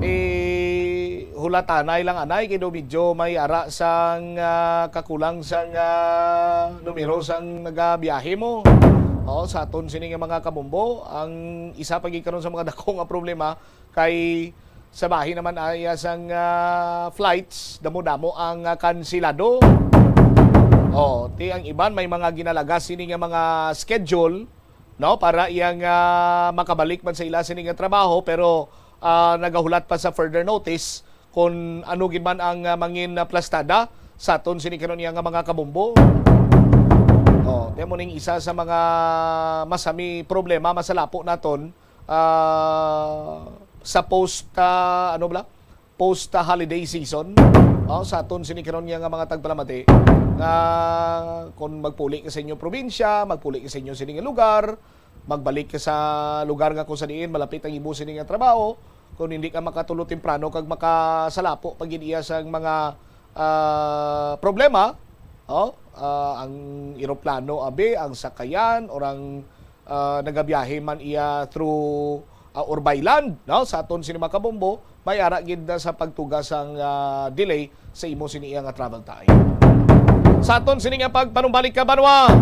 Eh, hulatanay lang anay kay do medyo may ara sang, ah, kakulang sang, ah, numero sang nagabiyahe mo. Oo, sa aton sini nga mga kabombo, ang isa pa gid karon sa mga dako nga problema kay sa bahin naman aya sang, ah, flights, damo-damo ang, ah, kansilado. Oh, ti ang iban may mga ginalagas sini nga mga schedule, no, para iyang, ah, makabalik man sa ila sini nga trabaho, pero, ah, nagahulat pa sa further notice kung ano gid man ang, ah, mangin, ah, plastada sa aton sini karon iya nga mga kabombo. Oh, ti amo ning isa sa mga masami problema, masalapo naton, ah, sa post, ah, ano bala? Post, ah, holiday season. Oh, sa aton sini karon iya nga mga tagpalamati nga kung magpuli ka sa inyong probinsya, magpuli ka sa inyong sini nga lugar, magbalik ka sa lugar nga kung sa diin malapit ang imo sini nga trabaho, kung hindi ka makatulo temprano kag makasalapo pa gid iya sa mga, ah, problema, oh, ah, ang eroplano abi, ang sakayan, or ang, ah, nagabiyahe man iya through, ah, or by land, no? Sa aton sini mga kabombo, may ara gid na sa pagtuga sang, ah, delay sa imo sini iya nga travel time. Sa aton sini nga pagpanumbalik ka banwa,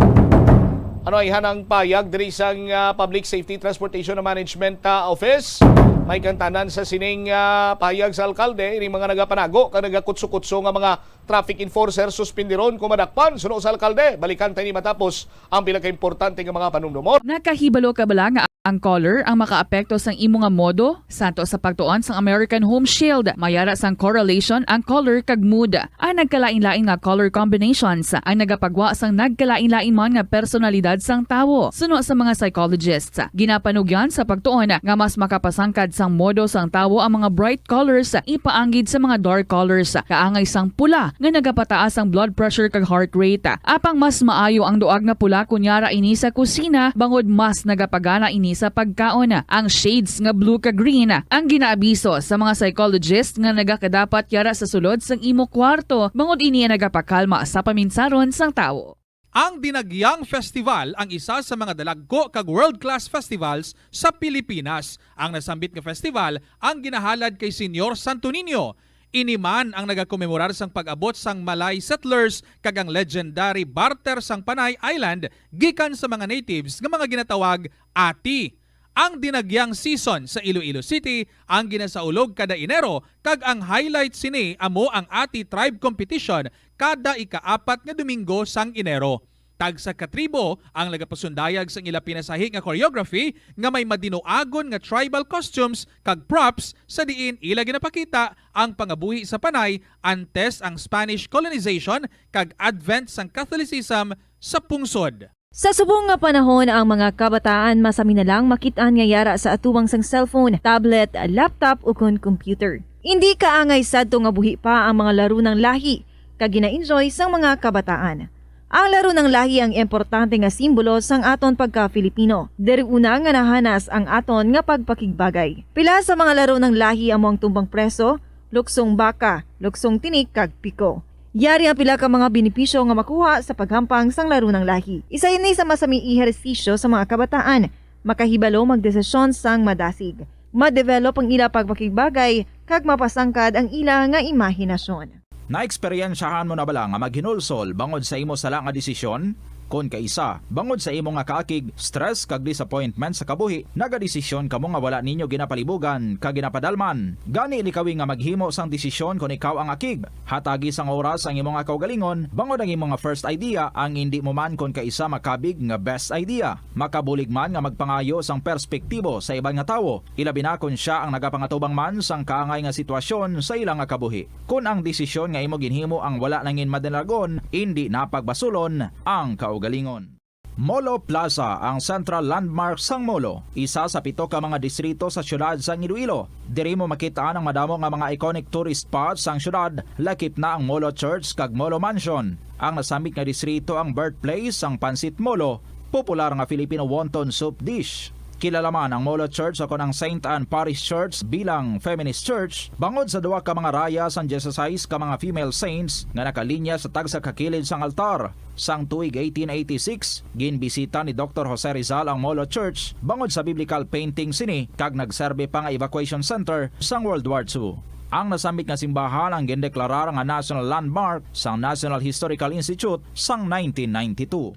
ano ay hanang payag diri sang, ah, Public Safety Transportation Management, ah, Office? May kantanan sa sining, ah, payag sa alkalde, ini mga nagapanago kag nagakutso-kutso nga mga traffic enforcer, suspindiron kung madakpan, suno sa alkalde. Balikan ta ini matapos ang pila ka importante nga mga panumdumot. Nakahibalo ka bala nga ang color ang makaapekto sang imo nga modo? Santo sa pagtuon sang American Home Shield, may ara sang correlation ang color kag mood. Ang nagkalain-lain nga color combinations ang nagapagwa sang nagkalain-lain man nga personalidad sang tawo. Suno sa mga psychologists, ginapanugyan sa pagtuon nga mas makapasangkad sang modo sang tawo ang mga bright colors ipaanggid sa mga dark colors, kaangay sang pula nga nagapataas ang blood pressure kag heart rate. Apang mas maayo ang duag nga pula kon yara ini sa kusina, bangod mas nagapagana ini sa pagkaon. Ang shades nga blue kag green ang ginaabiso sa mga psychologist nga nagakadapat yara sa sulod sang imo kwarto, bangod ini ang nagapakalma sa paminsaron sang tawo. Ang Dinagyang Festival ang isa sa mga dalagko kag world-class festivals sa Pilipinas. Ang nasambit nga festival ang ginahalad kay Señor Santo Niño. Ini man ang nagakomemorar sang pag-abot sang Malay settlers kag ang legendary barter sang Panay Island gikan sa mga natives nga mga ginatawag ati. Ang Dinagyang season sa Iloilo City ang ginasaulog kada Enero, kag ang highlight sini amo ang Ati Tribe Competition kada ikaapat nga Domingo sang Enero. Tagsa ka tribo ang nagapasundayag sang ila pinasahi nga choreography nga may madinuagon nga tribal costumes kag props, sa diin ila ginapakita ang pangabuhi sa Panay antes ang Spanish colonization kag advent sang Catholicism sa pungsod. Sa subong nga panahon, ang mga kabataan masami na lang makit-an nga yara sa atubang sang cellphone, tablet, laptop, ukon computer. Indi kaangay sadto nga buhi pa ang mga laro ng lahi kag gina-enjoy sang mga kabataan. Ang laro ng lahi ang importante nga simbolo sang aton pagka-Filipino. Diri una nga nahanas ang aton nga pagpakigbagay. Pila sa mga laro ng lahi amo ang tumbang preso, luksong baka, luksong tinik, kag piko. Yari ang pila ka mga benepisyo nga makuha sa paghampang sang laro ng lahi. Isa ini sa masami ehersisyo sa mga kabataan. Makahibalo magdesisyon sang madasig. Ma-develop ang ila pagpakigbagay, kag mapasangkad ang ila nga imahinasyon. Naeksperyensyahan mo na bala nga maghinulsol bangod sa imo sala nga desisyon? Kon kaisa, bangod sa imo nga kaakig, stress kag disappointment sa kabuhi, nagadesisyon kamo nga wala ninyo ginapalibugan kag ginapadalman. Gani, likawi nga maghimo sang desisyon kon ikaw ang akig. Hatagi sang oras ang imo nga kaugalingon, bangod ang imo nga first idea ang indi mo man kon kaisa makabig nga best idea. Makabulig man nga magpangayo sang perspektibo sa iban nga tawo, ilabi na kon sia ang nagapangatubang man sang kaangay nga sitwasyon sa ila nga kabuhi. Kon ang desisyon nga imo ginhimo ang wala nangin madinagon, indi na pagbasulon ang kaugalingon. Molo Plaza, ang central landmark sang Molo, isa sa pito ka mga distrito sa siyudad sang Iloilo. Diri mo makit-an ang madamo nga mga iconic tourist spots sang siyudad, lakip na ang Molo Church kag Molo Mansion. Ang nasambit nga distrito ang birthplace sang Pancit Molo, popular nga Filipino wonton soup dish. Kilala man ang Molo Church, o kon ang Saint Anne Parish Church, bilang feminist church, bangod sa duha ka mga raya sang dieciséis ka mga female saints nga nakalinya sa tagsa ka kilid sang altar. Sang tuig eighteen eighty-six, ginbisita ni Doktor Jose Rizal ang Molo Church bangod sa biblical painting sini, kag nagserbi pa nga evacuation center sang World War Two. Ang nasambit nga simbahan ang gindeklarar nga national landmark sang National Historical Institute sang nineteen ninety-two.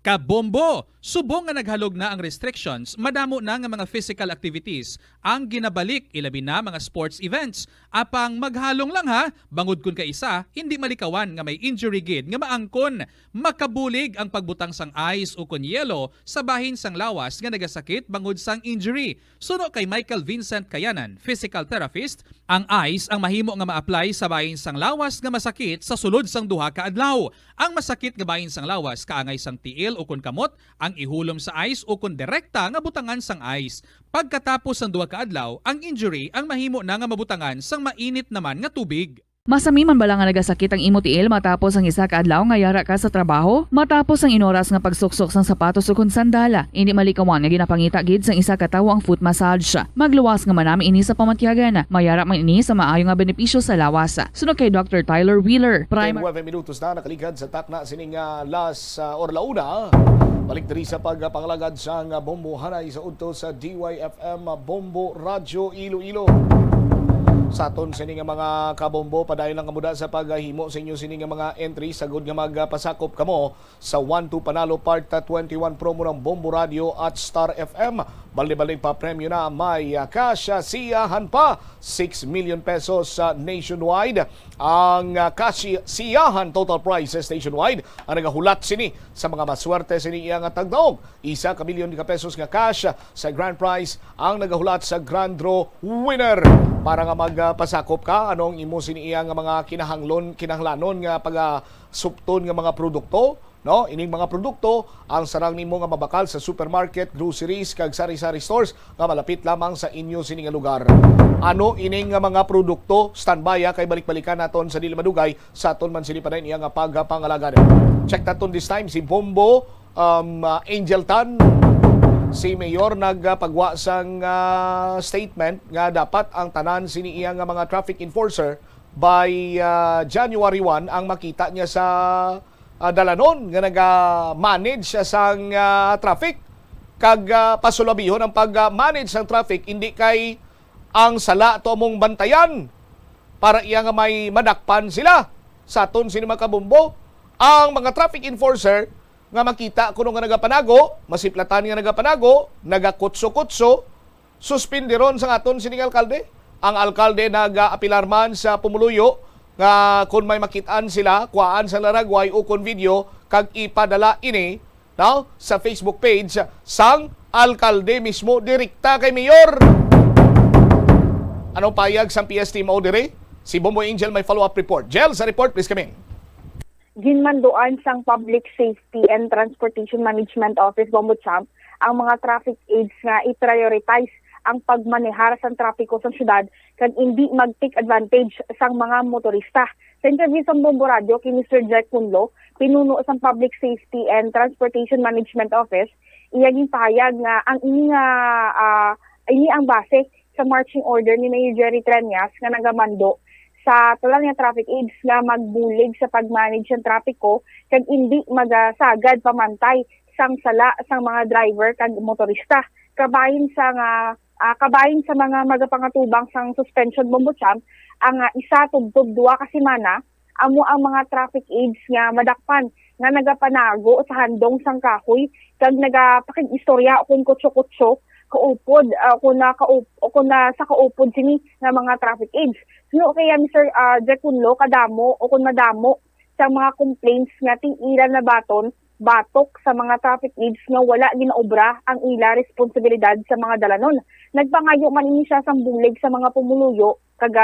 Kabombo! Subong nga naghalog na ang restrictions, madamo na nga mga physical activities ang ginabalik, ilabi na mga sports events. Apang maghalong lang ha, bangod kon kaisa, hindi malikawan nga may injury gid nga maangkon. Makabulig ang pagbutang sang ice o kon yelo sa bahin sang lawas nga nagasakit bangod sang injury. Suno kay Michael Vincent Kayanan, physical therapist, ang ice ang mahimo nga ma-apply sa bahin sang lawas nga masakit sa sulod sang duha ka adlaw. Ang masakit nga bahin sang lawas kaangay sang tiil o kon kamot ang ihulom sa ice o kon direkta nga butangan sang ice. Pagkatapos sang duha ka adlaw, ang injury ang mahimo na nga mabutangan sang mainit naman nga tubig. Masami man bala nga nagasakit ang imo tiil matapos ang isa ka adlaw nga yara ka sa trabaho? Matapos ang inoras nga pagsuksok sang sapatos ukon sandal, indi malikawan nga ginapangita gid sang isa ka tawo ang foot massage. Magluwas nga manami ini sa pamatyagan. Mayara man ini sa maayo nga benepisyo sa lawas. Suno kay Doktor Tyler Wheeler, primer. Ten nueve minutos na nakaligad sa takna sining, ah, las, ah, or la una. Balik diri sa pagpangalagad sang, ah, Bombo Hanay sa udto sa D Y F M, ah, Bombo Radyo Iloilo. Sa aton sini nga mga kabombo, padayon lang kamo da sa paghimo sa inyo sini nga mga entry, sagod nga magpasakop kamo sa One to Panalo Part twenty-one promo ng Bombo Radio at Star F M. Balde-baldeng papremyo na, may, ah, cash, ah, siyahan pa, six million pesos sa nationwide. Ang, ah, cash siyahan, total prizes nationwide, ang nagahulat sini sa mga maswerte sini iya nga tagdaog. Isa ka milyon ka pesos nga cash sa grand prize ang nagahulat sa grand draw winner. Para nga magpasakop ka, ano ang imo sini iya nga mga kinahanglon, kinahanglanon nga pagasupton nga mga produkto? No, ining mga produkto ang sarang nimo nga mabakal sa supermarket, groceries, kag sari-sari stores nga malapit lamang sa inyo sini nga lugar. Ano ining nga mga produkto? Standby, ah, kay balik-balikan naton sa dili madugay sa aton man sini pa iya nga pagpangalagad. Check naton this time si Bombo, um, ah, Angel Tan. Si Mayor nagpagwa sang, ah, statement nga dapat ang tanan sini iya nga mga traffic enforcer by, ah, January one ang makita niya sa, ah, dalanon nga naga-manage siya sang, ah, traffic. Kag, ah, pasulabihon ang pag-manage sang traffic, indi kay ang sala to among bantayan para iya nga may madakpan sila. Sa aton sini mga kabombo, ang mga traffic enforcer nga makita kuno nga nagapanago, masiplatan nga nagapanago, nagakutso-kutso, suspindiron sang aton sining alkalde. Ang alkalde nagaapilar man sa pumuluyo nga kon may makit-an sila, kuhaan sang laragway ukon video kag ipadala ini, no, sa Facebook page sang alkalde mismo, direkta kay Mayor. Anong payag sang P S T mo diri? Si Bombo Angel may follow-up report. Jel, sa report, please come in. Ginmanduan sang Public Safety and Transportation Management Office, Bombo Champ, ang mga traffic aids nga i-prioritize ang pagmanehar sang trapiko sa syudad kag indi mag-take advantage sang mga motorista. Sa interview sa Bombo Radio kay Mister Jack Punlo, pinuno sang Public Safety and Transportation Management Office, iya ginpahayag nga ang ini nga, ah, ini ang base sa marching order ni Mayor Jerry Treñas nga nagamando sa tanan nga traffic aids nga magbulig sa pag-manage sang trapiko kag indi magasagad pamantay sang sala sang mga driver kag motorista. Kabahin sa nga, ah, kabahin sa mga magapangatubang sang suspension, Bombo Champ, ang, ah, isa tubtob duha ka semana amo ang mga traffic aids nga madakpan nga nagapanago sa handong sang kahoy kag nagapakig-istorya o kon kutso-kutso kaupod, ah, o kon na kaup-, o kon na sa kaupod sini nga mga traffic aids. Suno kaya, Mister, ah, Jack Kunlo, kadamo o kon madamo sa mga complaints nga ti ila nabaton batok sa mga traffic aids nga wala ginaobra ang ila responsibilidad sa mga dalanon. Nagpangayo man ini siya sang bulig sa mga pumuluyo kag,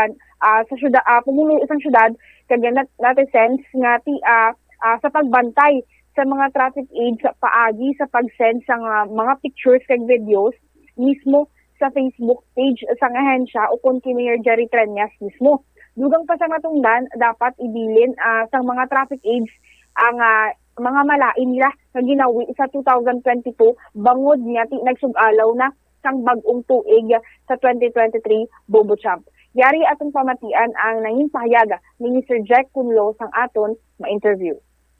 ah, sa syuda-, ah, pumuluyo sang syudad kag nat-, netizens nga ti, ah, ah, sa pagbantay sa mga traffic aids paagi sa pag-send sang, ah, mga pictures kag videos mismo sa Facebook page sang ahensya o kon kay Mayor Jerry Treñas mismo. Dugang pa sa matungdan, dapat ibilin, ah, sang mga traffic aids ang, ah, mga malain nila nga ginawi sa two thousand twenty-two bangod nga ti nagsug-alaw na sang bag-ong tuig sa twenty twenty-three, Bombo Champ. Yari atong pamatian ang nangin pahayag ni Mister Jack Kunlo sang aton ma-interview.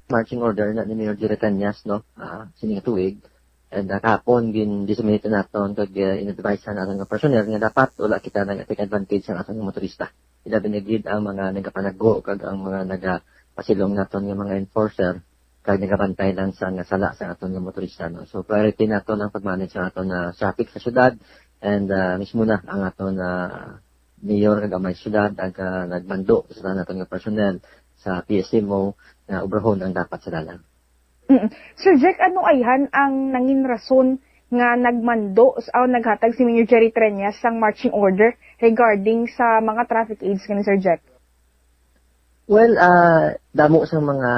Marching order na ni Mayor Jerry Treñas, no? Ah, sini nga tuig. And, ah, kahapon, gin-disseminate naton kag, ah, in-advise sa naton nga personnel nga dapat wala kita nag-take advantage sa aton nga motorista. Ilabi na gid ang mga nagapanago kag ang mga nagapasilong naton nga mga enforcer kag nagabantay lang sa nga sala sa aton nga motorista, no? So, priority naton ang pag-manage sa aton, ah, traffic sa syudad and, ah, mismo na ang aton, ah, mayor kag amay syudad ang, ah, nagmando sa tanan naton nga personnel sa P S M O nga obrahon ang dapat sa dalan. Mm. Sir Jack, ano ayhan ang nangin rason nga nagmando s-, o naghatag si Mayor Jerry Treñas sang marching order regarding sa mga traffic aids kani, Sir Jack? Well, ah, damo sa mga,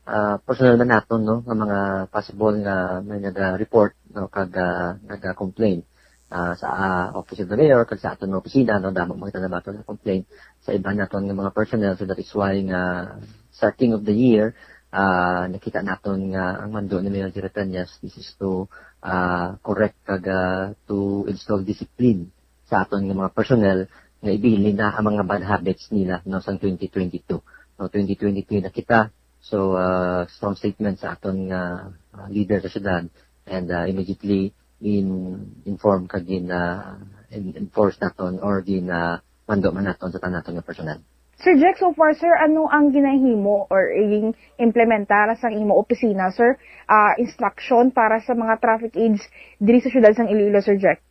ah, personal man naton, no, nga mga possible nga may naga-report, no, kag, ah, naga-complain, ah, sa, ah, Office of the Mayor kag sa aton nga opisina, no, damo man kita nabaton nga complaint sa iban naton nga mga personnel. So that is why nga starting of the year, ah, nakita naton nga ang mando ni Mayor Jerry Treñas, this is to, ah, correct kag, ah, to install discipline sa aton nga mga personnel nga ibilin na ang mga bad habits nila, no, sang twenty twenty-two. No, twenty twenty-three na kita. So, ah, strong statement sa aton nga, ah, leader sa syudad and, ah, immediately in-, inform kag gin, ah, in-, enforce naton or gin, ah, mando man naton sa tanan naton nga personnel. Sir Jack, so far, sir, ano ang ginahimo or ig-implementar sang imo opisina, sir, ah, instruction para sa mga traffic aids diri sa siyudad sang Iloilo, Sir Jack?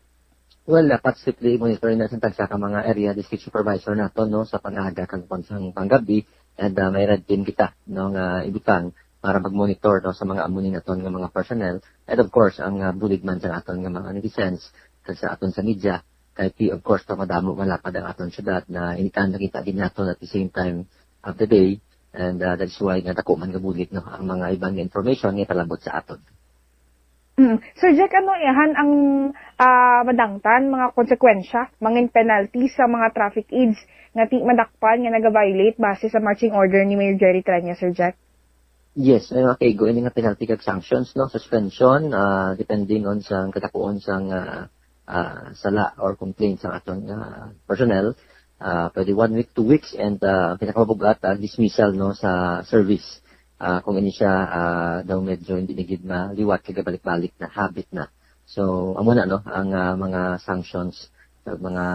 Well, dapat strictly monitor na sa tagsa ka mga area district supervisor naton, no, sa pag-aga kag pang-, sang panggabi, and, ah, may red team kita, no, nga ibutang para mag-monitor, no, sa mga amo ni naton nga mga personnel, and of course, ang, ah, bulig man sa aton nga mga netizens kag sa aton sa media, kay pi-, of course, to madamo malapad ang aton syudad na anytime nakita gid naton at the same time of the day, and, ah, that is why nga dako man nga bulig, no, ang mga iban nga information nga ipalabot sa aton. Mm. Sir Jack, ano ayhan ang, ah, madangtan, mga konsekwensya, mga penalty sa mga traffic aids nga ti madakpan nga naga-violate base sa marching order ni Mayor Jerry Treñas, Sir Jack? Yes, may mga kaigo ini nga penalty kag sanctions, no? Suspension, ah, depending on sa kadakuon sang, ah, ah, sala or complaint sa aton nga personnel. Ah, pwede one week, two weeks, and, ah, ang pinakamabugat, ah, dismissal, no, sa service. Ah, kung ini siya, ah, daw medyo hindi na gid maliwat kay gabalik-balik na, habit na. So, amo na, no, ang, ah, mga sanctions, ah, mga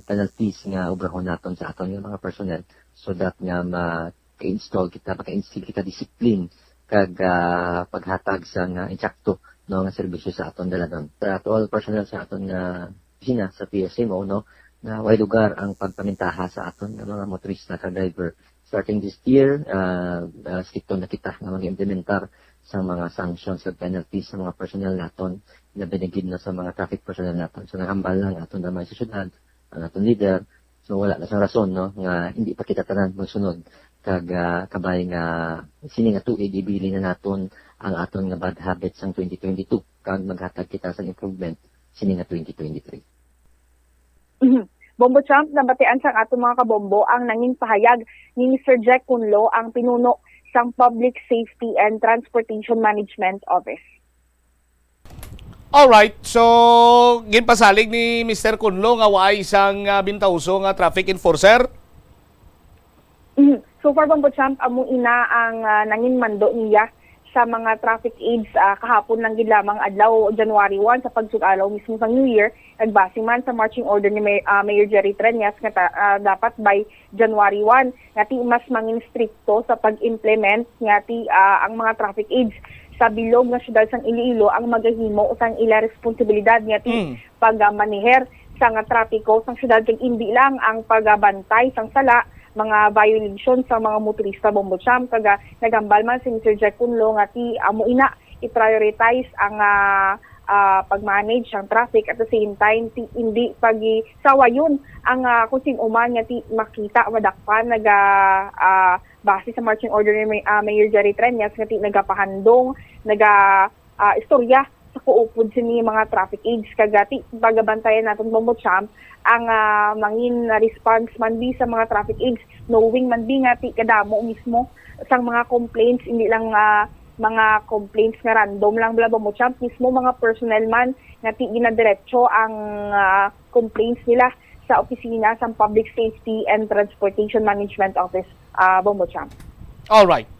penalties nga obrahon naton sa aton nga mga personnel so that nga ma-, ka-install kita, maka-instill kita disiplin kag, ah, paghatag sa nga insakto, no, nga serbisyo sa aton dalanon. Sa, to all personnel sa aton nga opisina sa P S M O, no, nga way lugar ang pagpamintaha sa aton nga mga motorista kag driver. Starting this year, ah, ah, strikto na kita nga mag-implementar sa mga sanctions ug penalties sa mga personnel naton, labi na gid na sa mga traffic personnel naton. So, nahambal lang aton amay sa syudad, ang aton leader, so, wala na sang rason, no, nga hindi pa kita tanan magsunod kag, ah, kabay nga sini nga tuig ibilin na naton ang aton nga bad habits sang twenty twenty-two kag maghatag kita sang improvement sini nga twenty twenty-three. Mhm. Bombo Champ, nabatian sang aton mga kabombo ang nangin pahayag ni Mister Jack Kunlo, ang pinuno sang Public Safety and Transportation Management Office. Alright, so ginpasalig ni Mister Kunlo nga waay sang, ah, bintahoso nga traffic enforcer? Mhm. So far, Bombo Champ, amo ina ang, ah, nangin mando niya sa mga traffic aids, ah, kahapon lang gid lamang adlaw, January one, sa pagsugalaw mismo sa New Year, nagbase man sa marching order ni May-, ah, Mayor Jerry Treñas nga ta-, ah, dapat by January one, nga ti mas mangin strikto sa pag-implement nga ti, ah, ang mga traffic aids sa bilog nga syudad sang Iloilo ang magahimo sang ila responsibilidad nga ti Mm. pagmaneher sang trapiko sang syudad, kag indi lang ang pagbantay sang sala, mga violation sa mga motorista, Bombo Champ, kag, ah, naghambal man si Mister Jack Kunlo nga ti amo ina i-prioritize ang, ah, ah, pag-manage sang traffic, at the same time ti indi pagisawayon ang, ah, kung sin-o man nga ti makita, madakpan, naga, ah, base sa marching order ni May-, ah, Mayor Jerry Treñas nga ti nagapahandong, naga, ah, istorya sa kuupod sini mga traffic aids, kag ti pagabantayan naton, Bombo Champ, ang, ah, mangin response man bi sa mga traffic aids, knowing man bi nga ti kadamo mismo sang mga complaints, hindi lang, ah, mga complaints nga random lang bala, Bombo Champ, mismo mga personnel man nga ti ginadiretso ang, ah, complaints nila sa opisina sang Public Safety and Transportation Management Office, ah, Bombo Champ. All right.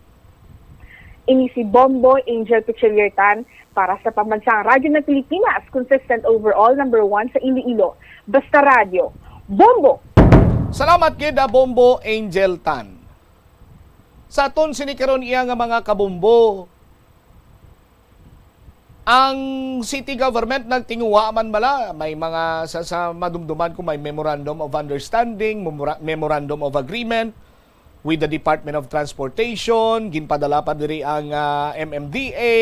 Ini si Bombo Angel Pichiliertan para sa Pambansang Radyo ng Pilipinas, consistent overall, number one sa Iloilo. Basta Radyo, Bombo! Salamat gid, ah, Bombo Angel Tan. Sa aton sini karon iya nga mga kabombo, ang city government nagtinguha man bala, may mga sa, sa madumduman ko, may memorandum of understanding, memora-, memorandum of agreement with the Department of Transportation, ginpadala pa diri ang, ah, M M D A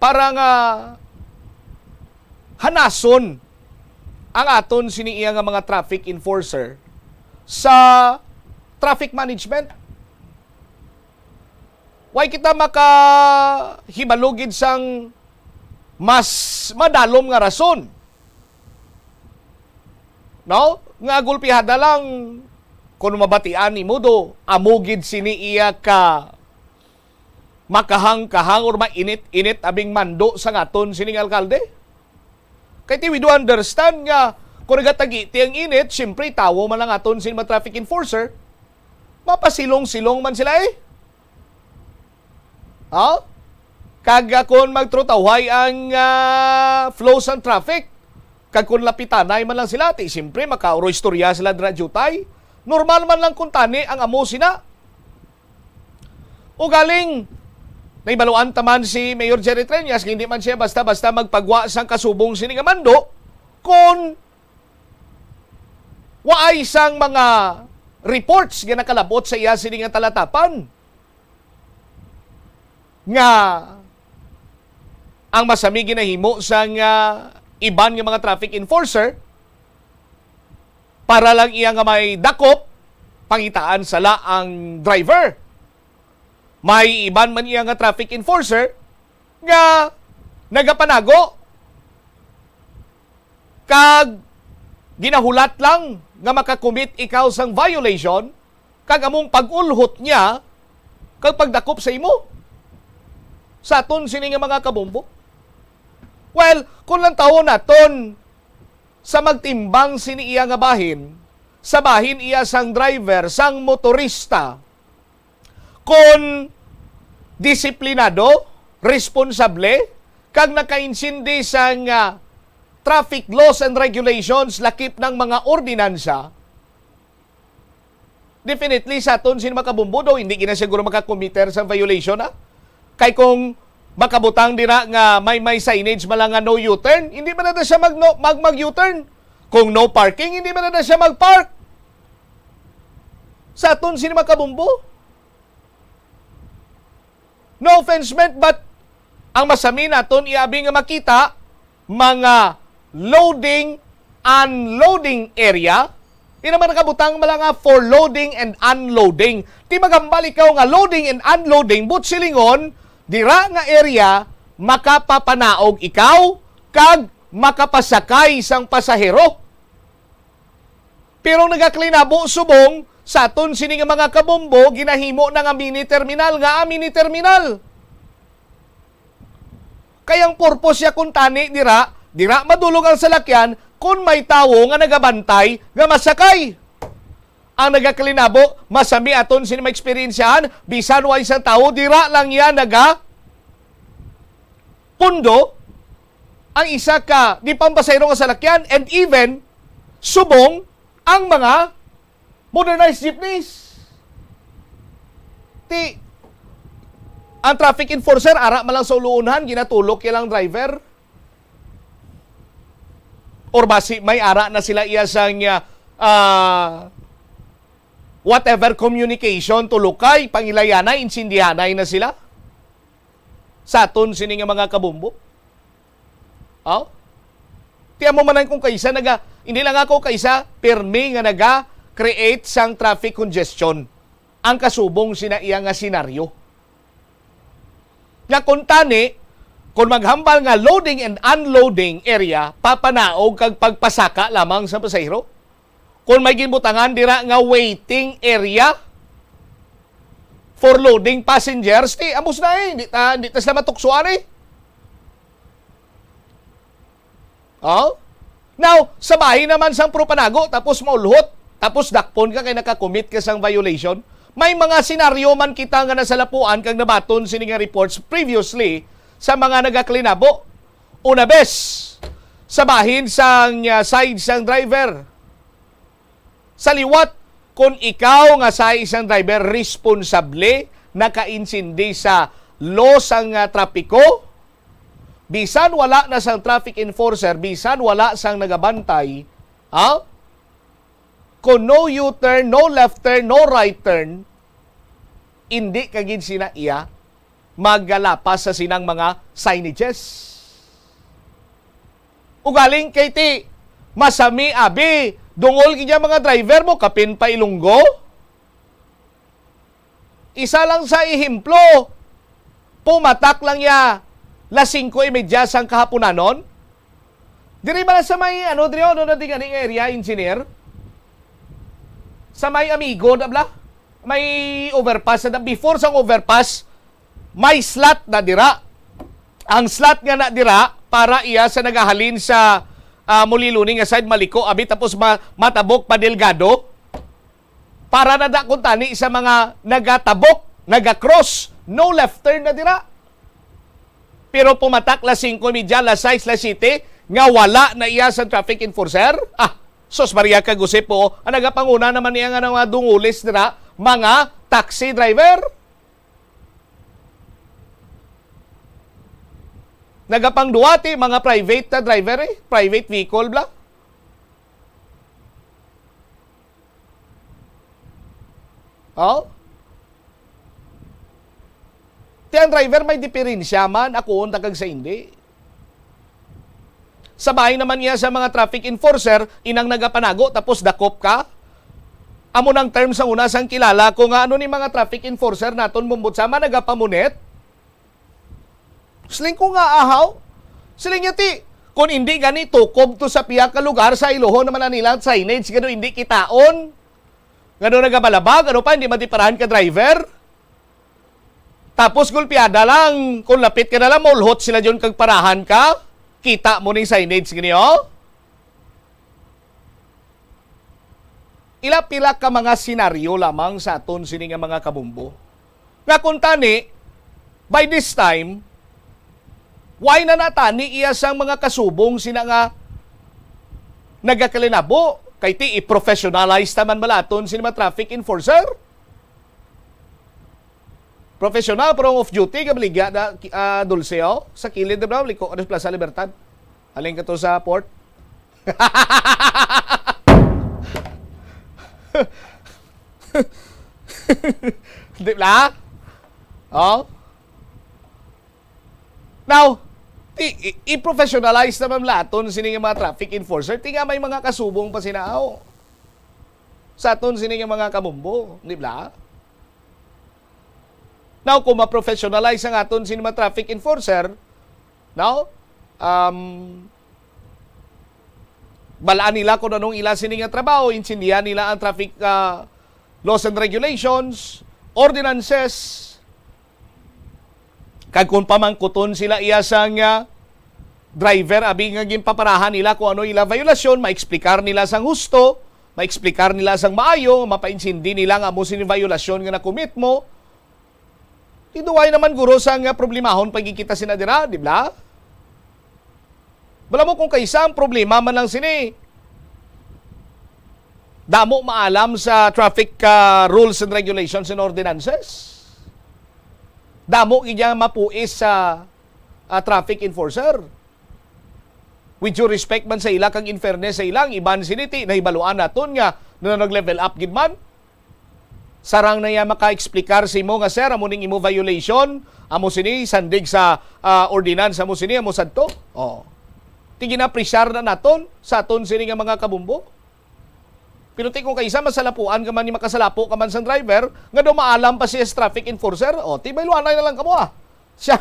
para nga hanason ang aton sini iya nga mga traffic enforcer sa traffic management. Way kita makahibalo gid sang mas madalom nga rason, no? Nga gulpihada lang, kung mabatian nimo do, amo gid sini iya ka makahang-kahang or mainit-init abing mando sa ngaton sining alkalde. Kay ti, we do understand nga kung nagatagi ti ang init, siyempre, tawo man ang aton sin mga traffic enforcer, mapasilong-silong man sila, eh. Ha? Kag, ah, kung magtrutawhay ang, ah, flow sang traffic, kag kung lapitanay man lang sila, ti, siyempre, makauroy-istorya sila dira diutay. Normal man lang kung tani ang amo sina. Ugaling, nahibaluan ta man si Mayor Jerry Treñas nga hindi man siya basta-basta magpagwa sang kasubong sini nga mando kon waay sang mga reports nga nakalabot sa iya sini nga talatapan nga ang masami ginahimo sang, ah, iban nga mga traffic enforcer para lang iya nga may dakop, pangitaan sala ang driver. May iban man iya nga traffic enforcer nga nagapanago kag ginahulat lang nga makakumit ikaw sang violation, kag among pag-ulhot niya kag pagdakop sa imo. Sa aton sini nga mga kabombo. Well, kung lantawon naton sa magtimbang sini iya nga bahin, sa bahin iya sang driver, sang motorista, kon disiplinado, responsable, kag nakaintindi sang, ah, traffic laws and regulations, lakip ng mga ordinansa, definitely, sa aton sin makabumbudo, hindi gina siguro makakomiter sa violation, ha? Kay kung makabutang dira nga may, may signage man lang nga no U-turn, hindi man na siya mag, no, mag, mag-U-turn. Kung no parking, hindi man na siya mag-park. Sa aton sin makabumbo. No offense meant, but ang masami naton iabi nga makita, mga loading, unloading area. Di naman nakabutang man lang nga for loading and unloading. Di magambal ikaw nga loading and unloading, but silingon, dira nga area, makapapanaog ikaw kag makapasakay sang pasahero. Pero nagaklinabo subong sa aton sini nga mga kabombo, ginahimo na nga mini terminal, nga, ah, mini terminal. Kay ang purpose ya kuntani dira, dira madulog ang salakyan kon may tawo nga nagabantay nga masakay. ang nagakalinabo, masami aton sini maeksperiensyahan, bisan wa isang tawo, dira lang iya naga pundo ang isa ka di pampasahero nga salakyan, and even subong ang mga modernized jeepneys. Ti, ang traffic enforcer, ara man lang sa uluunhan, ginatulok iya lang driver. Or basi may ara na sila iya sang, ah, ah, whatever communication, tulukay, pangilayanay, insindihanay na sila sa aton sini nga mga kabumbo. Oh? Ti amo man lang kung kaisa naga, hindi lang ako kaisa, pirmi nga naga-create sang traffic congestion ang kasubong sina iya nga senaryo. Nga kung tani, kung maghambal nga loading and unloading area, papanaog kag pagpasaka lamang sa pasahero. Kung may ginbutangan dira nga waiting area for loading passengers, ti, amos na eh, hindi ta, hindi ta sila matuksoan eh. Oh? Now, sa bahin naman sang puro panago, tapos maulhot, tapos dakpon ka kay nakakommit ka sang violation. May mga senaryo man kita nga nasalapuan kag nabaton sini nga reports previously sa mga nagakalinabo. Una bes, sa bahin sang, ah, side sang driver. Sa liwat, kung ikaw nga sa isang driver responsable, nakainsindi sa law sang, ah, trapiko, bisan wala na sang traffic enforcer, bisan wala sang nagabantay, ha? Kung no U-turn, no left turn, no right turn, indi ka gid sina iya magalapas sa sinang mga signages. Ugaling kay ti, masami abi, dungol gid ang mga driver mo, kapin pa Ilonggo. Isa lang sa ehemplo, pumatak lang ya las singko y media sang kahapunanon. Diri man sa may, ano, diri, ano na di gani nga area, engineer? Sa may Amigo, na bla? May overpass na, before sang overpass, may slot na dira. Ang slot nga na dira, para iya sa nagahalin sa, ah, Muliloni nga side, maliko, abi, tapos ma-, matabok pa Delgado. Para na da kuntani sa mga nagatabok, nagacross, no left turn na dira. Pero pumatak las singko y media, las sais, las siyete, nga wala na iya sa traffic enforcer? Ah, sus Maria, kag Jose po, ang nagapanguna naman niya nga mga dungulis dira, mga taxi driver. Nagapangduwati, mga private na driver eh, private vehicle bla. Oh? Ti ang driver may diferensya man, ako unta kag sa hindi. Sa bahin naman niya sa mga traffic enforcer, inang nagapanago tapos dakop ka. Amo nang term sa una sang kilala ko nga ano ni mga traffic enforcer naton bumbot sama nagapamunit. Siling ko nga ahaw. Siling niya ti, kung hindi gani tukob to sa piya ka lugar sa iluhon naman na nila ang signage nga daw hindi kitaon. Nga daw nagabalabag, ano pa, hindi matiparahan ka driver. Tapos gulpiada lang, kung lapit ka na lang, maulhot sila dyan kag parahan ka. Kita mo ning signage gini, oh. Ila pila ka mga senaryo lamang sa aton sini nga mga kabumbo. Nga kung tani, by this time, why na natani iya sang mga kasubong sina nga nagakalinabo? Kay ti i-professionalize taman bala aton sini mga traffic enforcer? Professional, pero off duty, gabaligya na, ah, Dulce, oh. Sa kilid, bro, liko, ano, Plaza Libertad. Halin ka to sa port. Di ba? Oh? Now, ti, i, i-professionalize naman laton sini nga mga traffic enforcer. Ti nga may mga kasubong pa sina, oh, sa aton sini nga mga kabumbo, di ba? Now, kung ma-professionalize ang aton sini mga traffic enforcer, no? Um, balaan nila kung anong ila sini nga trabaho, intindihan nila ang traffic, ah, laws and regulations, ordinances, kag kung pamangkuton sila iya sang, ah, driver, abi nga ginpaparahan nila kung ano ila violasyon, maeksplikar nila sang husto, pa-explicar nila sang maayo, mapaintindi nila nga amo sini violasyon nga na-commit mo. Di duway naman guro sang, ah, problemahon pa gid kita sina dira, di ba? Bala mo kung kaisa ang problema man lang sini. Damo maalam sa traffic, ah, rules and regulations and ordinances. Damo gid yang mapuis sa, ah, traffic enforcer. With due respect man sa ila kag in fairness sa ila, ang iban sini ti nahibaluan naton nga na nag-level up gid man. Sarang na iya maka-explicar sa imo nga, "Sir, amo ning imo violation, amo sini, sandig sa, ah, ordinance, amo sini, amo sadto." Oh. Ti ginapresyar na naton sa aton sini nga mga kabombo. Pero ti kung kaisa masalapuan ka man ni makasalapo ka man sang driver, nga daw maalam pa siya sa traffic enforcer, oh, ti bayluanay na lang kamo, ah. Siya,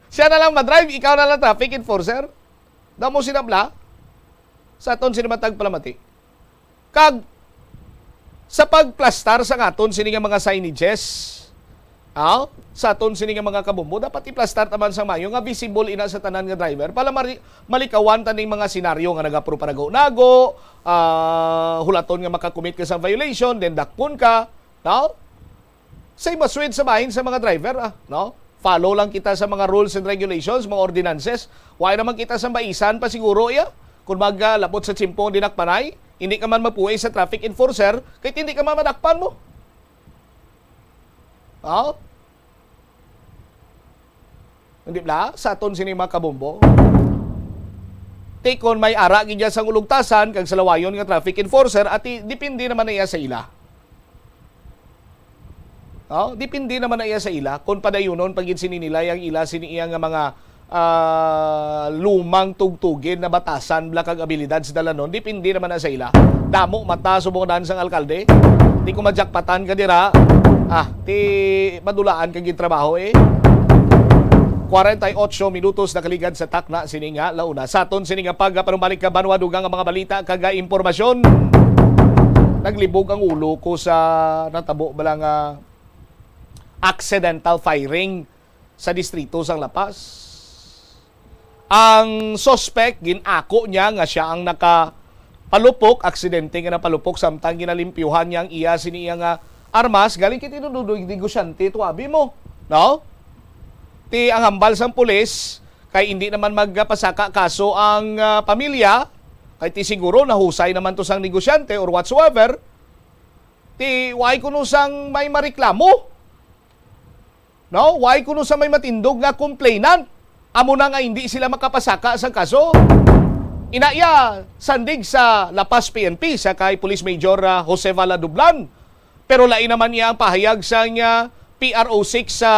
siya na lang madrive, ikaw na lang traffic enforcer. Damo sinabla sa aton sini matag palamati. Kag sa pagplastar sa aton sini nga mga signages, ah, sa aton sini nga mga kabombo, dapat iplastar taman sang mayo nga visible ina sa tanan nga driver para mari-, malikawan ta ning mga senaryo nga nagapro pa nago-nago, ah, hulaton nga makakommit ka sa violation, then dakpon ka, no? Say maswid sa bahin sa mga driver, ah, no? Follow lang kita sa mga rules and regulations, mga ordinances. Wala naman kita sa baisan pa siguro, iya. Kung maglabot sa tiyempo, dinakpanay, hindi ka man mapuwi sa traffic enforcer, kahit hindi ka man madakpan mo. Oh? Hindi bla? Sa aton sini mga kabombo. Ti kon may ara gid niya sang ulugtasan kag salawayon nga traffic enforcer, ati depende naman na iya sa ila. Oh, depende naman na iya sa ila kung padayunon pa gid sini nila yang ila sini iya nga mga, ah, lumang tugtugin na batasan bla kag abilidad sa dalanon, depende naman na sa ila. Damo mata subong dan sang alkalde. Di ko majakpatan ka dira. Ah, ti madulaan ka gid trabaho eh. Kwarenta y otso minutos nakaligad sa takna sini nga launa. Sa aton sini nga pagpanumbalik ka banwa, dugang ang mga balita kag impormasyon. Naglibog ang ulo ko sa natabo bala nga accidental firing sa distrito sang La Paz. Ang suspect, gin-ako niya nga sia ang nakapalupok, aksidente nga napalupok, samtang ginalimpyuhan niya ang iya sini iya nga armas. Galing kay ti nududoy negosyante, tuabi mo, no? Ti ang hambal sang pulis kay indi naman magpasaka kaso ang, ah, pamilya, kay ti siguro nahusay naman to sang negosyante or whatsoever. Ti why kuno sang may mareklamo? No? Why kuno sa may matindog nga complainant? Amo na nga hindi sila makapasaka sang kaso. Ina iya, sandig sa La Paz P N P sa kay Police Major, ah, Jose Valadublan. Pero lain naman iya ang pahayag sa niya P R O six sa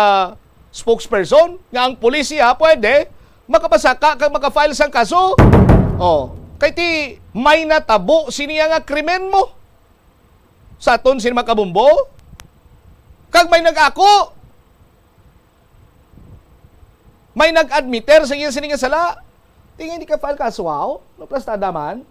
spokesperson nga ang pulis iya pwede makapasaka kag makafile sang kaso. Oh, kay ti may natabo sini nga krimen mo. Sa aton sini mga kabombo, kag may nag-ako, may nag-admiter sa iya sini nga sala. Tingin di ka file kaso, wow? No, plastada man.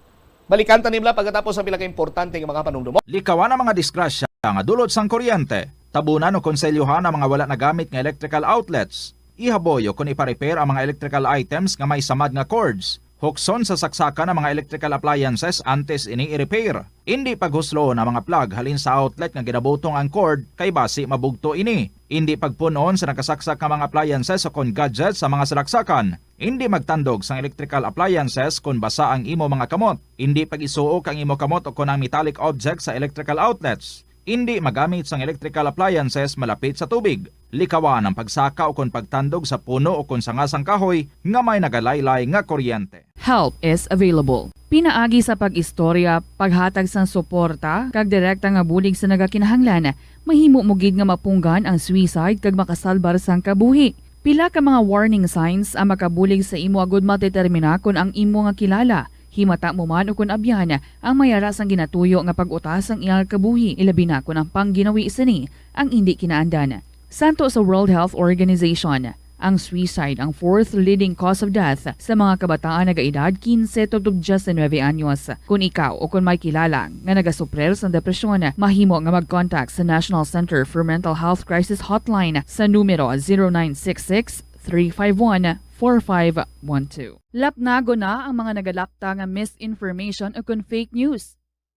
Balikan ta nila pagkatapos ang pila ka importante nga mga panumdumon. Likawan ang mga disgrasya nga dulot sang kuryente. Tabunan o konselyohan ang mga wala nagamit nga electrical outlets. Ihaboy o kon ipa-repair ang mga electrical items nga may samad nga cords. Hukson sa saksakan ang mga electrical appliances antes ini i-repair. Indi paghusloon ang mga plug halin sa outlet nga ginabutong ang cord kay basi mabugto ini. Indi pagpun-on sa nakasaksak nga mga appliances o kon gadgets sa mga salaksakan. Indi magtandog sang electrical appliances kon basa ang imo mga kamot. Indi pag-isuok ang imo kamot o kon ang metallic object sa electrical outlets. Indi magamit sang electrical appliances malapit sa tubig. Likawan ang pagsaka o kon pagtandog sa puno o kon sanga sang kahoy nga may nagalaylay nga kuryente. Help is available. Pinaagi sa pag-istorya, paghatag sang suporta, kag direkta nga bulig sa nagakinahanglan, mahimo mo gid nga mapunggan ang suicide kag makasalbar sang kabuhi. Pila ka mga warning signs ang makabulig sa imo agud madetermina kon ang imo nga kilala, himata mo man ukon abyan, ang may ara sang ginatuyo nga pag-uta sang iyang kabuhi, ilabi na kon ang pangginawi sini ang indi kinaandan. Santo sa World Health Organization, ang suicide ang fourth leading cause of death sa mga kabataan nagaedad kinse tubtob diyesinuebe anyos. Kon ikaw o kon may kilala nga nagasuprir sang depresyon, mahimo nga mag-contact sa National Center for Mental Health Crisis Hotline sa numero zero nine six six, three five one, four five one two. Lapnagon na ang mga nagalapta nga misinformation o kon fake news.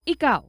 Ikaw,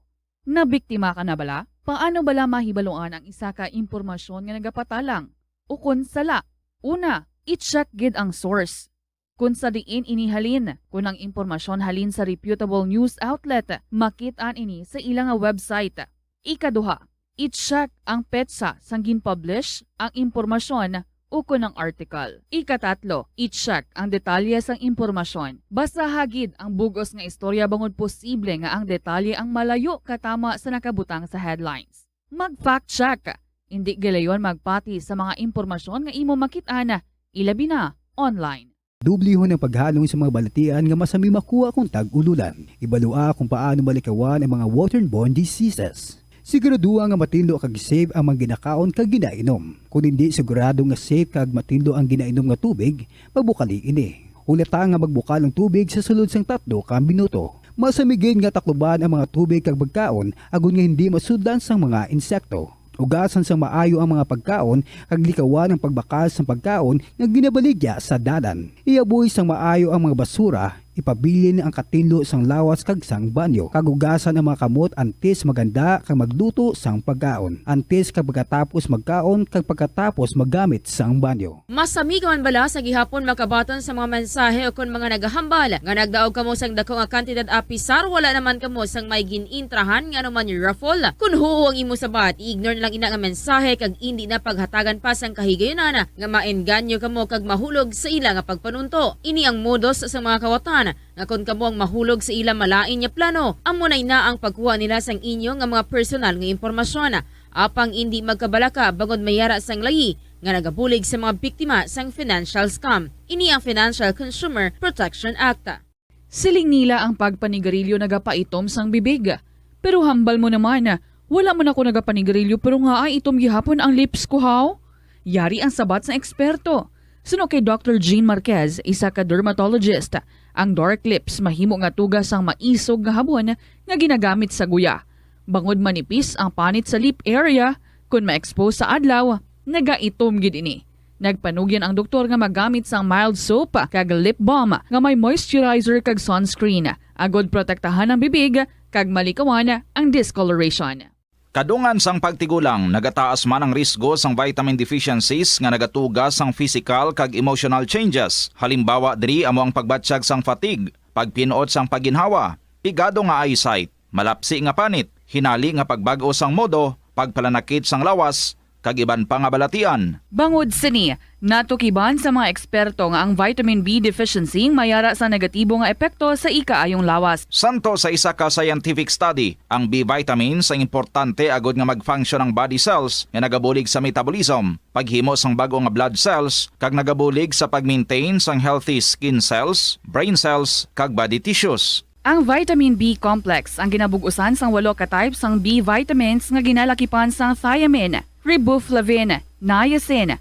nabiktima ka na bala? Paano bala mahibaluan ang isa ka impormasyon nga nagapatalang ukon sala? Una, i-check gid ang source. Kung sa diin ini halin, kung ang impormasyon halin sa reputable news outlet, makit-an ini sa ila nga website. Ikaduha, i-check ang petsa sang gin-publish ang impormasyon ukon ang article. Ikatatlo, i-check ang detalye sang impormasyon. Basaha gid ang bug-os nga istorya bangod posible nga ang detalye ang malayo katama sa nakabutang sa headlines. Mag-fact check. Indi gilayon magpati sa mga impormasyon nga imo makit-an, ilabi na online. Dublihon ang paghalong sa mga balatian nga masami makuha kon tag-ululan. Ibalua kung paano malikawan ang mga waterborne diseases. Siguraduha nga matinlo kag safe ang mga ginakaon kag ginainom. Kon indi sigurado nga safe kag matinlo ang ginainom nga tubig, magbukali ini. Hulata nga magbukal ang tubig sa sulod sang tatlo ka minuto. Masami gid nga takluban ang mga tubig kag pagkaon agod nga hindi masudlan sang mga insekto. Ugasan sang maayo ang mga pagkaon kag likawan ang pagbakal sang pagkaon nga ginabaligya sa dalan. Iaboy sang maayo ang mga basura, ipabilin ang katinlo sang lawas kag sang banyo, kag ugasan ang mga kamot antes maghanda kag magluto sang pagkaon, antes kag pagkatapos magkaon, kag pagkatapos maggamit sang banyo. Masami ka man bala sa gihapon makabaton sa mga mensahe ukon mga nagahambal nga nagdaog kamo sang dako nga kantidad apisar wala naman kamo sang may gin-intrahan nga anuman raffle? Kon huo ang imo sabat, i-ignore na lang ina nga mensahe kag indi na paghatagan pa sang kahigayunan nga maengganyo kamo kag mahulog sa ila nga pagpanunto. Ini ang modus sa mga kawatan nga kon kamo ang mahulog sa ila malain nga plano, amo na ina ang pagkuha nila sang inyo nga mga personal nga impormasyon. Apang indi magkabalaka bangod may yara sang layi nga nagabulig sa mga biktima sang financial scam. Ini ang Financial Consumer Protection Act. Siling nila ang pagpanigarilyo nagapaitom sang bibig. Pero hambal mo naman, wala man ako nagapanigarilyo pero nga ay itom gihapon ang lips ko, haw? Yari ang sabat sang eksperto. Suno kay Doctor Jean Marquez, isa ka dermatologist, ang dark lips mahimo nga tuga sang maisog nga habon nga ginagamit sa guya. Bangod manipis ang panit sa lip area, kon ma-expose sa adlaw, nagaitom gid ini. Nagpanugyan ang doktor nga magamit sang mild soap kag lip balm nga may moisturizer kag sunscreen, agod protektahan ang bibig kag malikawan ang discoloration. Kadungan sang pagtigulang, nagataas man ang risgo sang vitamin deficiencies nga nagatuga sang physical kag emotional changes. Halimbawa diri amo ang pagbatyag sang fatigue, pagpin-ot sang pagginhawa, pigado nga eyesight, malapsi nga panit, hinali nga pagbag-o sang modo, pagpalanakit sang lawas, kag iban pa nga balatian. Bangod sini, natukiban sa mga eksperto nga ang vitamin B deficiency may ara sa negatibo nga epekto sa ikaayong lawas. Santo sa isa ka scientific study, ang B vitamins ang importante agod nga mag-function ang body cells nga nagabulig sa metabolism, paghimo sang bag-o nga blood cells, kag nagabulig sa pag-maintain sang healthy skin cells, brain cells, kag body tissues. Ang vitamin B complex ang ginabug-usan sang walo ka type sang B vitamins nga ginalakipan sang thiamine, riboflavin, niacin.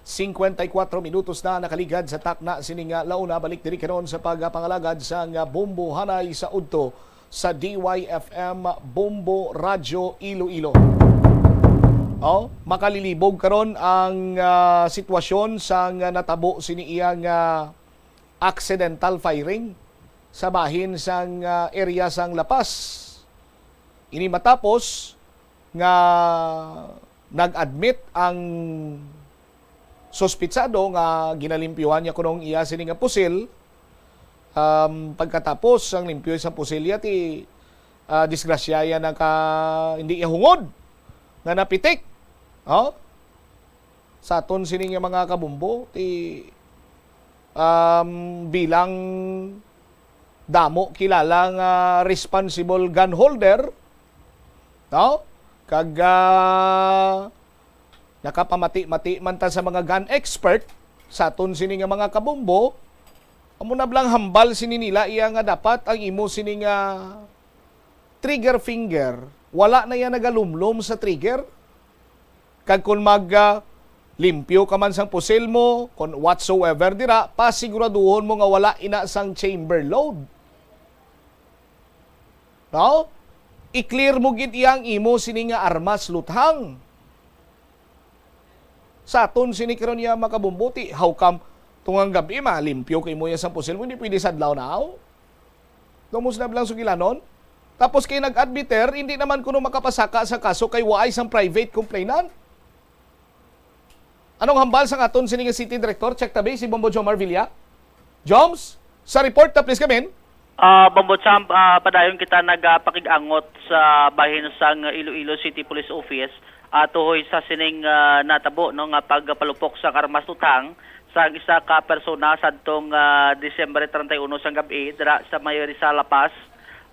Cincuenta y cuatro minutos na nakaligad sa takna sini nga launa. Balik diri karon sa pagpangalagad sang Bombo Hanay sa udto sa D Y F M Bombo Radyo Iloilo. Oh, makalilibog karon ang, ah, sitwasyon sang natabo sini iya nga accidental firing sa bahin sang, ah, area sang La Paz. Ini matapos nga nag-admit ang suspitsado nga ginalimpyuhan niya kuno ang iya sini nga pusil. Um, pagkatapos ang limpyo sa pusil niya, ti, ah, disgrasya iya naka, hindi iya hungod nga napitik. Oh? Sa aton sini nga mga kabombo, ti, um, bilang damo kilala nga responsible gun holder, no? Kag, ah, nakapamati-mati man ta sa mga gun expert sa aton sini nga mga kabombo, amo na bala ang hambal sini nila iya nga dapat ang imo sini nga trigger finger, wala na iya nagalumlom sa trigger. Kag kon mag, ah, limpyo ka man sang pusil mo, kon whatsoever dira, pasiguraduhon mo nga wala ina sang chamber load. No? I-clear mo gid iya ang imo sini nga armas luthang. Sa aton sini karon iya makabumbuti, how come tungang gab-i malimpyo kay mo iya sang pusil mo, hindi pwede sa adlaw na, aw? Tumo sila bala ang sugilanon. Tapos kay nag-admiter, hindi naman kuno makapasaka sa kaso kay waay sang private complainant. Anong hambal sang aton sini nga city director? Check tabi si Bombo Jomar Villa. Joms, sa report ta, please, kamin. Ah, Bombo Champ, ah, padayon kita nagapakig-angot sa bahin sang Iloilo City Police Office, ah, tuhoy sa sining, ah, natabo, no, nga pagpalupok sa armas luthang sang isa ka persona sadtong, ah, Disyembre treinta y uno sang gab-i dira sa may Rizal La Paz,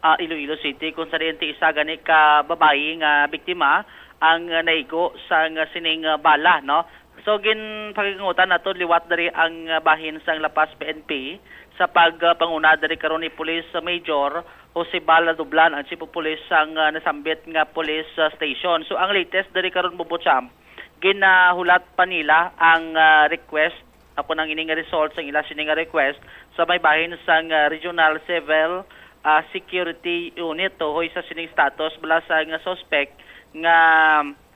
ah, Iloilo City, kung sa diin ti isa gani ka babayi nga biktima ang, ah, naigo sang sining, ah, bala, no. So, ginpakigangutan naton liwat diri ang, ah, bahin sang La Paz P N P sa pagpanguna diri karon ni Police Major Jose Bal Ladublan, ang Chief of Police sang, ah, nasambit nga police, ah, station. So, ang latest diri karon, Bombo Champ, ginahulat pa nila ang, ah, request, ako nang ini nga result sang ila sini nga request sa may bahin sang, ah, Regional Civil, ah, Security Unit tuhoy sa sining status bala sa nga suspect nga,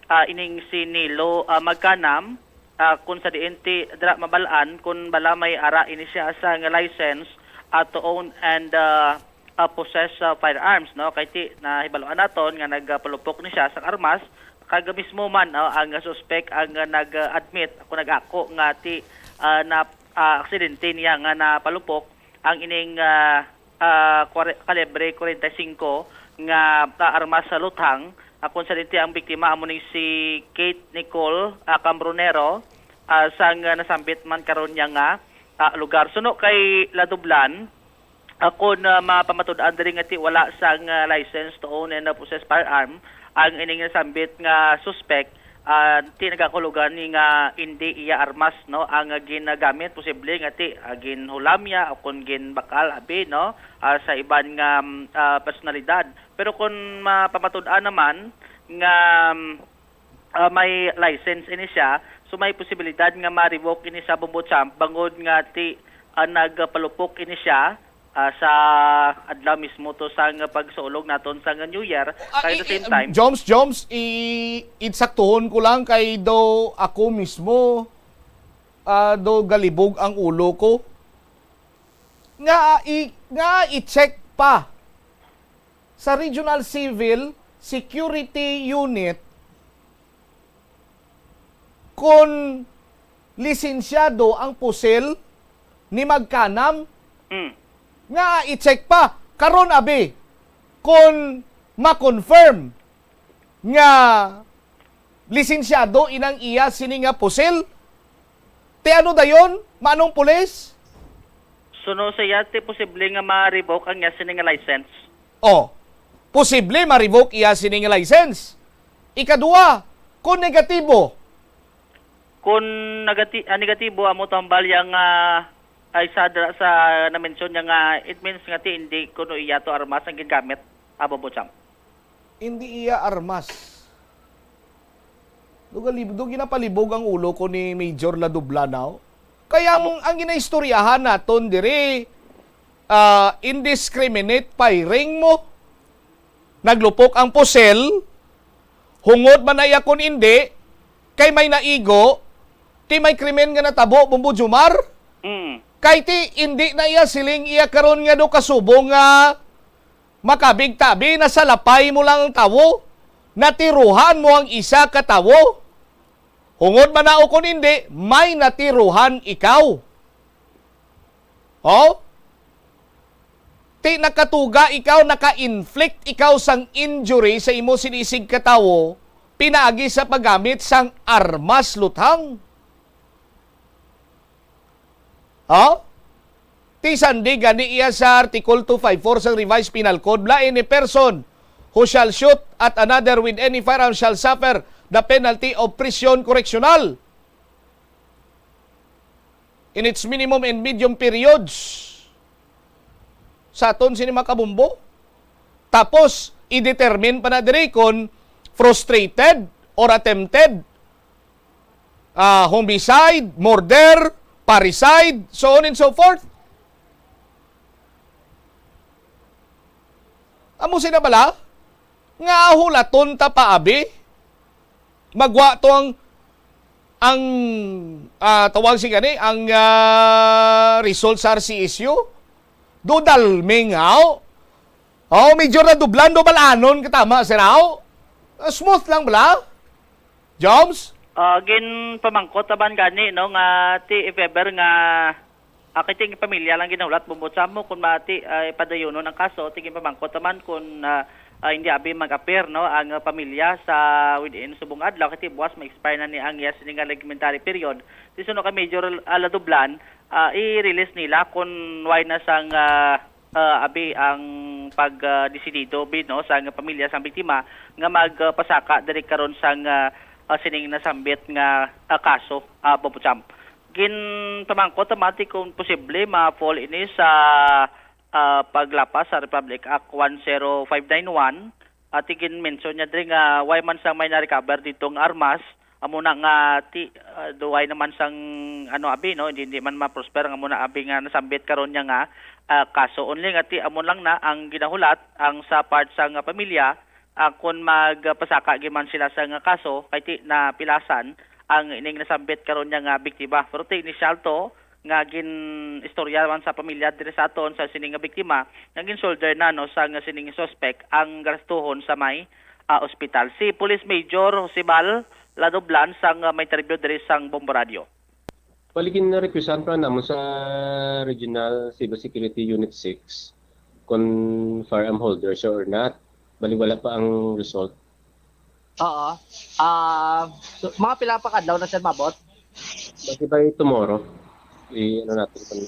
ah, ining si Nilo, ah, Magkanam, ah, kung sa diin ti dira mabal-an kung bala may ara ini siya sa nga license, ah, to own and, ah, ah, possess sa firearms, no? Kay ti nahibaluan naton nga nagpalupok ni siya sa armas, kag mismo man, oh, ang suspect ang nag-admit, ako nag-ako nga ti, ah, na, ah, aksidente niya nga napalupok ang ining, ah, ah, kware-, kalibre kwarenta y singko nga, ah, armas sa luthang, ah, kung sa diin ti ang biktima amo ni si Kate Nicole, ah, Cambronero, ah, sang, ah, nasambit man karon niya nga, ah, lugar. Suno kay Ladublan, ah, kon, ah, mapamatud-an diri nga ti wala sang, ah, license to own and, ah, possess firearm ang ining nasambit nga suspect, ah, ti nagakulugan ni nga indi iya armas, no, ang, ah, ginagamit, posible nga ti, ah, ginhulam niya o kon ginbakal abi, no, ah, sa iban nga, mm, ah, personalidad. Pero kon mapamatud-an naman nga, mm, ah, may license ini siya, so may posibilidad nga ma-revoke ini sa Bombo Champ bangod nga ti, ah, nagpalupok ini siya, ah, sa adlaw mismo to sang pagsulog naton sang New Year. Ah, Kaya at i-, the same i-, time, Joms, Joms, i-, itsaktuhon ko lang kay daw ako mismo, ah, daw galibog ang ulo ko. Nga i-, nga i-check pa sa Regional Civil Security Unit kon lisensyado ang pusil ni Magkanam. Mm. Nga i-check pa karon abi kon ma-confirm nga lisensyado inang iya sini nga pusil. Ti ano dayon, Manong Pulis? Suno sa iya, ti posible nga ma-revoke ang iya sini nga license. Oh, posible ma-revoke iya sini nga license. Ikadua, kung negatibo. Kung negati-, ah, negatibo, amo to hambal iya nga, ay sa, sa na-mention niya nga, it means nga ti hindi kuno iya to armas ang gingamit, abo po, Champ. Hindi iya armas. Do galib-, do ginapalibog ang ulo ko ni Major Ladublanao. Kaya ang, Amo. ang ginaistoryahan naton diri, ah, indiscriminate firing mo. Naglupok ang pusil, hungod man na iya kun indi, kay may naigo, ti may krimen nga natabo, Bombo Jumar. Mm. Kay ti, indi na iya siling iya karon nga do kasubo nga makabig tabi, nasalapay mo lang ang tawo, natiruhan mo ang isa ka tawo. Hungod man na o kon indi, may natiruhan ikaw. Oh? Ti nakatuga ikaw, naka-inflict ikaw sang injury sa imo sinisig ka tawo, pinaagi sa paggamit sang armas luthang. Ha? Ti sandi gani iya sa Article two five four sang Revised Penal Code, bala, "Any person who shall shoot at another with any firearm shall suffer the penalty of prison correctional in its minimum and medium periods." Sa aton sini, mga kabumbo. Tapos, i-determine pa na diri kung frustrated or attempted, ah, homicide, murder, parricide, so on and so forth. Amo sina bala nga hulaton ta pa abi. Magwa to ang, ang, ah, tawag si gani, ang, ah, result sa R C S U. Do dalmi nga, oh. Oh, medyo nadublan, dubalanon ka tama, sir, aw? Ah, smooth lang bala? Joms? Ah, ginpamangkot naman gani, no, nga ti, if ever nga, ah, kay ting pamilya lang ginahulat, Bombo Cham, mo kung mati, ah, padayunon ang kaso, ti ginpamangkot naman kung, ah, ah, hindi abi mag-appear, no, ang, ah, pamilya sa within subong adlaw, kay ti buwas ma-expire na ni ang iya sini nga reglementary period. Ti suno kay Major, ah, Ladublan, ah, i-release nila kung why na sang, ah, ah, abi ang pag, ah, desidido bi, no, sang pamilya sang biktima nga magpasaka diri karon sang, ah, ah, sining nasambit nga, ah, kaso, ah, Bombo Cham. Ginpamangkot naman ti kung posible ma-fall ini sa, ah, paglapas sa Republic Act one zero five nine one, at ginmention niya diri nga why man sang may na-recover dito nga armas, amo na nga ti, ah, duway naman sang, ano, abi, no, hindi, hindi man ma-prosper ang amo na abi nga nasambit karon niya nga, ah, kaso. Only nga ti amo lang na ang ginahulat ang sa part sang pamilya, ah, kung magpasaka gyud man sila sa nga kaso, kay ti napilasan ang ining nasambit karon niya nga biktima. Pero ti initial to nga gin-istorya man sa pamilya diri sa aton sa sini nga biktima, nga gin-shoulder na, no, sa nga sining suspect ang gastuhon sa may, ah, ospital. Si Police Major Josebal Ladoblan sang, ah, may interview diri sang Bombo Radio. Bali, gin-requestan pa namon sa Regional Civil Security Unit six kung firearm holder siya or not. Bali, wala pa ang result. Oo. Ah, so, mga pila pa kadlaw na, sir, mabot? Basi by tomorrow, i-, ano natin kung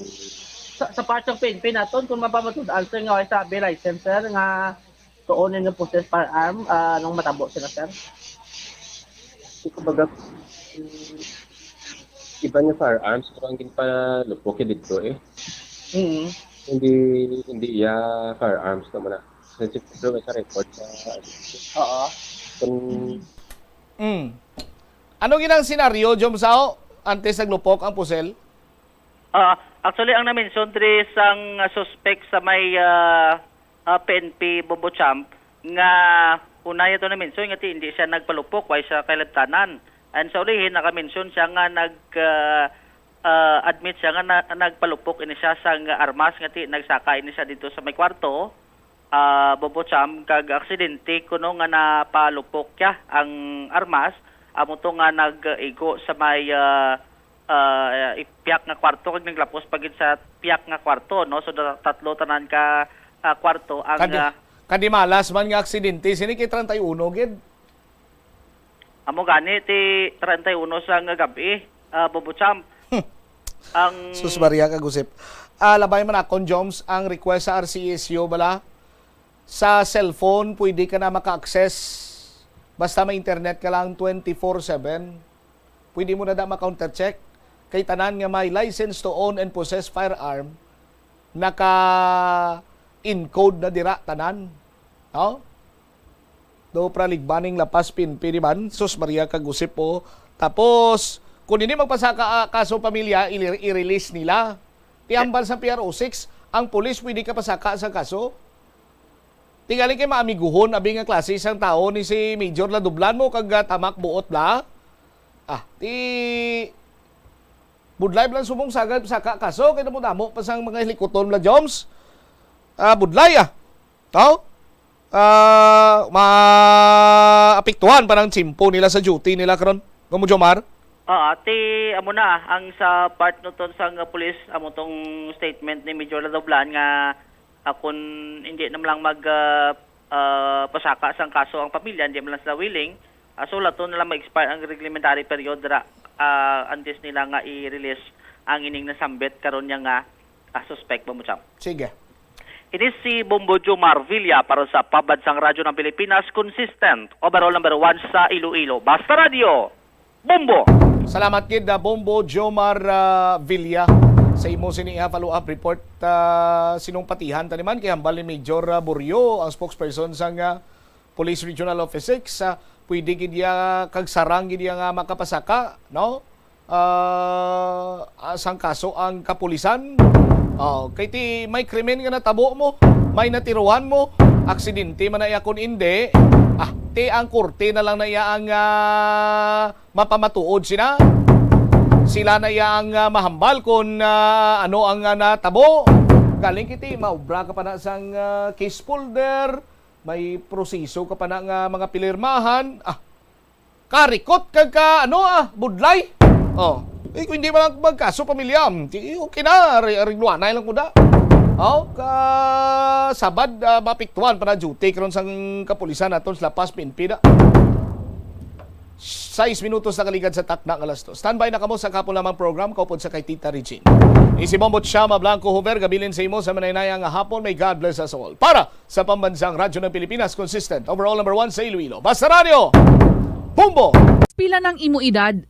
Sa, sa part ng P N P naton, kung mapamatud-an, sir, nga sa B license, sir, nga tuon ninyo possess firearm, ah, nung matabo sila, sir? Kumbaga, mm, iba niya firearms, pero ang ginpalupok dito eh. Mm. Hindi, hindi iya firearms naman na. Kasi pero may sa record sa, Oo. Kung Mm. Ano ginang senaryo, Jom Sao, antes naglupok ang pusel? Ah, actually, ang na-mention diri sang, ah, suspect sa may, ah, ah, P N P Bombo Champ nga una niya to na-mention nga ti hindi siya nagpalupok, way siya kay Lieutenant. And sa ulihin, naka-mention siya nga nag, ah, ah, admit siya nga na, nagpalupok ini siya sang armas nga ti nagsaka ini siya dito sa may kwarto. Ah, Bobo Cham, kag aksidente kuno nga napalupok ya ang armas, amo to nga nag-igo sa may, ah, ah, piyak nga kwarto kag naglapos pa gid sa piyak nga kwarto, no? So, da-, tatlo tanan ka, ah, kwarto ang, Kadi-, ah, kadimalas man nga aksidente sini kay treinta y uno gid. Amo gani ti treinta y uno sang gab-i, ah, Bobo Champ. Hmm. Ang Sus Maria kag Josep. Ah, labay man akon, Joms, ang request sa R C S U bala. Sa cellphone, pwede ka na maka-access. Basta may internet ka lang twenty-four seven. Pwede mo na da ma-countercheck. Kay tanan nga may license to own and possess firearm, naka-encode na dira tanan. No? Do praligbaning lapas pinpiniban, sus Maria kag Josep po. Tapos, kung hindi magpasaka, ah, kaso pamilya, ili-, i-release nila. Ti hambal sa P R O six, ang pulis pwede ka pasaka sa kaso? Tingali kay maamiguhon, abi nga klase sang tao ni si Major Ladublan mo kag, ah, tamak buot bla. Ah, ti budlay bla subong sagad saka kaso kay damo-damo pa sang mga hilikuton bla, Joms. Ah, budlay, ah. Tao? Ah, maapektuhan pa ng tiyempo nila sa duty nila karon. Gamo, Jomar? Ah, ti amo na ang sa part no ton sang police, amo tong statement ni Major Ladoblan nga, ah, kung hindi na lang mag, ah, ah, pasaka sang kaso ang pamilya, hindi man lang sila willing, ah, so lato na lang mag-expire ang reglementary period ra, ah, antes nila nga i-release ang ining nasambit karon niya nga, ah, suspect, Bombo Cham. Sige. Ini si Bombo Jomar Villa para sa Pabad sang Radyo ng Pilipinas, consistent, overall number one sa Iloilo. Basta Radyo, Bombo! Salamat gid, ah, Bombo Jomar, ah, Villa, sa imo sini, ah, follow-up report. Ah, sinungpatihan ta naman kay hambal ni Major, ah, Buryo, ang spokesperson sang, ah, Police Regional Office six, ah, pwede gid iya kag sarang gid iya nga makapasaka, no? Ah, ah, sang kaso ang kapulisan. Oh, kay ti may krimen nga natabo mo, may natiruhan mo, aksidente man na iya kun indi, ah, ti ang korte na lang na iya ang, ah, mapamatuod sina. Sila na iya ang, ah, mahambal kun, ah, ano ang, ah, natabo. Galing kiti, maobra ka pa na sang, ah, case folder, may proseso ka pa na nga mga pinirmahan. Ah, karikot kag ka, ano, ah, budlay. Oh, eh, kung hindi man lang magkaso pamilya, di, okay na, ari-, arigluanay lang ko na. Oh, ka sabad, ah, maapektuhan pa na duty karon sang kapulisan naton sa La Paz, P N P na. Sais minutos na kaligad sa takna nga alas dos. Standby na kamo sa kapon lamang program, kaupod sa kay Tita Regine. Isi Bombot siya, Mablanco Hover, gabilin sa imo sa manaynaya nga hapon. May God bless us all. Para sa Pambansang Radyo ng Pilipinas, consistent, overall number one sa Iloilo. Basta Radyo, Bombo! Pila nang imo edad?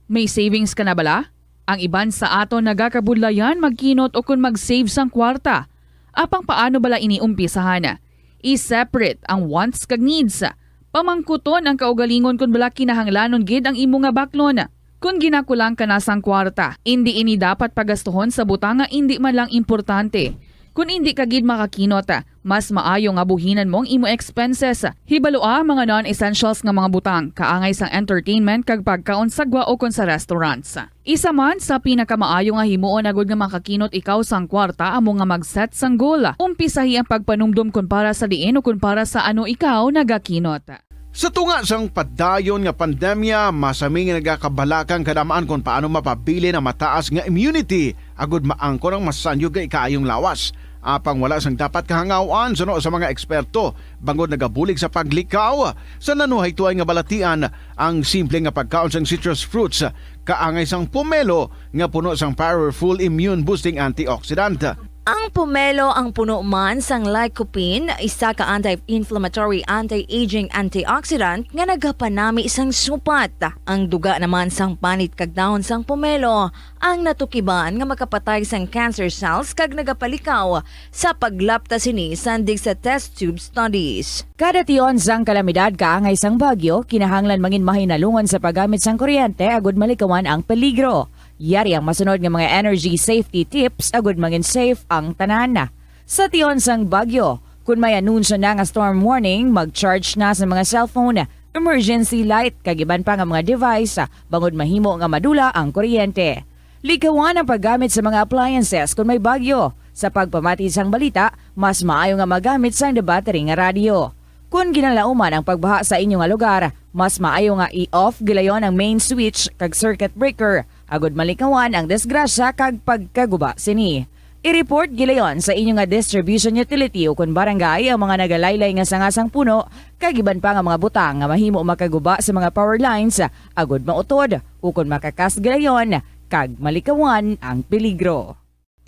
May savings ka na bala? Ang iban sa aton nagakabudlayan magkinot o kon mag-save sang kwarta. Apang paano bala ini umpisahan? I-separate ang wants kag needs. Pamangkuton ang kaugalingon kon bala kinahanglanon gid ang imo nga baklon. Kon ginakulang ka na sang kwarta, indi ini dapat pagastuhon sa butang nga indi man lang importante. Kon indi ka gid makakinot, mas maayo nga buhinan mo ang imo expenses. Hibalua ang mga non-essentials nga mga butang, kaangay sang entertainment kag pagkaon sa gwa ukon sa restaurants. Isa man sa pinakamaayo nga himuon agud nga makakinot ikaw sang kwarta amo nga mag-set sang goal. Umpisahi ang pagpanumdom kon para sa diin o kon para sa ano ikaw nagakinot. Sa tunga sang padayon nga pandemya, masami nga nagakabalaka ang kadam-an kon paano mapabilin ang mataas nga immunity agud maangkon ang masanyog nga ikaayong lawas. Apang wala sang dapat kahangaw-an suno sa mga eksperto bangod nagabulig sa paglikaw sa nanuhaytoay nga balatian ang simple nga pagkaon sang citrus fruits, kaangay sang pomelo nga puno sang powerful immune-boosting antioxidant. Ang pomelo ang puno man sang lycopene, isa ka anti-inflammatory, anti-aging antioxidant nga nagapanami sang supat. Ang duga naman sang panit kag dahon sang pomelo ang natukiban nga makapatay sang cancer cells kag nagapalikaw sa paglapta sini sandig sa test tube studies. Kada tion sang kalamidad kaangay sang bagyo, kinahanglan mangin mahinalungan sa paggamit sang kuryente agud malikawan ang peligro. Yari ang masunod nga mga energy safety tips agud mangin safe ang tanan. Sa tion sang bagyo, kun may anunsyo na nga storm warning, mag-charge na sa mga cellphone, emergency light, kag iban pa nga mga device, bangod mahimo nga madula ang kuryente. Likawan ang paggamit sa mga appliances kun may bagyo. Sa pagpamati sang balita, mas maayo nga magamit sang debattery nga radyo. Kon ginalauman ang pagbaha sa inyo nga lugar, mas maayo nga i-off gilayon ang main switch kag circuit breaker agud malikawan ang disgrasya kag pagkaguba sini. I-report gilayon sa inyo nga distribution utility ukon barangay ang mga nagalaylay nga sanga sang puno kag iban pa nga mga butang nga mahimo makaguba sa mga power lines agud mautod ukon makakas gilayon kag malikawan ang peligro.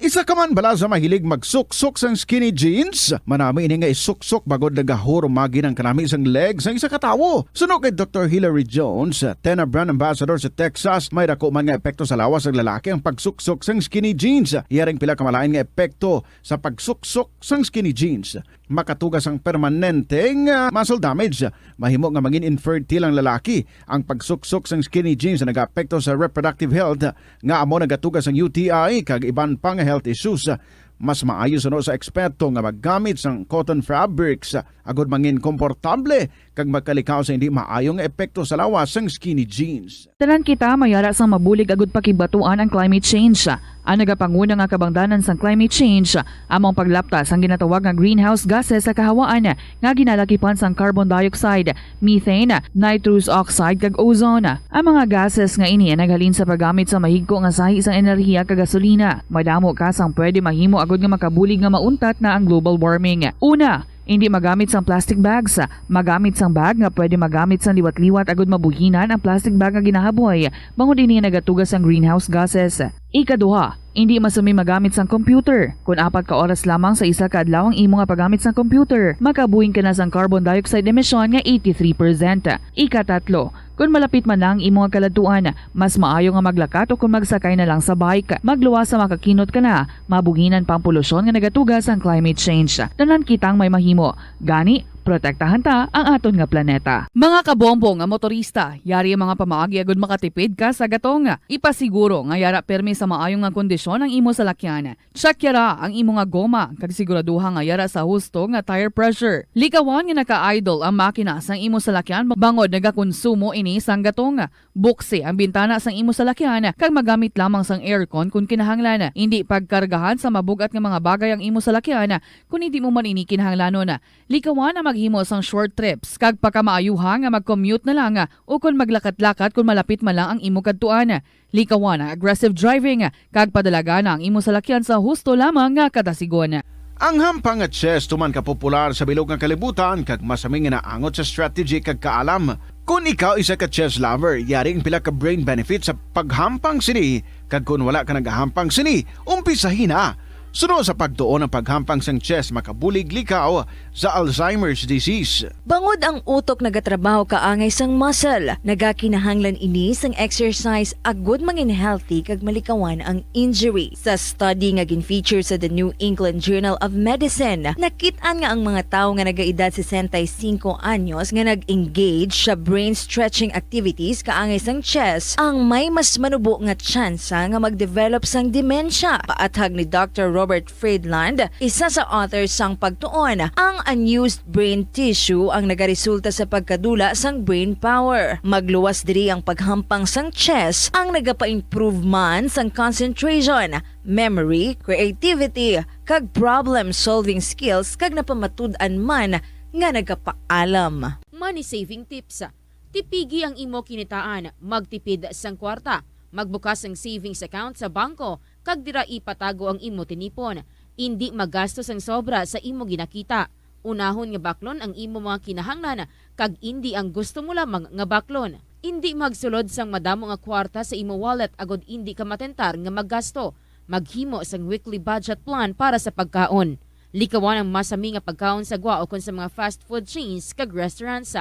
Isa ka man bala sa mahilig magsuksok sang skinny jeans? Manami ini nga isuksok bangod nagahurumagi ang kanami sang leg sang isa ka tawo. Suno kay Doktor Hilary Jones, Tena Brand Ambassador sa Texas, may dako man nga epekto sa lawas sang lalaki ang pagsuksok sang skinny jeans. Iya ring pila ka malain nga epekto sa pagsuksok sang skinny jeans. Makatuga sang permanente nga muscle damage. Mahimo nga mangin infertile ang lalaki. Ang pagsuksok sang skinny jeans nagaapekto sa reproductive health nga amo nagatuga sang U T I kag iban pa nga health issues. Mas maayo suno sa eksperto nga maggamit sang cotton fabrics agud mangin komportable kag magkalikaw sa hindi maayo nga epekto sa lawas sang skinny jeans. Tanan kita may ara sang mabulig agud pakigbatuan ang climate change. Ang nagapanguna nga kabangdanan sang climate change amo ang paglapta sang ginatawag nga greenhouse gases sa kahawaan nga ginalakipan sang carbon dioxide, methane, nitrous oxide, kag ozone. Ang mga gases nga ini ang naghalin sa paggamit sa mahigko nga sahi sang enerhiya kag gasolina. Madamo ka sang pwede mahimo agud nga makabulig nga mauntat na ang global warming. Una, hindi magamit sang plastic bags. Magamit sang bag nga pwede magamit sang liwat-liwat agud mabuhinan ang plastic bag nga ginahaboy, bangod ini nagatuga sang greenhouse gases. Ikaduha, hindi masumi magamit sang computer. Kon apat ka oras lamang sa isa ka adlaw ang imo nga paggamit sang computer, makabuhin ka na sang carbon dioxide emission nga eighty-three percent. Ikatatlo, kon malapit man na ang imo nga kaladtuan, mas maayo nga maglakat o kon magsakay na lang sa bike. Magluwas sa makakinot ka na, mabuhinan pa ang polusyon nga nagatuga sang climate change. Tanan kitang may mahimo. Gani, Protektahan ta ang aton nga planeta. Mga kabombo nga motorista, yari ang mga pamaagi agud makatipid ka sa gatong. Ipasiguro nga yara permi sa maayo nga kondisyon ang imo salakyan. Check yara ang imo nga goma, kag siguraduha nga yara sa husto nga tire pressure. Likawan nga naka-idle ang makina sang imo salakyan bangod nagakonsumo ini sang gatong. Buksi ang bintana sang imo salakyan kag magamit lamang sang aircon kon kinahanglan. Indi pagkargahan sa mabug-at nga mga bagay ang imo salakyan kon hindi mo man ini kinahanglanon. Likawan ang maghimo sang short trips kag pakamaayuha nga mag-commute na lang ukon maglakat-lakat kon malapit man lang ang imo kadtuan. Likawan ang aggressive driving kag padalagana ang imo salakyan sa husto lamang nga kadasigon. Ang hampang nga chess tuman ka popular sa bilog nga kalibutan kag masami nga naangot sa strategy kag kaalam. Kon ikaw isa ka chess lover, yari ang pila ka brain benefits sa paghampang sini, kag kon wala ka nagahampang sini, umpisahi na. Suno sa pagtuon, ang paghampang sang chess makabulig likaw sa Alzheimer's disease. Bangod ang utok nagatrabaho kaangay sang muscle, nagakinahanglan ini sang exercise agud mangin healthy kag malikawan ang injury. Sa study nga gin-feature sa The New England Journal of Medicine, nakit-an nga ang mga tawo nga nagaedad sesenta y cinco anyos nga nag-engage sa brain stretching activities kaangay sang chess ang may mas manubo nga tsansa nga mag-develop sang demensya. Paathag ni Doctor Robert Friedland, isa sa author sang pagtuon, ang unused brain tissue ang nagaresulta sa pagkadula sang brain power. Magluwas diri ang paghampang sang chess ang nagapa-improve man sang concentration, memory, creativity, kag problem-solving skills, kag napamatud-an man nga nagapaalam. Money saving tips. Tipigi ang imo kinitaan, magtipid sang kwarta, magbukas sang savings account sa bangko, kag dira ipatago ang imo tinipon. Indi magasto sang sobra sa imo ginakita. Unahon nga baklon ang imo mga kinahanglan, kag indi ang gusto mo lamang nga baklon. Indi magsulod sang madamo nga kwarta sa imo wallet agod indi ka matentar nga maggasto. Maghimo sang weekly budget plan para sa pagkaon. Likawan ang masami nga pagkaon sa gwa ukon sa mga fast food chains kag restaurants.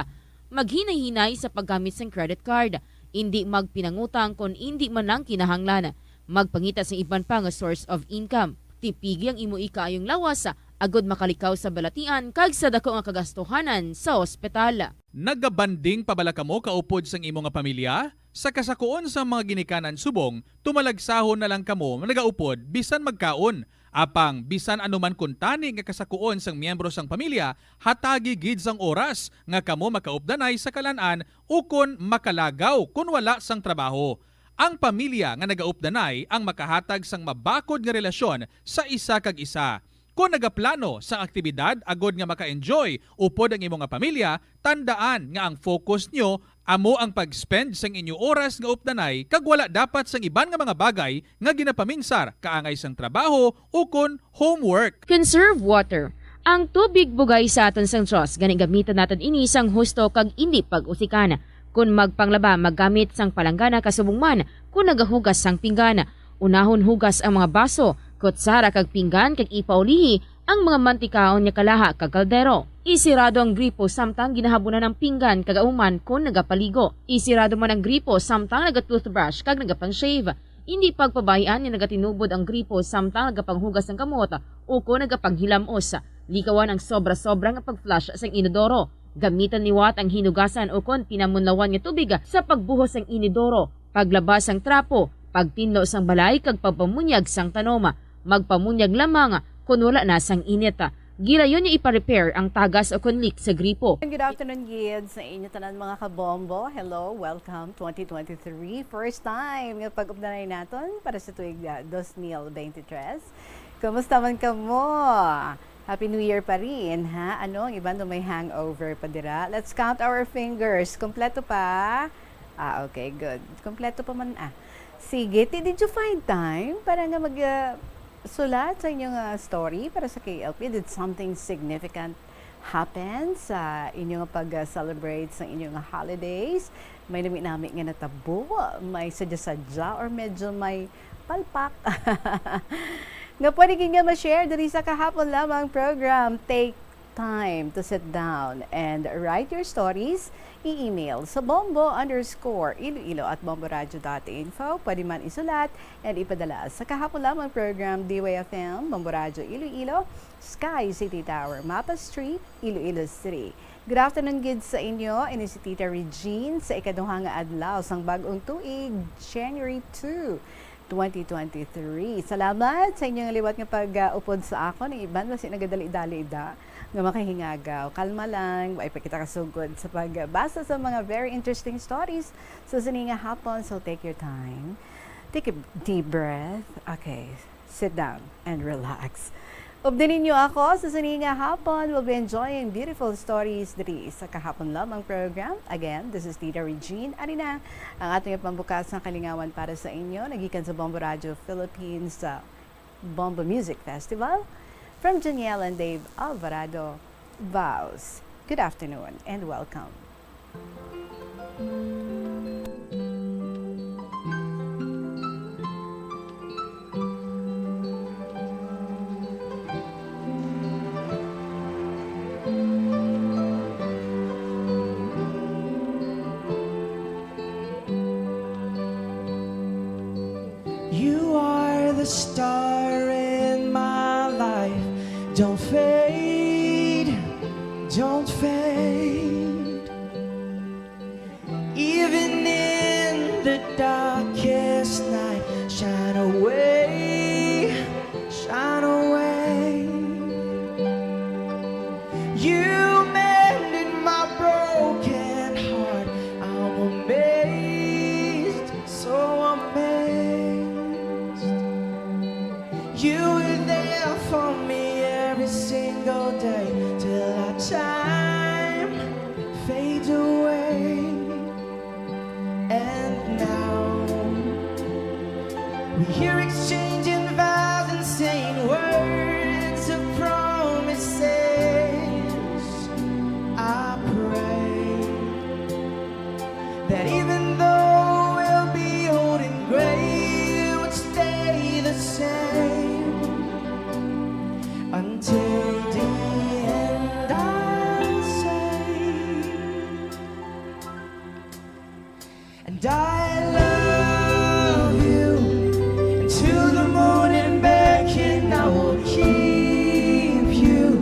Maghinay-hinay sa paggamit sang credit card. Indi magpinangutang kon indi man lang kinahanglan. Magpangita sang iban pa nga source of income. Tipigi ang imo ikaayong lawas, agod makalikaw sa balatian kag sa daku nga kagastuhanan sa ospital. Nagabanding pa bala kamo kaupod sang imo nga pamilya? Sa kasakuon sang mga ginikanan subong, tumalagsahon na lang kamo nagaupod bisan magkaon. Apang bisan ano man kuntani nga kasakuon sang miyembro sang pamilya, hatagi gid sang oras nga kamo makaupdanay sa kalan-an ukon makalagaw kon wala sang trabaho. Ang pamilya nga nagaupdanay ang makahatag sang mabakod nga relasyon sa isa kag isa. Kon nagaplano sang aktibidad agod nga maka-enjoy upod ang imo nga pamilya, tandaan nga ang focus nyo amo ang pag-spend sang inyo oras nga updanay kag wala dapat sang iban nga mga bagay nga ginapaminsar kaangay sang trabaho ukon homework. Conserve water. Ang tubig bugay sa aton sang Dios, gani gamitan naton ini sang husto kag indi pag-usikan. Kon magpanglaba, maggamit sang palanggana kasubong man kon nagahugas sang pinggan. Unahon hugas ang mga baso, kutsara kag pinggan kag ipaulihi ang mga mantikaon nga kalaha kag kaldero. Isirado ang gripo samtang ginahabunan ang pinggan kag kauman kon nagapaligo. Isirado man ang gripo samtang naga-toothbrush kag nagapang-shave. Indi pagpabay-an nga nagatinubod ang gripo samtang nagapanghugas sang kamot ukon nagapanghilamos. Likawan ang sobra-sobra nga pag-flush sang inodoro. Gamitan liwat ang hinugasan ukon pinamunlawan nga tubig sa pagbuhos sang inodoro, paglaba sang trapo, pagtinlo sang balay kag pagpamunyag sang tanom. Magpamunyag lamang kon wala na sang init. Gilayon nga ipa-repair ang tagas ukon leak sa gripo. Good afternoon gid sa inyo tanan, mga kabombo. Hello, welcome twenty twenty-three. First time nga pag-updanay naton para sa tuig, ah, dos mil bente-tres. Kumusta man kamo? Happy New Year pa rin, ha? Ano, ang iban daw may hangover pa dira. Let's count our fingers. Kompleto pa? Ah, okay, good. Kompleto pa man, ah. Sige, ti-, did you find time para nga mag, ah, sulat sa inyong, ah, story para sa K L P? Did something significant happen sa inyong pag, ah, celebrate sa inyong holidays? May nami-nami nga natabo, may sadya-sadya, or medyo may palpak? Nga pwede gid nga ma-share diri sa kahapon lamang program. Take Time to sit down and write your stories, i-email sa bombo underscore iloilo at bomboradio dot info. Pwede man isulat and ipadala sa Kahapon Lamang Program, D Y F M, Bombo Radyo Iloilo, Sky City Tower, Mapa Street, Iloilo City. Good afternoon gid sa inyo. Ini si Tita Regine sa ikaduha nga adlaw sang bag-ong tuig, January two, twenty twenty-three. Salamat sa inyong liwat nga pag-upod sa akon. Ang iban basi nagadali-dali da nga makahingagaw. Kalma lang, wa pa kita kasugod sa pagbasa sa mga very interesting stories sa sini nga hapon. So take your time. Take a deep breath. Okay, sit down and relax. Updi ninyo ako sa sini nga hapon. We'll be enjoying beautiful stories diri sa Kahapon Lamang program. Again, this is Tita Regine. Ari na ang aton nga pambukas nga kalingawan para sa inyo, nagikan sa Bombo Radio Philippines, uh, Bombo Music Festival. From Janiel and Dave Alvarado, Vows. Good afternoon and welcome. You are the star in my life. Don't fade, don't fade. Even in the darkest night, shine away, shine away. You mended my broken heart. I'm amazed, so amazed. You were there for me every single day till our time fades away. And now we hear exchanging vows and saying words of promises. I pray that even though we'll be old and gray, we'll stay the same until the end, I'll say. And I love you, and to the moon and back, and I will keep you,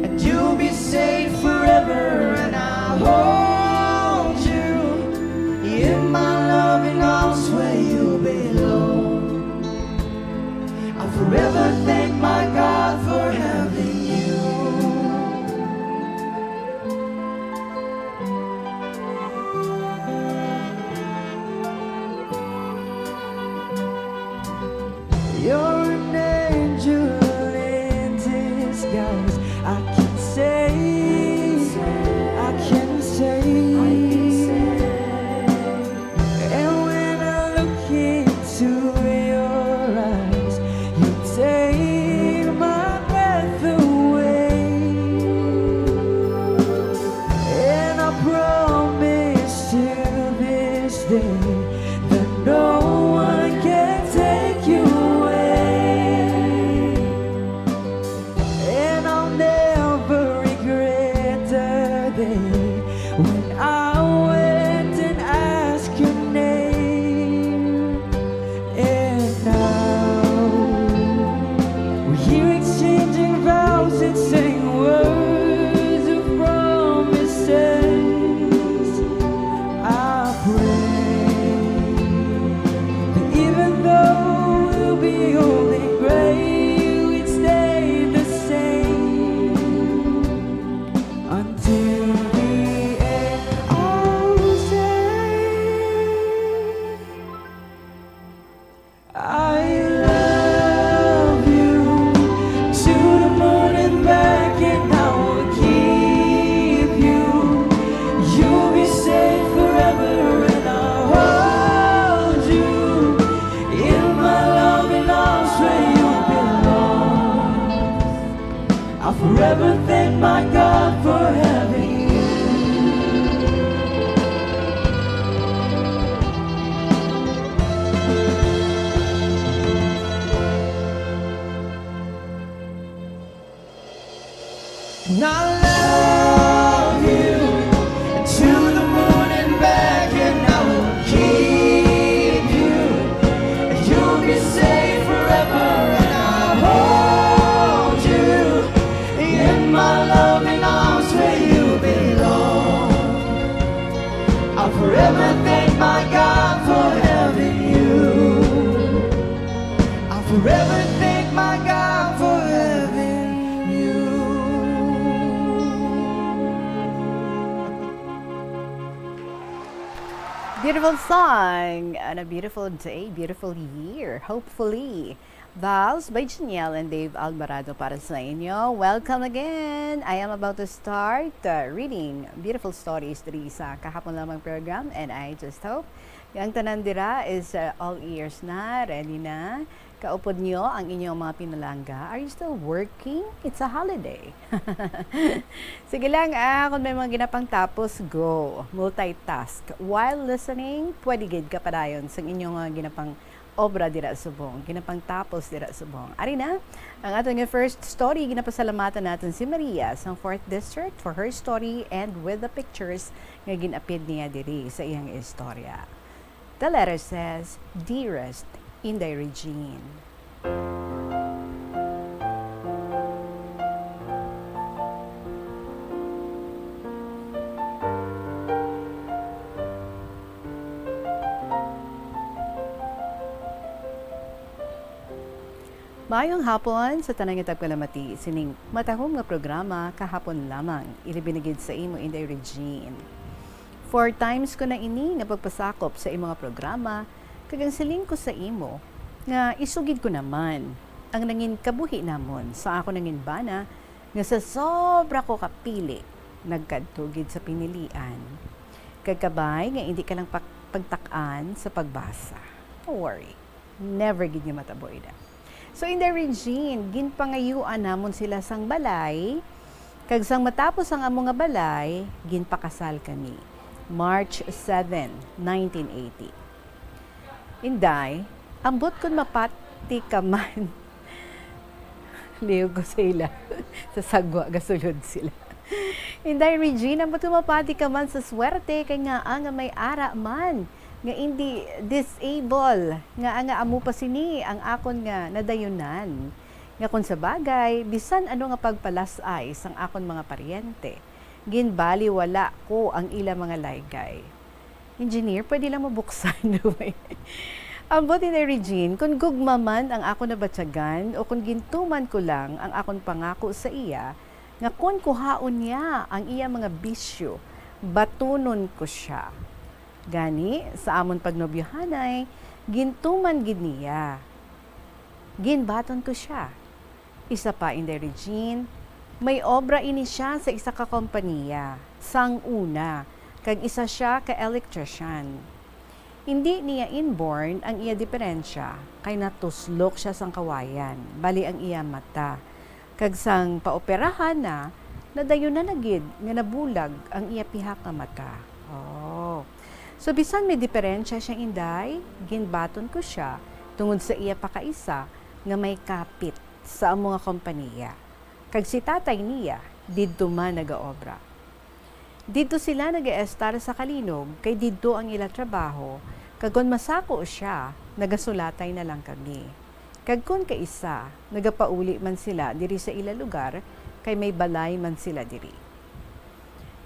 and you'll be safe forever, and I'll hold you in my loving arms where you belong. I'll forever thank my God for having you. You're an angel in disguise. I can say, I can say. And when I look into your eyes, you take my breath away. And I promise to this day that no one can take you away. And I'll never regret the day when I went and asked your name. And now we're here exchanging vows and saying words of promises. I pray that even though we'll be old and gray, we'd stay the same until the end. I'll say, I love you to the moon and back, and I will keep you. You'll be safe forever, and I'll hold you in my loving arms where you belong. I'll forever thank my God for having you. And I love you to the moon and back, and I will keep you. You'll be safe forever, and I'll hold you in my loving arms where you belong. I'll forever thank my God for having you. I'll forever thank my God for having you. Beautiful song on a beautiful day, beautiful year, hopefully. Vows by Janiel and Dave Alvarado para sa inyo. Welcome again! I am about to start uh, reading beautiful stories diri sa Kahapon Lamang program, and I just hope nga ang tanan dira is uh, all ears na, ready na. Kaupod nyo ang inyong mga pinalangga. Are you still working? It's a holiday. Sige lang, ah, kung may mga ginapang tapos, go. Multitask. While listening, pwede gid ka padayon sa inyong mga ginapang obra dira subong, ginapang tapos dira subong. Ari na, ang aton nga first story, ginapasalamatan naton si Maria sang fourth District for her story and with the pictures nga gin-appear niya diri sa iyang istorya. The letter says, "Dearest Inday Regine." Maayong hapon sa tanan nga tagpalamati sining matahom nga programa Kahapon Lamang, ilabi na gid sa imo, Inday Regine. Four times ko na ini nga pagpasakop sa imo nga programa, kag ang siling ko sa imo nga isugid ko naman ang nangin kabuhi namon sa ako nangin bana, nga sa sobra ko kapili, nagkadto gid sa pinilian. Kag kabay nga indi ka lang pak-, pagtak-an sa pagbasa. Don't worry. Never gid nga mataboy na. So, Inday Regine, ginpangayuan namon sila sang balay, kag sang matapos ang amo nga balay, ginpakasal kami. March seven, nineteen eighty. Inday, ambot kon mapati ka man. Lihog ko sa ila. Sa sagwa, gasulod sila. Inday Regine, ambot kon mapati ka man sa swerte, kay ngaa nga may ara man nga indi disable, ngaa nga amo pa sini ang akon nga nadayunan. Nga kon sa bagay, bisan ano nga pagpalas-ay sang akon mga paryente, ginbaliwala ko ang ila mga laygay. Engineer, pwede lang mabuksan, no? Ambot, Inday Regine, kon gugma man ang akon nabatyagan o kon gintuman ko lang ang akon pangako sa iya, nga kon kuhaon niya ang iya mga bisyo, batunon ko sia. Gani, sa amon pagnobyohanay, gintuman gid niya. Ginbaton ko sia. Isa pa, Inday Regine, may obra ini sia sa isa ka kompanya, sang una, kag isa sia ka electrician. Indi niya inborn ang iya diperensya, kay natuslok sia sang kawayan, bali ang iya mata. Kag sang paoperahan na, nadayunan na gid nga nabulag ang iya pihak nga mata. Oh. So, bisan may diperensya sia, Inday, ginbaton ko sia tungod sa iya pakaisa nga may kapit sa amo nga kompanya, kag si tatay niya didto man nagaobra. Didto sila nagaestar sa Calinog, kay didto ang ila trabaho, kag kon masako sia, nagasulatay na lang kami. Kag kon kaisa, nagapauli man sila diri sa ila lugar, kay may balay man sila diri.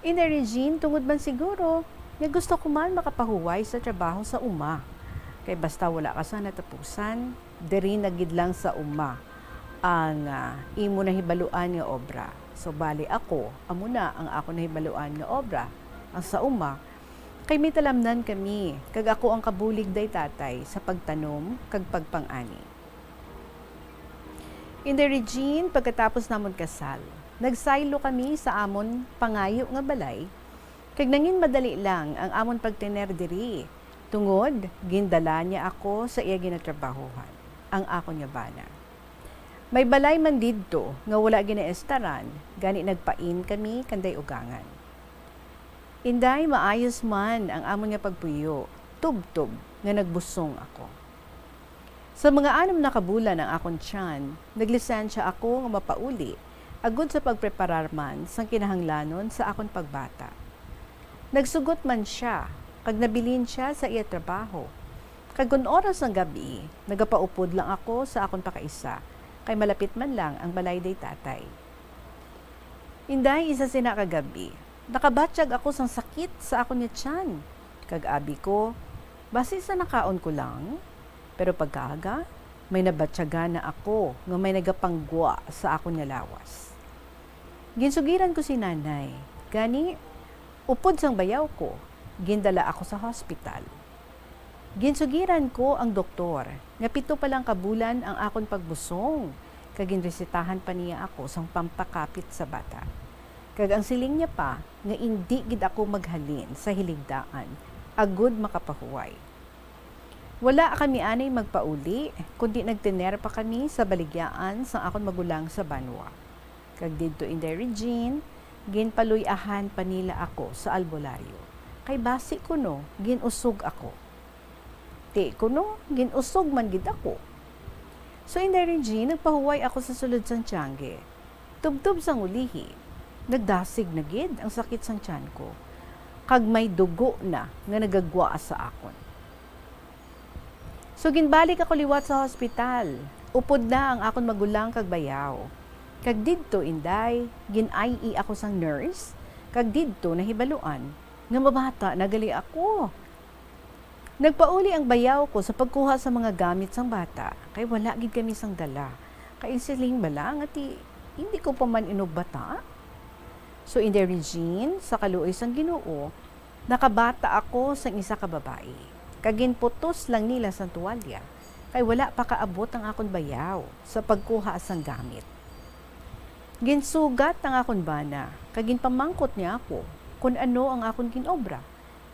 Inday Regine, tungod man siguro nga gusto ko man makapahuway sa trabaho sa uma, kay basta wala ka sa natapusan, diri na gid lang sa uma ang, ah, imo nahibaluan nga obra. So, bali ako, amo na ang ako nahibaluan nga obra, ang sa uma, kay may talamnan kami, kag ako ang kabulig day tatay sa pagtanom kag pagpang-ani. Inday Regine, pagkatapos namon kasal, nagsaylo kami sa amon pangayo nga balay, kag nangin madali lang ang amon pagtener diri, tungod gindala niya ako sa iya ginatrabahuhan, ang akon nga bana. May balay man didto nga wala ginaestaran, gani nagpain kami kanday ugangan. Inday, maayos man ang amon nga pagpuyo, tubtob nga nagbusong ako. Sa mga anom na ka bulan ang akon tiyan, naglisensya ako nga mapauli agud sa pagpreparar man sang kinahanglanon sa akon pagbata. Nagsugot man sia, kag nabilin sia sa iya trabaho. Kag kon oras sang gab-i, nagapaupod lang ako sa akon pakaisa, kay malapit man lang ang balay day tatay. Inday, isa sina ka gab-i, nakabatyag ako sang sakit sa akon nga tiyan, kag abi ko, "Basi sa nakaon ko lang?" Pero pagkaaga, may nabatyagan na ako nga may nagapanggwa sa akon nga lawas. Ginsugiran ko si nanay, gani, upod sang bayaw ko, gindala ako sa hospital. Ginsugiran ko ang doktor nga pito pa lang ka bulan ang akon pagbusong, kag ginresetahan pa niya ako sang pampakapit sa bata. Kag ang siling niya pa nga indi gid ako maghalin sa hiligdaan agud makapahuway. Wala kami anay magpauli, kundi nagtener pa kami sa baligyaan sang akon magulang sa banwa. Kag didto, Inday Regine, ginpaluy-ahan pa nila ako sa albularyo, kay basi kuno gin-usog ako. Ti kuno, gin-usog man gid ako. So, Inday Regine, nagpahuway ako sa sulod sang tiyangge. Tubtob sang ulihi, nagdasig na gid ang sakit sang tiyan ko, kag may dugo na nga nagagwa sa akon. So, ginbalik ako liwat sa hospital. Upod na ang akon magulang kag bayaw. Kag didto, Inday, gin-I E ako sang nurse, kag didto nahibaluan nga mabata na gali ako. Nagpauli ang bayaw ko sa pagkuha sa mga gamit sang bata, kay wala gid kami sang dala. Kay siling bala nga ti, hindi ko pa man inugbata. So, Inday Regine, sa kaluoy sang Ginoo, nakabata ako sang isa ka babayi, kag ginputos lang nila sang tuwalya, kay wala pa kaabot ang akon bayaw sa pagkuha sang gamit. Ginsugat ang akon bana, kag ginpamangkot niya ako kon ano ang akon gin-obra,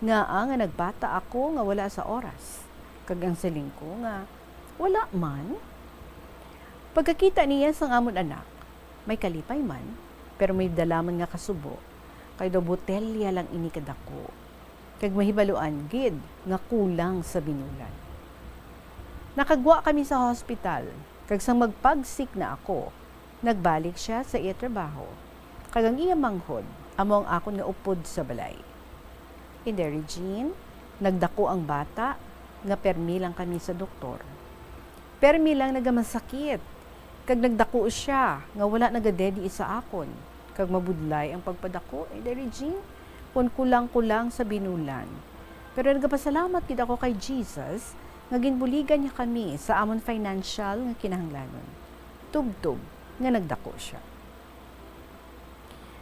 ngaa nga nagbata ako nga wala sa oras, kag ang siling ko nga, "Wala man." Pagkakita niya sang amon anak, may kalipay man, pero may dala man nga kasubo, kay daw botelya lang ini kadako, kag mahibaluan gid nga kulang sa binulan. Nakagwa kami sa hospital, kag sang magpagsik na ako, nagbalik sia sa iya trabaho, kag ang iya manghod amo ang akon nga upod sa balay. Inday Regine, nagdako ang bata nga permi lang kami sa doktor. Permi lang nagamasakit, kag nagdako sia nga wala nagadedi sa akon, kag mabudlay ang pagpadako, Inday Regine, kon kulang-kulang sa binulan. Pero nagapasalamat gid ako kay Jesus nga ginbuligan niya kami sa amon financial nga kinahanglanon, tubtob nga nagdako sia.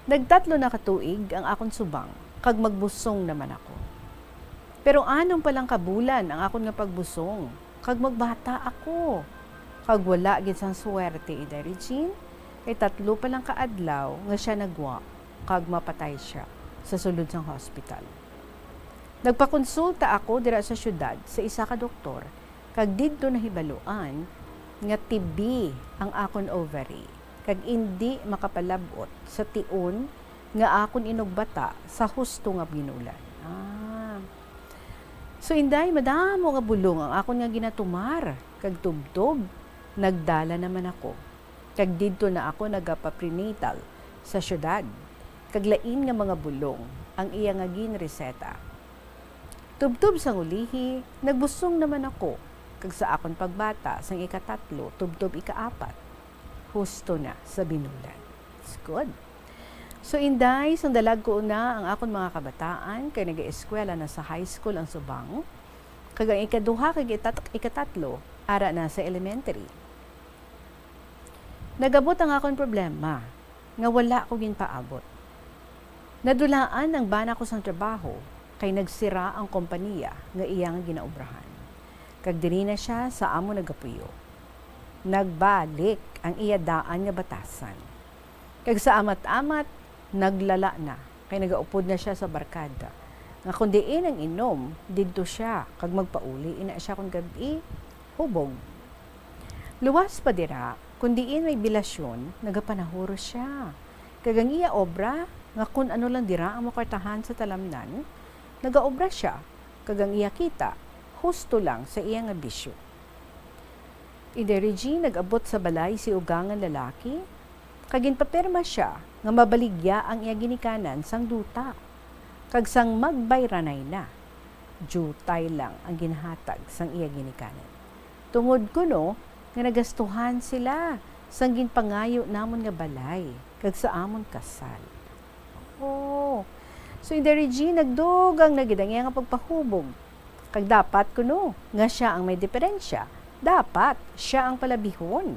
Nagtatlo na ka tuig ang akon subang, kag magbusong naman ako. Pero anom pa lang ka bulan ang akon nga pagbusong, kag magbata ako. Kag wala gid sang swerte, Inday Regine, kay tatlo pa lang ka adlaw nga sia nagwa, kag mapatay sia sa sulod sang hospital. Nagpakonsulta ako dira sa siyudad sa isa ka doktor, kag didto nahibaluan nga T B ang akon ovary, kag indi makapalab-ot sa tion nga akon inugbata sa husto nga binulan. Ah. So, Inday, madamo nga bulong ang akon nga ginatumar, kag tubtob, nagdala naman ako. Kag didto na ako nagapa-prenatal sa siyudad, kag lain nga mga bulong ang iya nga ginreseta. Tubtob sang ulihi, nagbusong naman ako, kag sa akon pagbata sang ikatatlo tubtob ikaapat, husto na sa binulan. It's good. So, Inday, sang dalagko na ang akon mga kabataan, kay nagaeskwela na sa high school ang subang, kag ang ikaduha kag itat-, ikatatlo ara na sa elementary. Nag-abot ang akon problema nga wala ko ginpaabot. Nadulaan ang bana ko sang trabaho kay nagsira ang kompanya nga iya nga ginaobrahan, kag diri na sia sa amon nagapuyo. Nagbalik ang iya daan nga batasan, kag sa amat-amat naglala na, kay nagaupod na sia sa barkada, nga kon diin ang inom, didto sia, kag magpauli ina sia kon gab-i, hubog. Luwas pa dira, kon diin may bilasyon, nagapanahuros sia. Kag ang iya obra, nga kon ano lang dira ang makwartahan sa talamnan, nagaobra sia, kag ang iya kita, husto lang sa iya nga bisyo. Inday Regine, nag-abot sa balay si ugangan lalaki, Kag ginpapirma sia nga mabaligya ang iya ginikanan sang duta, kag sang magbayranay na, diutay lang ang ginhatag sang iya ginikanan. Tungod kuno nga nagastuhan sila sang ginpangayo namon nga balay kag sa amon kasal. Oh. So, Inday Regine, nagdugang na gid ang iya nga pagpahubog. Kag dapat kuno nga sia ang may diferensya. Dapat sia ang palabihon.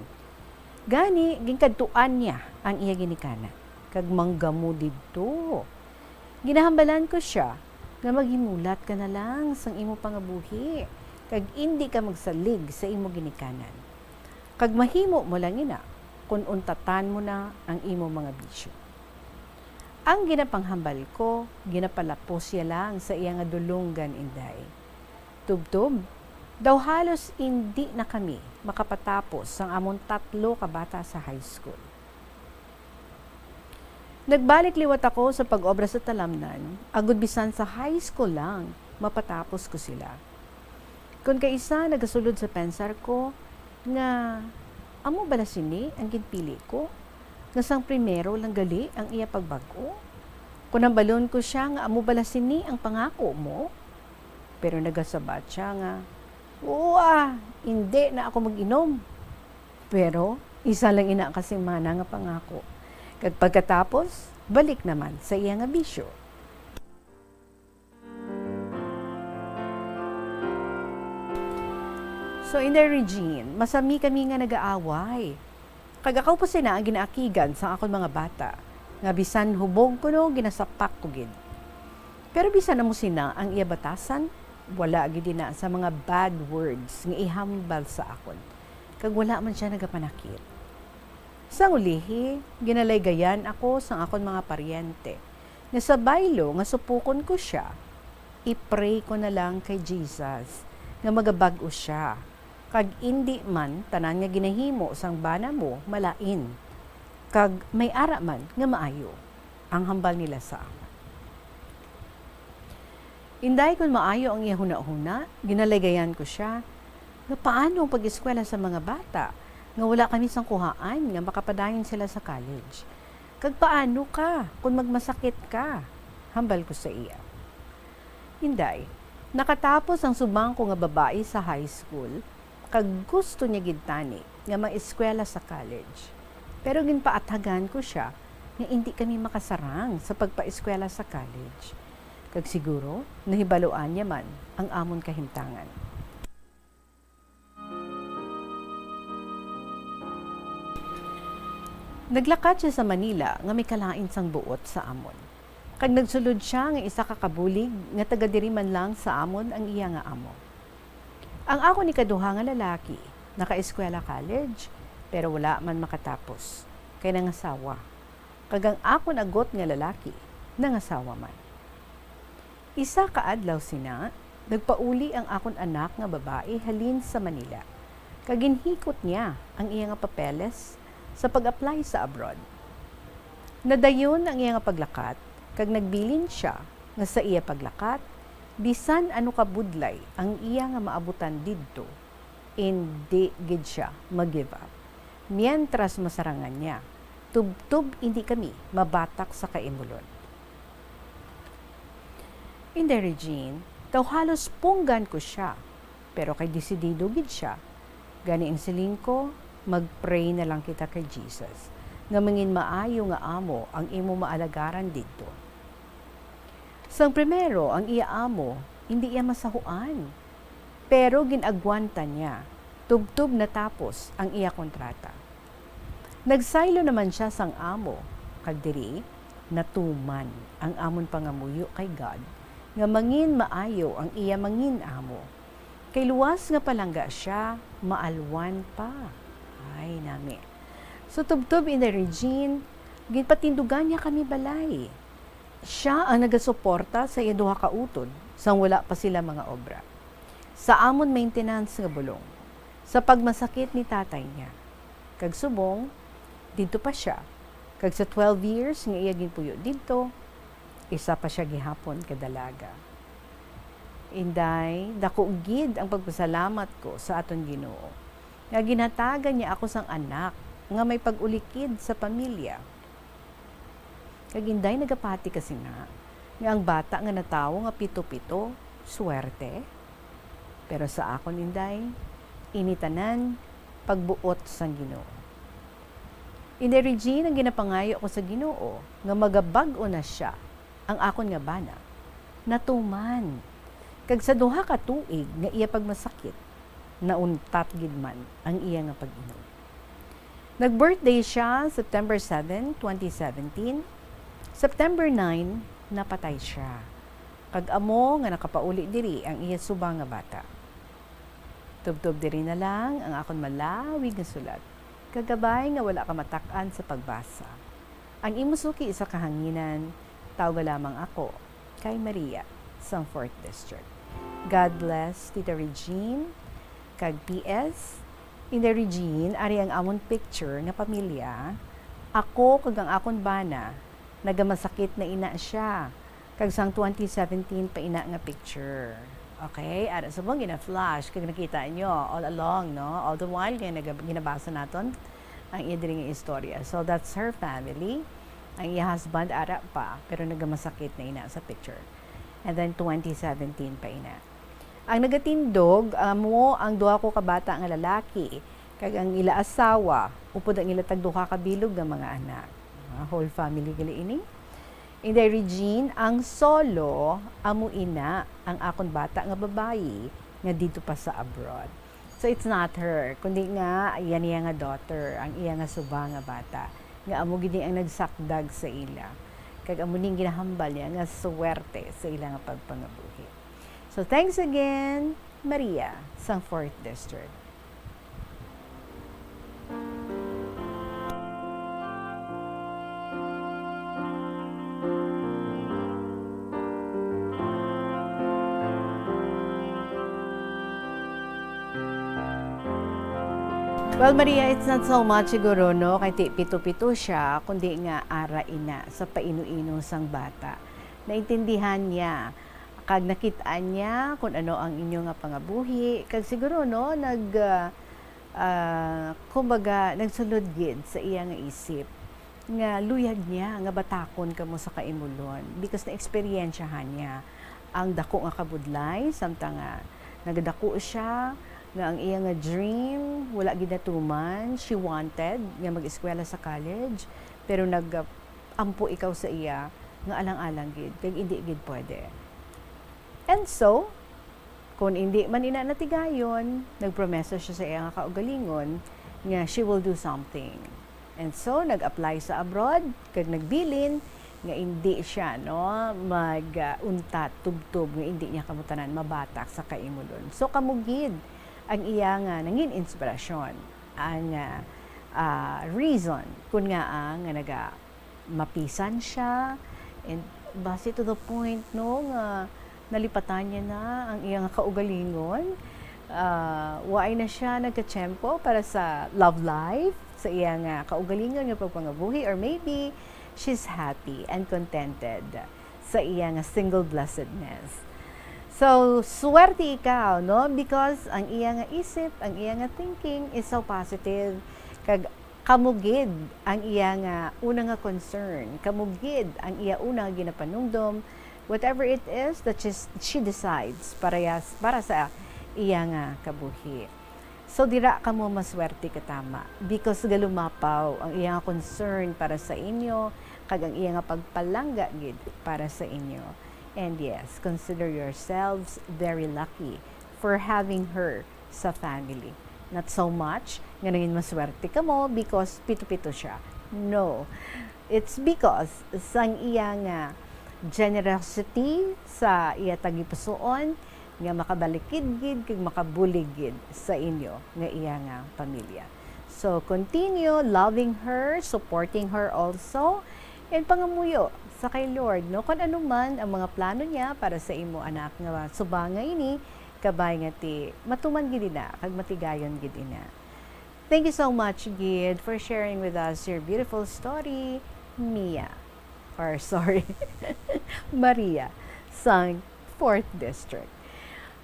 Gani, ginkadtuan niya ang iya ginikanan, kag manggamo didto. Ginahambalan ko sia nga maghimulat ka na lang sang imo pangabuhi, kag indi ka magsalig sa imo ginikanan. Kag mahimo mo lang ina kon untatan mo na ang imo mga bisyo. Ang ginapanghambal ko, ginapalapos sia lang sa iya nga dulonggan, Inday. Tubtob, daw halos indi na kami makapatapos sang amon tatlo ka bata sa high school. Nagbalik liwat ako sa pag-obra sa talamnan, agod bisan sa high school lang, mapatapos ko sila. Kon kaisa nagasulod sa pensar ko nga, "Amo bala sini ang ginpili ko, nga sang primero lang gali ang iya pagbag-o?" Kon hambalon ko sia nga amo bala sini ang pangako mo, pero nagasabat sia nga, "Oo, ah, indi na ako mag-inom." Pero isa lang ina ka semana nga pangako, kag pagkatapos, balik naman sa iya nga bisyo. So, Inday Regine, masami kami nga nagaaway. Kag ako pa sina ang ginaakigan sang akon mga bata, nga bisan hubog kuno, ginasapak ko gid. Pero bisan amo sina ang iya batasan, wala gid ina sa mga bad words nga ihambal sa akon, kag wala man sia nagapanakit. Sang ulihi, ginalaygayan ako sang akon mga paryente, nga sa baylo nga supokon ko sia, i-pray ko na lang kay Jesus nga magabag-o sia, kag indi man tanan nga ginahimo sang bana mo malain, kag may ara man nga maayo, ang hambal nila sa akon. Inday, kon maayo ang iya hunahuna, ginalaygayan ko sia nga paano ang pag-eskwela sa mga bata nga wala kami sang kuhaan nga makapadayon sila sa college. Kag paano ka kon magmasakit ka? Hambal ko sa iya. Inday, nakatapos ang subang ko nga babayi sa high school, kag gusto niya gid tani nga maeskwela sa college. Pero ginpaathagan ko sia nga indi kami makasarang sa pagpaeskwela sa college. Kag siguro, nahibaluan niya man ang amon kahimtangan. Naglakat sia sa Manila nga may kalain sang buot sa amon. Kag nagsulod sia nga isa ka kabulig nga taga diri man lang sa amon ang iya nga amo. Ang akon ikaduha nga lalaki nakaeskwela college, pero wala man makatapos, kay nangasawa. Kag ang akon agot nga lalaki nangasawa man. Isa ka adlaw sina, nagpauli ang akon anak nga babayi halin sa Manila, kag ginhikot niya ang iya nga papeles sa pag-apply sa abroad. Nadayon ang iya nga paglakat, kag nagbilin sia nga sa iya paglakat, bisan ano ka budlay ang iya nga maabutan didto, indi gid sia mag-give up. Mientras masarangan niya, tubtob indi kami mabatak sa kaimulon. Inday Regine, daw halos punggan ko sia, pero kay desidido gid sia, gani ang siling ko, mag-pray na lang kita kay Jesus, nga mangin maayo nga amo ang imo maalagaran didto. Sang primero, ang iya amo, indi iya masahuan, pero gin-agwanta niya, tubtob natapos ang iya kontrata. Nagsaylo naman sia sang amo, kag diri natuman ang amon pangamuyo kay God nga mangin maayo ang iya mangin amo. Kay luwas nga palangga sia, maalwan pa. Ay, nami. So, tubtob, Inday Regine, ginpatindugan niya kami balay. Sia ang nagasuporta sa iya duha ka utod sang wala pa sila mga obra, sa amon maintenance nga bulong, sa pagmasakit ni tatay niya. Kag subong, didto pa sia, kag sa twelve years nga iya ginpuyo didto, isa pa sia gihapon ka dalaga. Inday, dako gid ang pagpasalamat ko sa aton Ginoo, nga ginhatagan niya ako sang anak nga may pag-ulikid sa pamilya. Kag Inday nagapati ka sina nga ang bata nga natawo nga pito-pito, swerte. Pero sa akon, Inday, ini tanan pagbuot sang Ginoo. Inday Regine, ang ginapangayo ko sa Ginoo nga magabag-o na sia, ang akon nga bana, natuman. Kag sa duha ka tuig nga iya pagmasakit, nauntat gid man ang iya nga pag-inom. Nag-birthday sia September seven, twenty seventeen. September nine, napatay sia. Kag amo nga nakapauli diri ang iya subang nga bata. Tubtob diri na lang ang akon malawig nga sulat. Kagabay nga wala ka matak-an sa pagbasa. Ang imo suki sa kahanginan, tawga lamang ako kay Maria, sang fourth District. God bless, Tita Regine, kag P S, Inday Regine, ari ang amon picture nga pamilya. Ako kag ang akon bana, nagamasakit na ina sia. Kag sang twenty seventeen pa ina nga picture. Okay? Ara, subong gina-flash kag nakita nyo all along, no? All the while nga nag-, ginabasa naton ang iya diri nga istorya. So, that's her family. Ang iya husband, ara pa, pero nagamasakit na ina sa picture. And then, twenty seventeen pa ina. Ang nagatindog, amo ang duha ko ka bata nga lalaki, kag ang ila asawa, upod ang ila tagduha ka bilog nga mga anak. Ah, whole family gali ini. Inday Regine, ang solo, amo ina ang akon bata nga babayi nga didto pa sa abroad. So, it's not her, kundi nga iya niya nga daughter, ang iya nga suba nga bata, nga amo gid ni ang nagsakdag sa ila. Kag amo ning ginahambal niya nga swerte sa ila nga pagpangabuhi. So, thanks again, Maria, sang fourth District. Well, Maria, it's not so much siguro, no, kay ti-, pito-pito siya, kundi nga ara ina sa paino-ino sang bata. Naintindihan niya, kag nakit-an niya kun ano ang inyo nga pangabuhi, kag siguro, no, nag, ah, ah, kumbaga, nagsulod gid sa iya nga isip nga luyag niya nga batakon kamo sa kaimulon, because naeksperyensyahan niya ang dako nga kabudlay, samtang nga nagadako siya, nga ang iya nga dream wala gid natuman. She wanted nga mag-eskwela sa college, pero nag-ampo ikaw sa iya nga alang-alang gid, kag indi gid pwede. And so, kun indi man ina natigayon, nagpromesa siya sa iya nga kaugalingon nga she will do something. And so, nag-apply sa abroad, kag nagbilin nga indi siya, no, mag, ah, untat, tubtob, nga indi niya kamo tanan mabatak sa kaimulon. So, kamo gid ang iya nga nangin inspirasyon, ang, ah, ah, reason kun ngaa nga naga-, mapisan siya, and basi to the point, no, nga nalipatan niya na ang iya nga kaugalingon. Ah, waay na siya nagkatiyempo para sa love life, sa iya nga kaugalingon nga pagpangabuhi, or maybe she's happy and contented sa iya nga single blessedness. So, swerte ikaw, no? Because ang iya nga isip, ang iya nga thinking is so positive. Kag kamo gid ang iya nga una nga concern, kamo gid ang iya una nga ginapanumdom, whatever it is that she's, she decides para yas-, para sa iya nga kabuhi. So, dira kamo maswerte katama, because galumapaw ang iya nga concern para sa inyo, kag ang iya nga pagpalangga gid para sa inyo. And yes, consider yourselves very lucky for having her sa family. Not so much nga nangin maswerte kamo because pito-pito siya. No. It's because sang iya nga generosity sa iya tagipusoon nga makabalikid gid kag makabulig gid sa inyo nga iya nga pamilya. So, continue loving her, supporting her also, and pangamuyo sa kay Lord, no? Kung ano man ang mga plano niya para sa imo anak nga suba nga ini, kabay nga ti matuman gid ina kag matigayon gid ina. Thank you so much, gid, for sharing with us your beautiful story, Mia. Or, sorry, Maria, sang fourth District.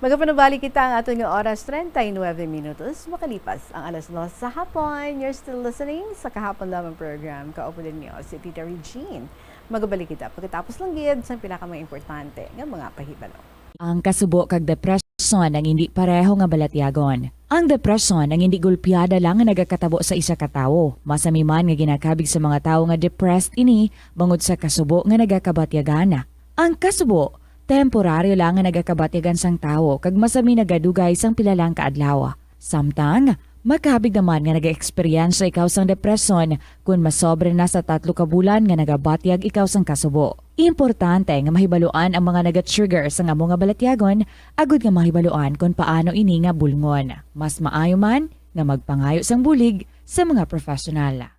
Magapanubalik kita ang aton nga oras, treinta y nueve minutos makalipas ang alas dos sa hapon. You're still listening sa Kahapon Lamang program. Kaupo din niyo si Tita Regine. Magabalik kita pagkatapos lang gid sang pinaka mga importante nga mga pahibalo. Ang kasubo kag depresyon ang hindi pareho nga balatyagon. Ang depresyon ang hindi gulpiada lang nga nagakatabo sa isa ka tawo. Masami man nga ginakabig sa mga tawo nga depressed ini bangod sa kasubo nga nagakabatyagan. Ang kasubo, temporaryo lang nga nagakabatyagan sang tawo kag masami nagadugay sang pila lang ka adlaw. Samtang, makabig naman nga nag-eksperyensya ikaw sang depresyon kon masobra na sa tatlo ka bulan nga nagabatyag ikaw sang kasubo. Importante nga mahibaluan ang mga naga-trigger sang amo nga balatyagon agud nga mahibaluan kon paano ini nga bulngon. Mas maayo man nga magpangayo sang bulig sa mga professional.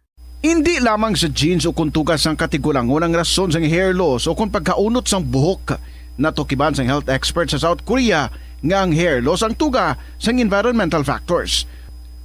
Indi lamang sa genes o kon tuga sang katigulangon ang rason sang hair loss o kon pagkaunot sang buhok. Natukiban sang health expert sa South Korea nga ang hair loss ang tuga sang environmental factors.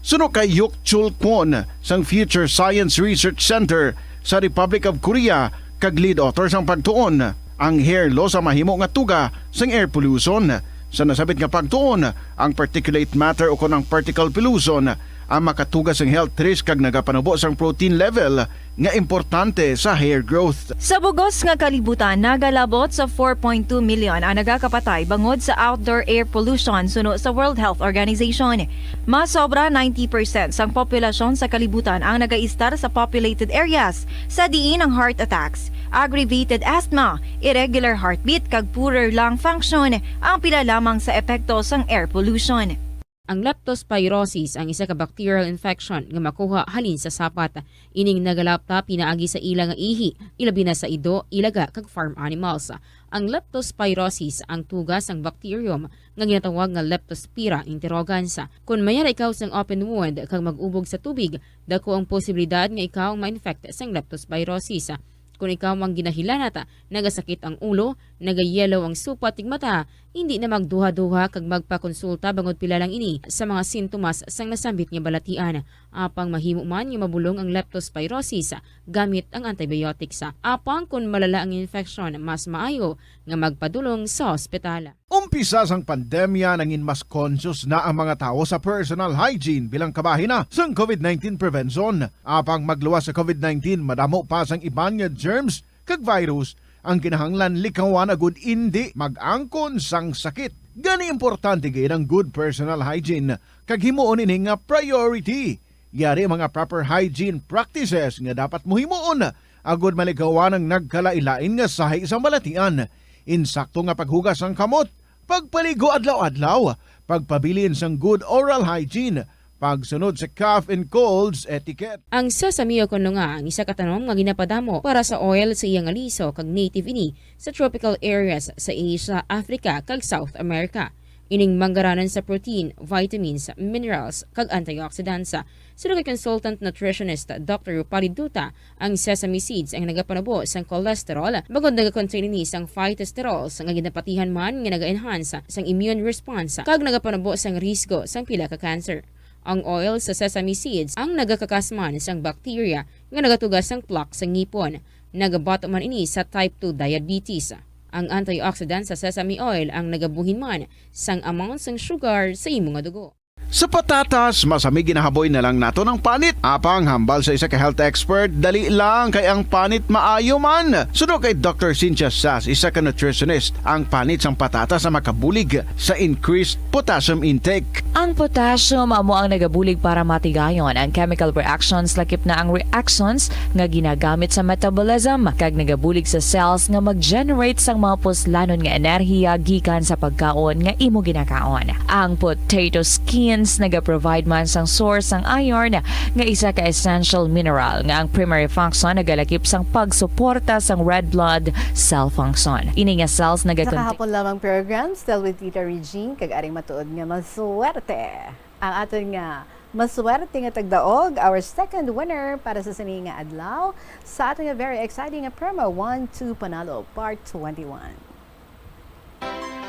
Suno kay Hyuk Chul Kwon sang Future Science Research Center sa Republic of Korea kag lead author sang pagtuon, ang hair loss ang mahimo nga tuga sang air pollution. Sa nasabit nga pagtuon, ang particulate matter o kon ang particle pollution ang makatuga sang health risk kag nagapanubo sang protein level nga importante sa hair growth. Sa bugos nga kalibutan, nagalabot sa four point two million ang nagakapatay bangod sa outdoor air pollution, suno sa World Health Organization. Masobra ninety percent sang populasyon sa kalibutan ang nagaistar sa populated areas, sa diin ang heart attacks, aggravated asthma, irregular heartbeat, kag poorer lung function ang pila lamang sa epekto sang air pollution. Ang leptospirosis ang isa ka bacterial infection nga makuha halin sa sapat. Ining nagalapta pinaagi sa ila nga ihi, ilabi na sa ido, ilaga, kag farm animals. Ang leptospirosis ang tuga sang bacterium nga ginatawag nga Leptospira interrogans. Kon mayara ikaw sang open wound kag mag-ubog sa tubig, dako ang posibilidad nga ikaw ma-infect sang leptospirosis. Kon ikaw ang ginahilanat, nagasakit ang ulo, nagayellow ang supat kag mata, indi na magduha-duha kag magpakonsulta bangod pila lang ini sa mga sintomas sang nasambit nga balatian. Apang mahimo man nga mabulong ang leptospirosis gamit ang antibiotics. Apang kon malala ang infection, mas maayo nga magpadulong sa ospital. Umpisa sang pandemya, nangin mas conscious na ang mga tawo sa personal hygiene bilang kabahin na sang COVID nineteen prevention. Apang magluwas sa COVID nineteen, madamo pa sang iban nga germs kag virus ang kinahanglan likawan agud indi mag-angkon sang sakit. Gani, importante gid ang good personal hygiene kag himuon ini nga priority. Yari mga proper hygiene practices nga dapat mo himuon agud malikawan ang nagkalain-lain nga sahi sang balatian. Insakto nga paghugas sang kamot, pagpaligo adlaw-adlaw, pagpabilin sang good oral hygiene, pagsunod sa cough and colds etiquette. Ang sesame o kon lunga ang isa ka tanom nga ginapadamo para sa oil sa iya nga liso kag native ini sa tropical areas sa Asia, Africa, kag South America. Ining manggaranan sa protein, vitamins, minerals, kag antioxidants. Suno kay consultant nutritionist Doctor Rupali Duta, ang sesame seeds ang nagapanubo sang cholesterol, bangod nagakontain ini sang phytosterols nga ginapatihan man nga naga-enhance sang immune response kag nagapanubo sang risgo sang pila ka cancer. Ang oil sa sesame seeds ang nagakakas man sang bacteria nga nagatuga sang plaque sa ngipon. Nagabato man ini sa type two diabetes. Ang antioxidant sa sesame oil ang nagabuhin man sang amount sang sugar sa imo nga dugo. Sa patatas, masami ginahaboy na lang naton ang panit. Apang hambal sa isa ka health expert, dali lang kay ang panit maayo man. Suno kay Doctor Cynthia Sass, isa ka nutritionist, ang panit sang patatas ang makabulig sa increased potassium intake. Ang potassium amo ang nagabulig para matigayon ang chemical reactions, lakip na ang reactions nga ginagamit sa metabolism, kag nagabulig sa cells nga mag-generate sang mga puslanon nga enerhiya gikan sa pagkaon nga imo ginakaon. Ang potato skins nagaprovide man sang source sang iron, nga isa ka essential mineral nga ang primary function nagalakip sang pagsuporta sang red blood cell function. Ini nga cells naga- Sa kahapon lamang program, still with Tita Regine, kag aring matuod nga maswerte ang aton nga maswerte nga tagdaog, our second winner para sa sini nga adlaw, sa aton nga very exciting nga promo, One, Two, Panalo, Part twenty-one.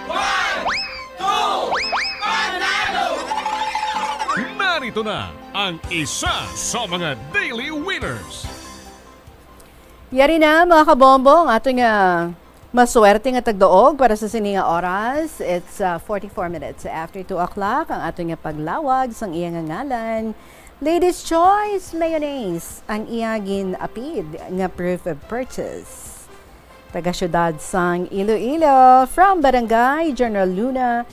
One, Two, Panalo! Narito na ang isa sa mga daily winners. Yari na, mga kabombo, ang aton nga Maswerte nga tagdaog para sa sini nga oras. It's, uh, forty-four minutes after two o'clock. Ang aton nga paglawag sang iya nga ngalan, Ladies Choice Mayonnaise, ang iya gin-apid nga proof of purchase. Taga siyudad sang Iloilo, from Barangay General Luna,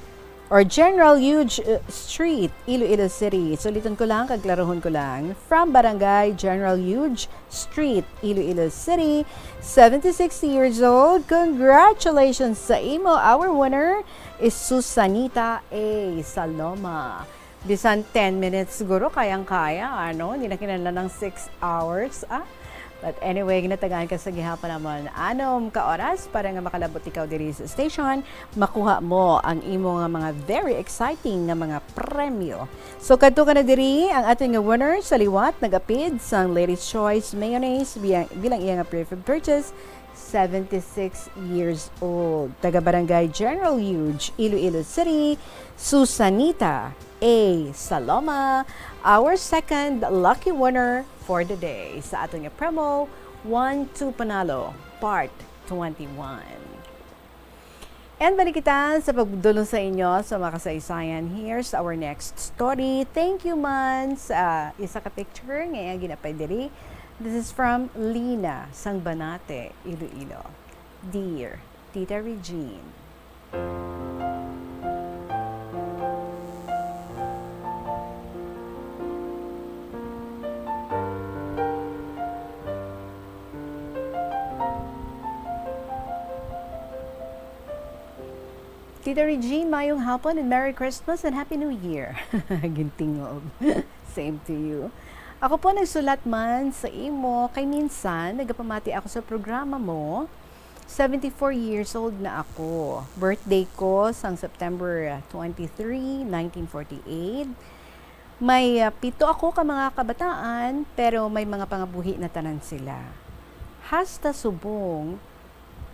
or General Huge, uh, Street, Iloilo City. Suliton ko lang, kag klarohon ko lang. From Barangay General Huge Street, Iloilo City, seventy-six years old. Congratulations sa imo. Our winner is Susanita A. Saloma. Bisan ten minutes siguro, kayang-kaya, ano? Hindi na kinahanglan ng six hours, ah. But anyway, ginatagaan ka sa gihapon namon anom ka oras para nga makalabot ikaw diri sa station, makuha mo ang imo nga mga very exciting nga mga premyo. So, kadto ka na diri, ang aton nga winner sa liwat, nag-apid sang Ladies Choice Mayonnaise biya-, bilang iya nga proof of purchase, seventy-six years old. Taga Barangay General Huge, Iloilo City, Susanita A. Saloma, our second lucky winner for the day sa aton nga promo, One Two Panalo, Part twenty-one. And balik kita sa pagdulong sa inyo sa mga kasaysayan. Here's our next story. Thank you man sa isa ka picture nga iyang ginapay diri. This is from Lina sang Banate, Iloilo. Dear Tita Regine. Tita Regine, mayong hapon and Merry Christmas and Happy New Year. Gintingog. Same to you. Ako po nagsulat man sa imo kay minsan nagapamati ako sa programa mo. Seventy-four years old na ako. Birthday ko sang September twenty-three, nineteen forty-eight. May, ah, pito ako ka mga kabataan, pero may mga pangabuhi na tanan sila. Hasta subong,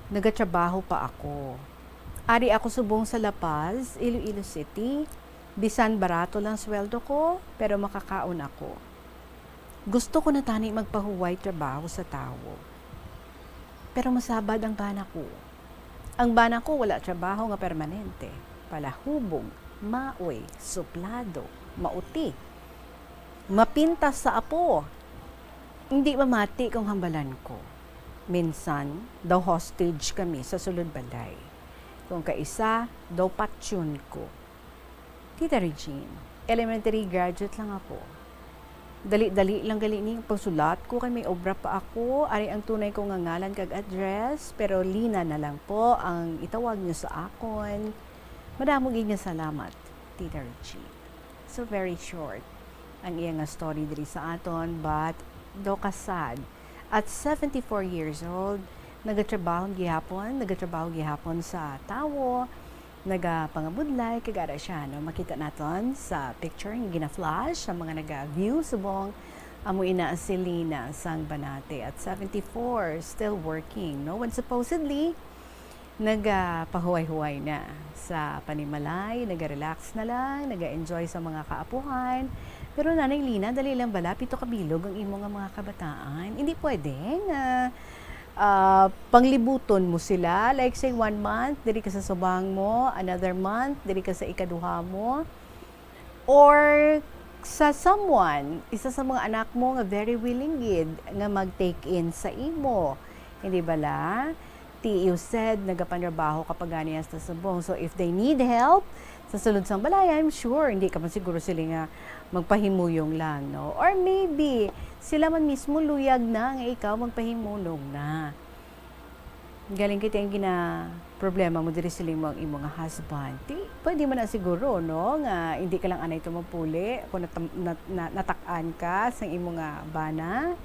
nagatrabaho pa ako. Ari ako subong sa La Paz, Iloilo City. Bisan barato lang sweldo ko, pero makakaon ako. Gusto ko na tani magpahuway trabaho sa tawo. Pero masabad ang bana ko. Ang bana ko wala trabaho nga permanente. Palahubog, maoy, suplado, mauti. Mapintas sa apo. Hindi mamati kung hambalan ko. Minsan, daw hostage kami sa sulod balay. Kung kaisa, daw patyon ko. Tita Regine, elementary graduate lang ako. Dali-dali lang gali ni ang pagsulat ko kay may obra pa ako. Ari ang tunay ko nga ngalan kag address, pero Lina na lang po ang itawag niyo sa akon. Madamo gid nga salamat, Tita Regine. So, very short ang iya nga story diri sa aton, but daw ka sad. At seventy-four years old, nagatrabaho gihapon, nagatrabaho gihapon sa tawo, nagapangabudlay, kag ara siya, no? Makita naton sa picture nga gina-flash sa mga naga-view subong. Amo ina si Lina sang Banate at seventy-four, still working, no? When supposedly, nagapahuway-huway na sa panimalay, naga-relax na lang, naga-enjoy sa mga kaapuhan. Pero Nanay Lina, dali lang bala, pito ka bilog ang imo nga mga kabataan. Hindi pwede nga, ah, panglibuton mo sila. Like say, one month, diri ka sa subang mo, another month, diri ka sa ikaduha mo. Or sa someone, isa sa mga anak mo nga very willing gid nga mag-take in sa imo. Hindi bala? Ti, you said nagapanrabaho ka pa gani hasta subong. So, if they need help, sa sulod sang balay, I'm sure, hindi ka man siguro sila nga magpahimuyong lang, no? Or maybe, sila man mismo luyag na nga ikaw magpahimuyong na. Galing kay ti ang gina-problema mo diri sila mo ang imo nga husband. Ti, pwede man na siguro, no, nga hindi ka lang anay tumapuli kung natam-, nat-, na-, natak-an ka sang imo nga bana,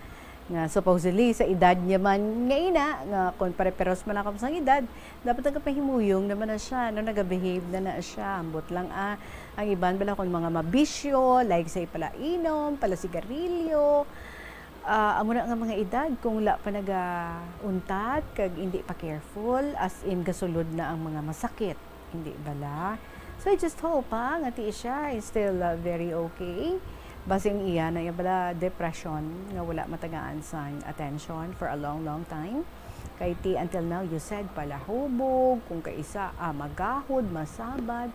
nga supposedly sa edad niya man nga ina, nga kung pare-paros man ako sang edad, dapat nagapahimuyong naman na siya, no, nagabehave na na siya. Ambot lang, ah, ang iban bala kung mga mabisyo, like say pala inom, pala sigarilyo, ah, amo na nga mga edad, kung wala pa nagauntat, kag hindi pa careful, as in, gasulod na ang mga masakit. Hindi bala? So, I just hope, ha, nga ti siya is still, uh, very okay. Basi ang iya na iya bala depression nga wala matagaan sang attention for a long, long time. Kay ti until now, you said palahubog, kung kaisa, ah, magahod, masabad.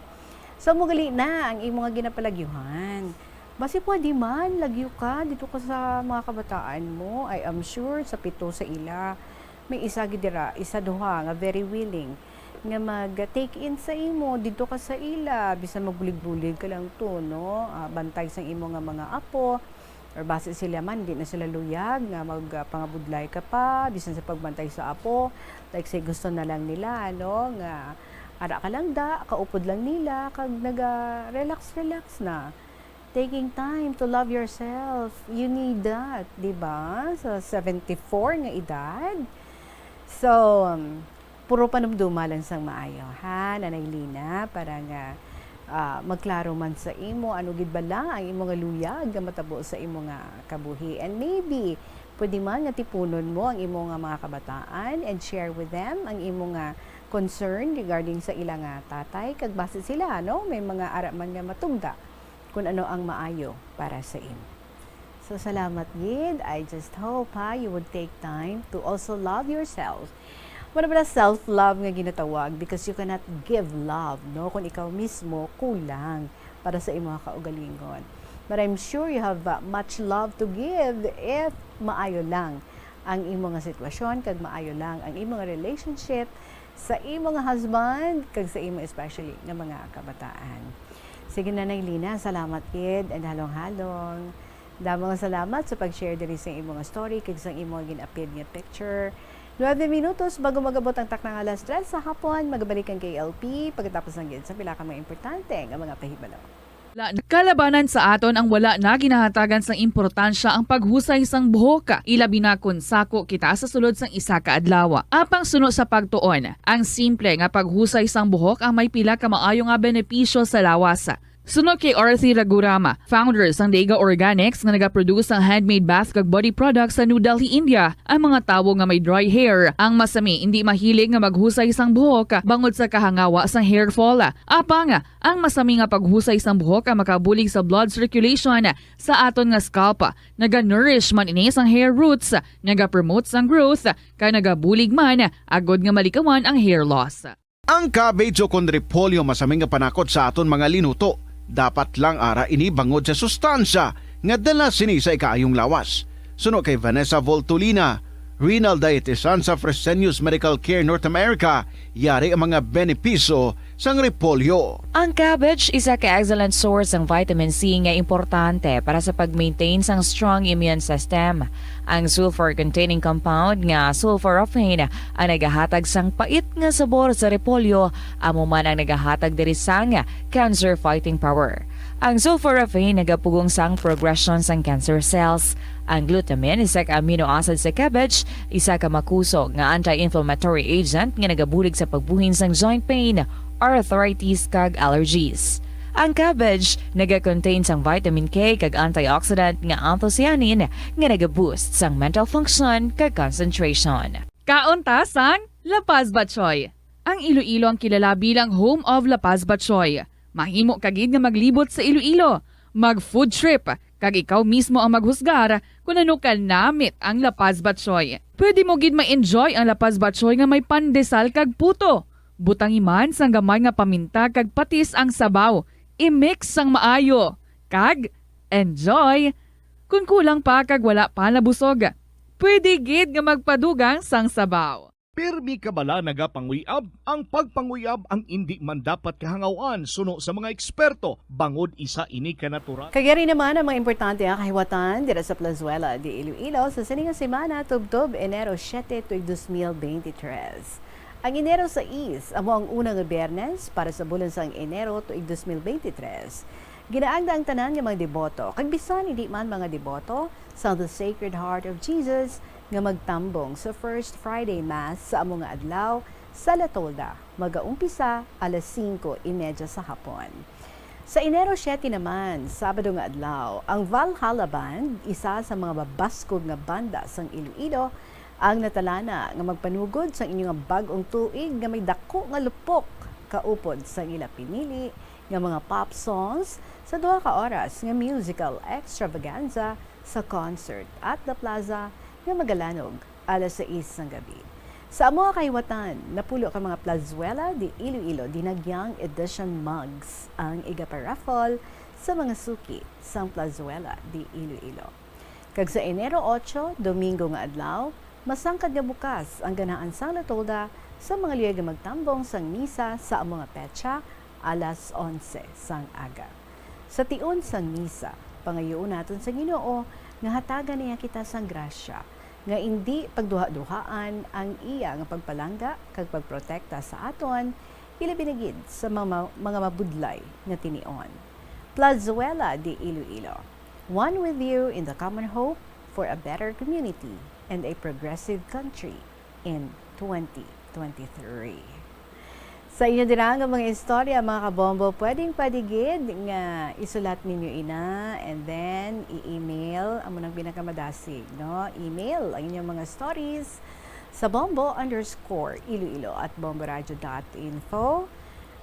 So, mo gali na ang imo nga ginapalagyuhan. Basi pwede man, lagyo ka dito ka sa mga kabataan mo. I am sure sa pito sa ila, may isa gid dira, isa duha nga very willing nga mag-take in sa imo, didto ka sa ila, bisan magbulig-bulig ka lang to, no? Ah, bantay sang imo nga mga apo, or basi sila man, di na sila luyag nga magpangabudlay ka pa, bisan sa pagbantay sa apo, like say, gusto na lang nila, no? Nga ara ka lang da, kaupod lang nila, kag naga-relax-relax na. Taking time to love yourself, you need that, di ba? Sa seventy-four nga edad. So, um, puro panumduma lang sang maayo, ha, Nanay Lina, para nga, ah, magklaro man sa imo, ano gid bala ang imo nga luyag nga matabo sa imo nga kabuhi. And maybe, pwede man nga tipunon mo ang imo nga mga kabataan and share with them ang imo nga concern regarding sa ila nga tatay, kag basi sila, no, may mga ara man nga matugda kung ano ang maayo para sa imo. So, salamat gid. I just hope, ha, you would take time to also love yourself. Wala ba na self-love nga ginatawag? Because you cannot give love, no, kung ikaw mismo kulang para sa imong kaugalingon. But I'm sure you have, uh, much love to give if maayo lang ang imo nga sitwasyon, kag maayo lang ang imo nga relationship sa imo nga husband, kag sa imo especially nga mga kabataan. Sige, Nanay Lina, salamat gid, and halong-halong. Damo nga salamat sa pag-share diri sa imo nga story kag sa imo nga gin-appeared nga picture. Nuebe minutos bago mag-abot ang takna nga alas tres sa hapon, magabalik ang K L P pagkatapos lang gid sa pila ka mga importante nga mga pahibalo. La-, kalabanan sa aton ang wala na ginahatagan sang importansya ang paghusay sang buhok, ilabi na kon sako kita sa sulod sang isa ka adlaw. Apang suno sa pagtuon, ang simple nga paghusay sang buhok ang may pila ka maayo nga benepisyo sa lawas. Suno kay Arthi Ragurama, founder sang Dega Organics nga nagaproduce sang handmade bath kag body products sa New Delhi, India, ang mga tawo nga may dry hair ang masami indi mahilig nga maghusay sang buhok bangod sa kahangawa sang hair fall. Apang ang masami nga paghusay sang buhok ang makabulig sa blood circulation sa aton nga scalp. Naga-nourish man ini sang hair roots, naga-promote sang growth, kag nagabulig man agod nga malikawan ang hair loss. Ang cabbage ukon repolyo masami nga panakot sa aton mga linuto. Dapat lang ara ini bangod sa sustansya nga dala sini sa ikaayong lawas. Suno kay Vanessa Voltolina, renal dietitian sa Fresenius Medical Care North America, yari ang mga benepisyo sang repolyo. Ang cabbage isa ka excellent source sang vitamin C nga importante para sa pag-maintain sang strong immune system. Ang sulfur-containing compound nga sulforaphane ang nagahatag sang pait nga sabor sa repolyo, amo man ang nagahatag diri sang cancer fighting power. Ang sulforaphane nagapugong sang progression sang cancer cells. Ang glutamine, isa ka amino acid sa cabbage, isa ka makusog nga anti-inflammatory agent nga nagabulig sa pagbuhin sang joint pain, arthritis, kag allergies. Ang cabbage naga-contain sang vitamin K kag antioxidant nga anthocyanin nga naga-boost sang mental function kag concentration. Kaon ta sang La Paz Batchoy. Ang Iloilo ang kilala bilang home of La Paz Batchoy. Mahimo ka gid nga maglibot sa Iloilo, mag-food trip, kag ikaw mismo ang maghusgar kon ano ka namit ang La Paz Batchoy. Pwede mo gid ma-enjoy ang La Paz Batchoy nga may pandesal kag puto. Butangi man sang gamay nga paminta kag patis ang sabaw. I-mix sang maayo, kag enjoy! Kon kulang pa kag wala pa nabusog, pwede gid nga magpadugang sang sabaw. Pirmi ka bala nagapanguyab? Ang pagpanguyab ang indi man dapat kahangawan suno sa mga eksperto, bangod isa ini ka natural. Kag yari naman ang mga importante nga kahiwatan dira sa Plazuela de Iloilo sa sini nga semana, tubtob Enero siete, tuig dos mil beintitrés. Ang Enero sais amo ang una nga Biyernes para sa bulan sang Enero tuig dos mil beintitrés. Ginaangda ang tanan nga mga deboto, kag bisan hindi man mga deboto, sa The Sacred Heart of Jesus nga magtambong sa First Friday Mass sa amo nga adlaw sa La Tolda, magaumpisa alas singko y media sa hapon. Sa Enero siete naman, Sabado nga adlaw, ang Valhalla Band, isa sa mga mabaskog nga banda sang Iloilo, ang natalana nga magpanugod sang inyo nga bag-ong tuig nga may dako nga lupok kaupod sang ila pinili nga mga pop songs sa duha ka oras nga musical extravaganza sa concert at The Plaza nga magalanog alas sais sang gabi. Sa amo nga kahiwatan, napulo ka mga Plazuela de Iloilo Dinagyang Edition mugs ang igaparaffle sa mga suki sang Plazuela de Iloilo. Kag sa Enero otso, Domingo nga adlaw, masangkad nga bukas ang ganahan sang Latolda sa mga luyag nga magtambong sang misa sa amo nga petsa, alas onse sang aga. Sa tion sang misa, pangayuon naton sa Ginoo nga hatagan niya kita sang grasya, nga indi pagduhaduhaan ang iya nga pagpalangga kag pagprotekta sa aton, ilabi na gid sa mga, mga mabudlay nga tinion. Plazuela de Iloilo, one with you in the common hope for a better community and a progressive country in twenty twenty-three. Sa inyo dira nga mga istorya, mga kabombo, pwedeng pwede gid nga isulat ninyo ina and then i-email. Amo nang pinakamadasig, no? Email ang inyong mga stories sa bombo underscore iloilo at bomboradio dot info.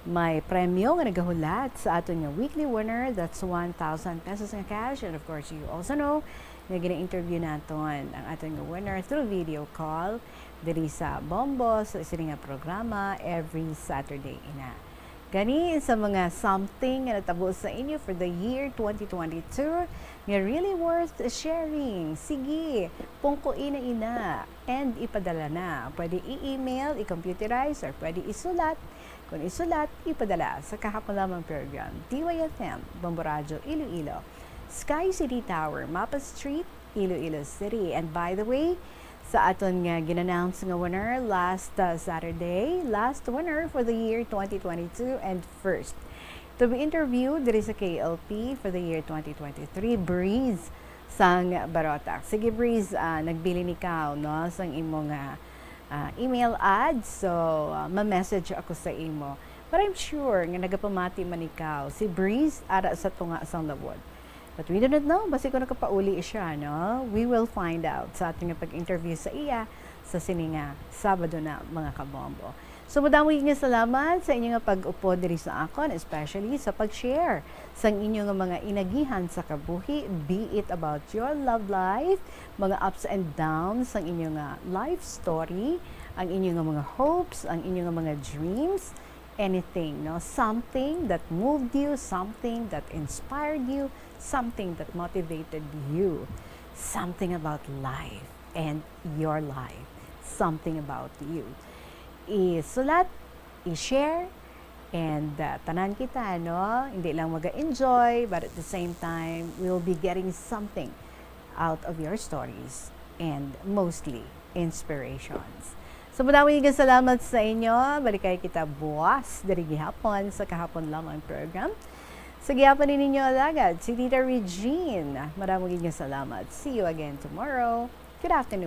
May premyo nga nagahulat sa aton nga weekly winner. That's one thousand pesos nga cash. And of course, you also know nga gina-interview naton ang aton nga winner through video call diri sa Bombo sa sini nga programa every Saturday ina. Gani sa mga something nga natabo sa inyo for the year twenty twenty-two nga really worth sharing, sige, pungkoi na ina and ipadala na. Pwede i-email, i-computerize, or pwede isulat. Kung isulat, ipadala sa kahapon lamang program, D Y F M, Bombo Radyo Iloilo, Sky City Tower, Mapa Street, Iloilo City. And by the way, sa aton nga gin-announce nga winner last, uh, Saturday, last winner for the year twenty twenty-two and first to be interviewed diri sa K L P for the year twenty twenty-three, Breeze sang Barotac. Sige, Breeze, ah, nagbilin ikaw, no, sang imo nga, ah, email ad. So, ah, ma-message ako sa imo. But I'm sure nga nagapamati man ikaw si Breeze ara sa tunga sang lawod. But we do not know, basi kung nakapauli siya, no? We will find out sa ating pag-interview sa iya sa sini nga Sabado na, mga kabombo. So, madamo gid nga salamat sa inyo nga pag-upod diri sa akon, especially sa pag-share sang inyo nga mga inagihan sa kabuhi, be it about your love life, mga ups and downs sang inyo nga life story, ang inyo nga mga hopes, ang inyo nga mga dreams, anything, no? Something that moved you, something that inspired you, something that motivated you, something about life and your life, something about you. Isulat, i-share, and, uh, tanan kita, no? Hindi lang maga-enjoy, but at the same time, we'll be getting something out of your stories and mostly inspirations. So, madamo gid nga salamat sa inyo. Balikay kita buwas diri gihapon sa Kahapon Lamang program. Sa gihapon ni ninyo alagad, si Tita Regine. Madamo gid nga salamat. See you again tomorrow. Good afternoon.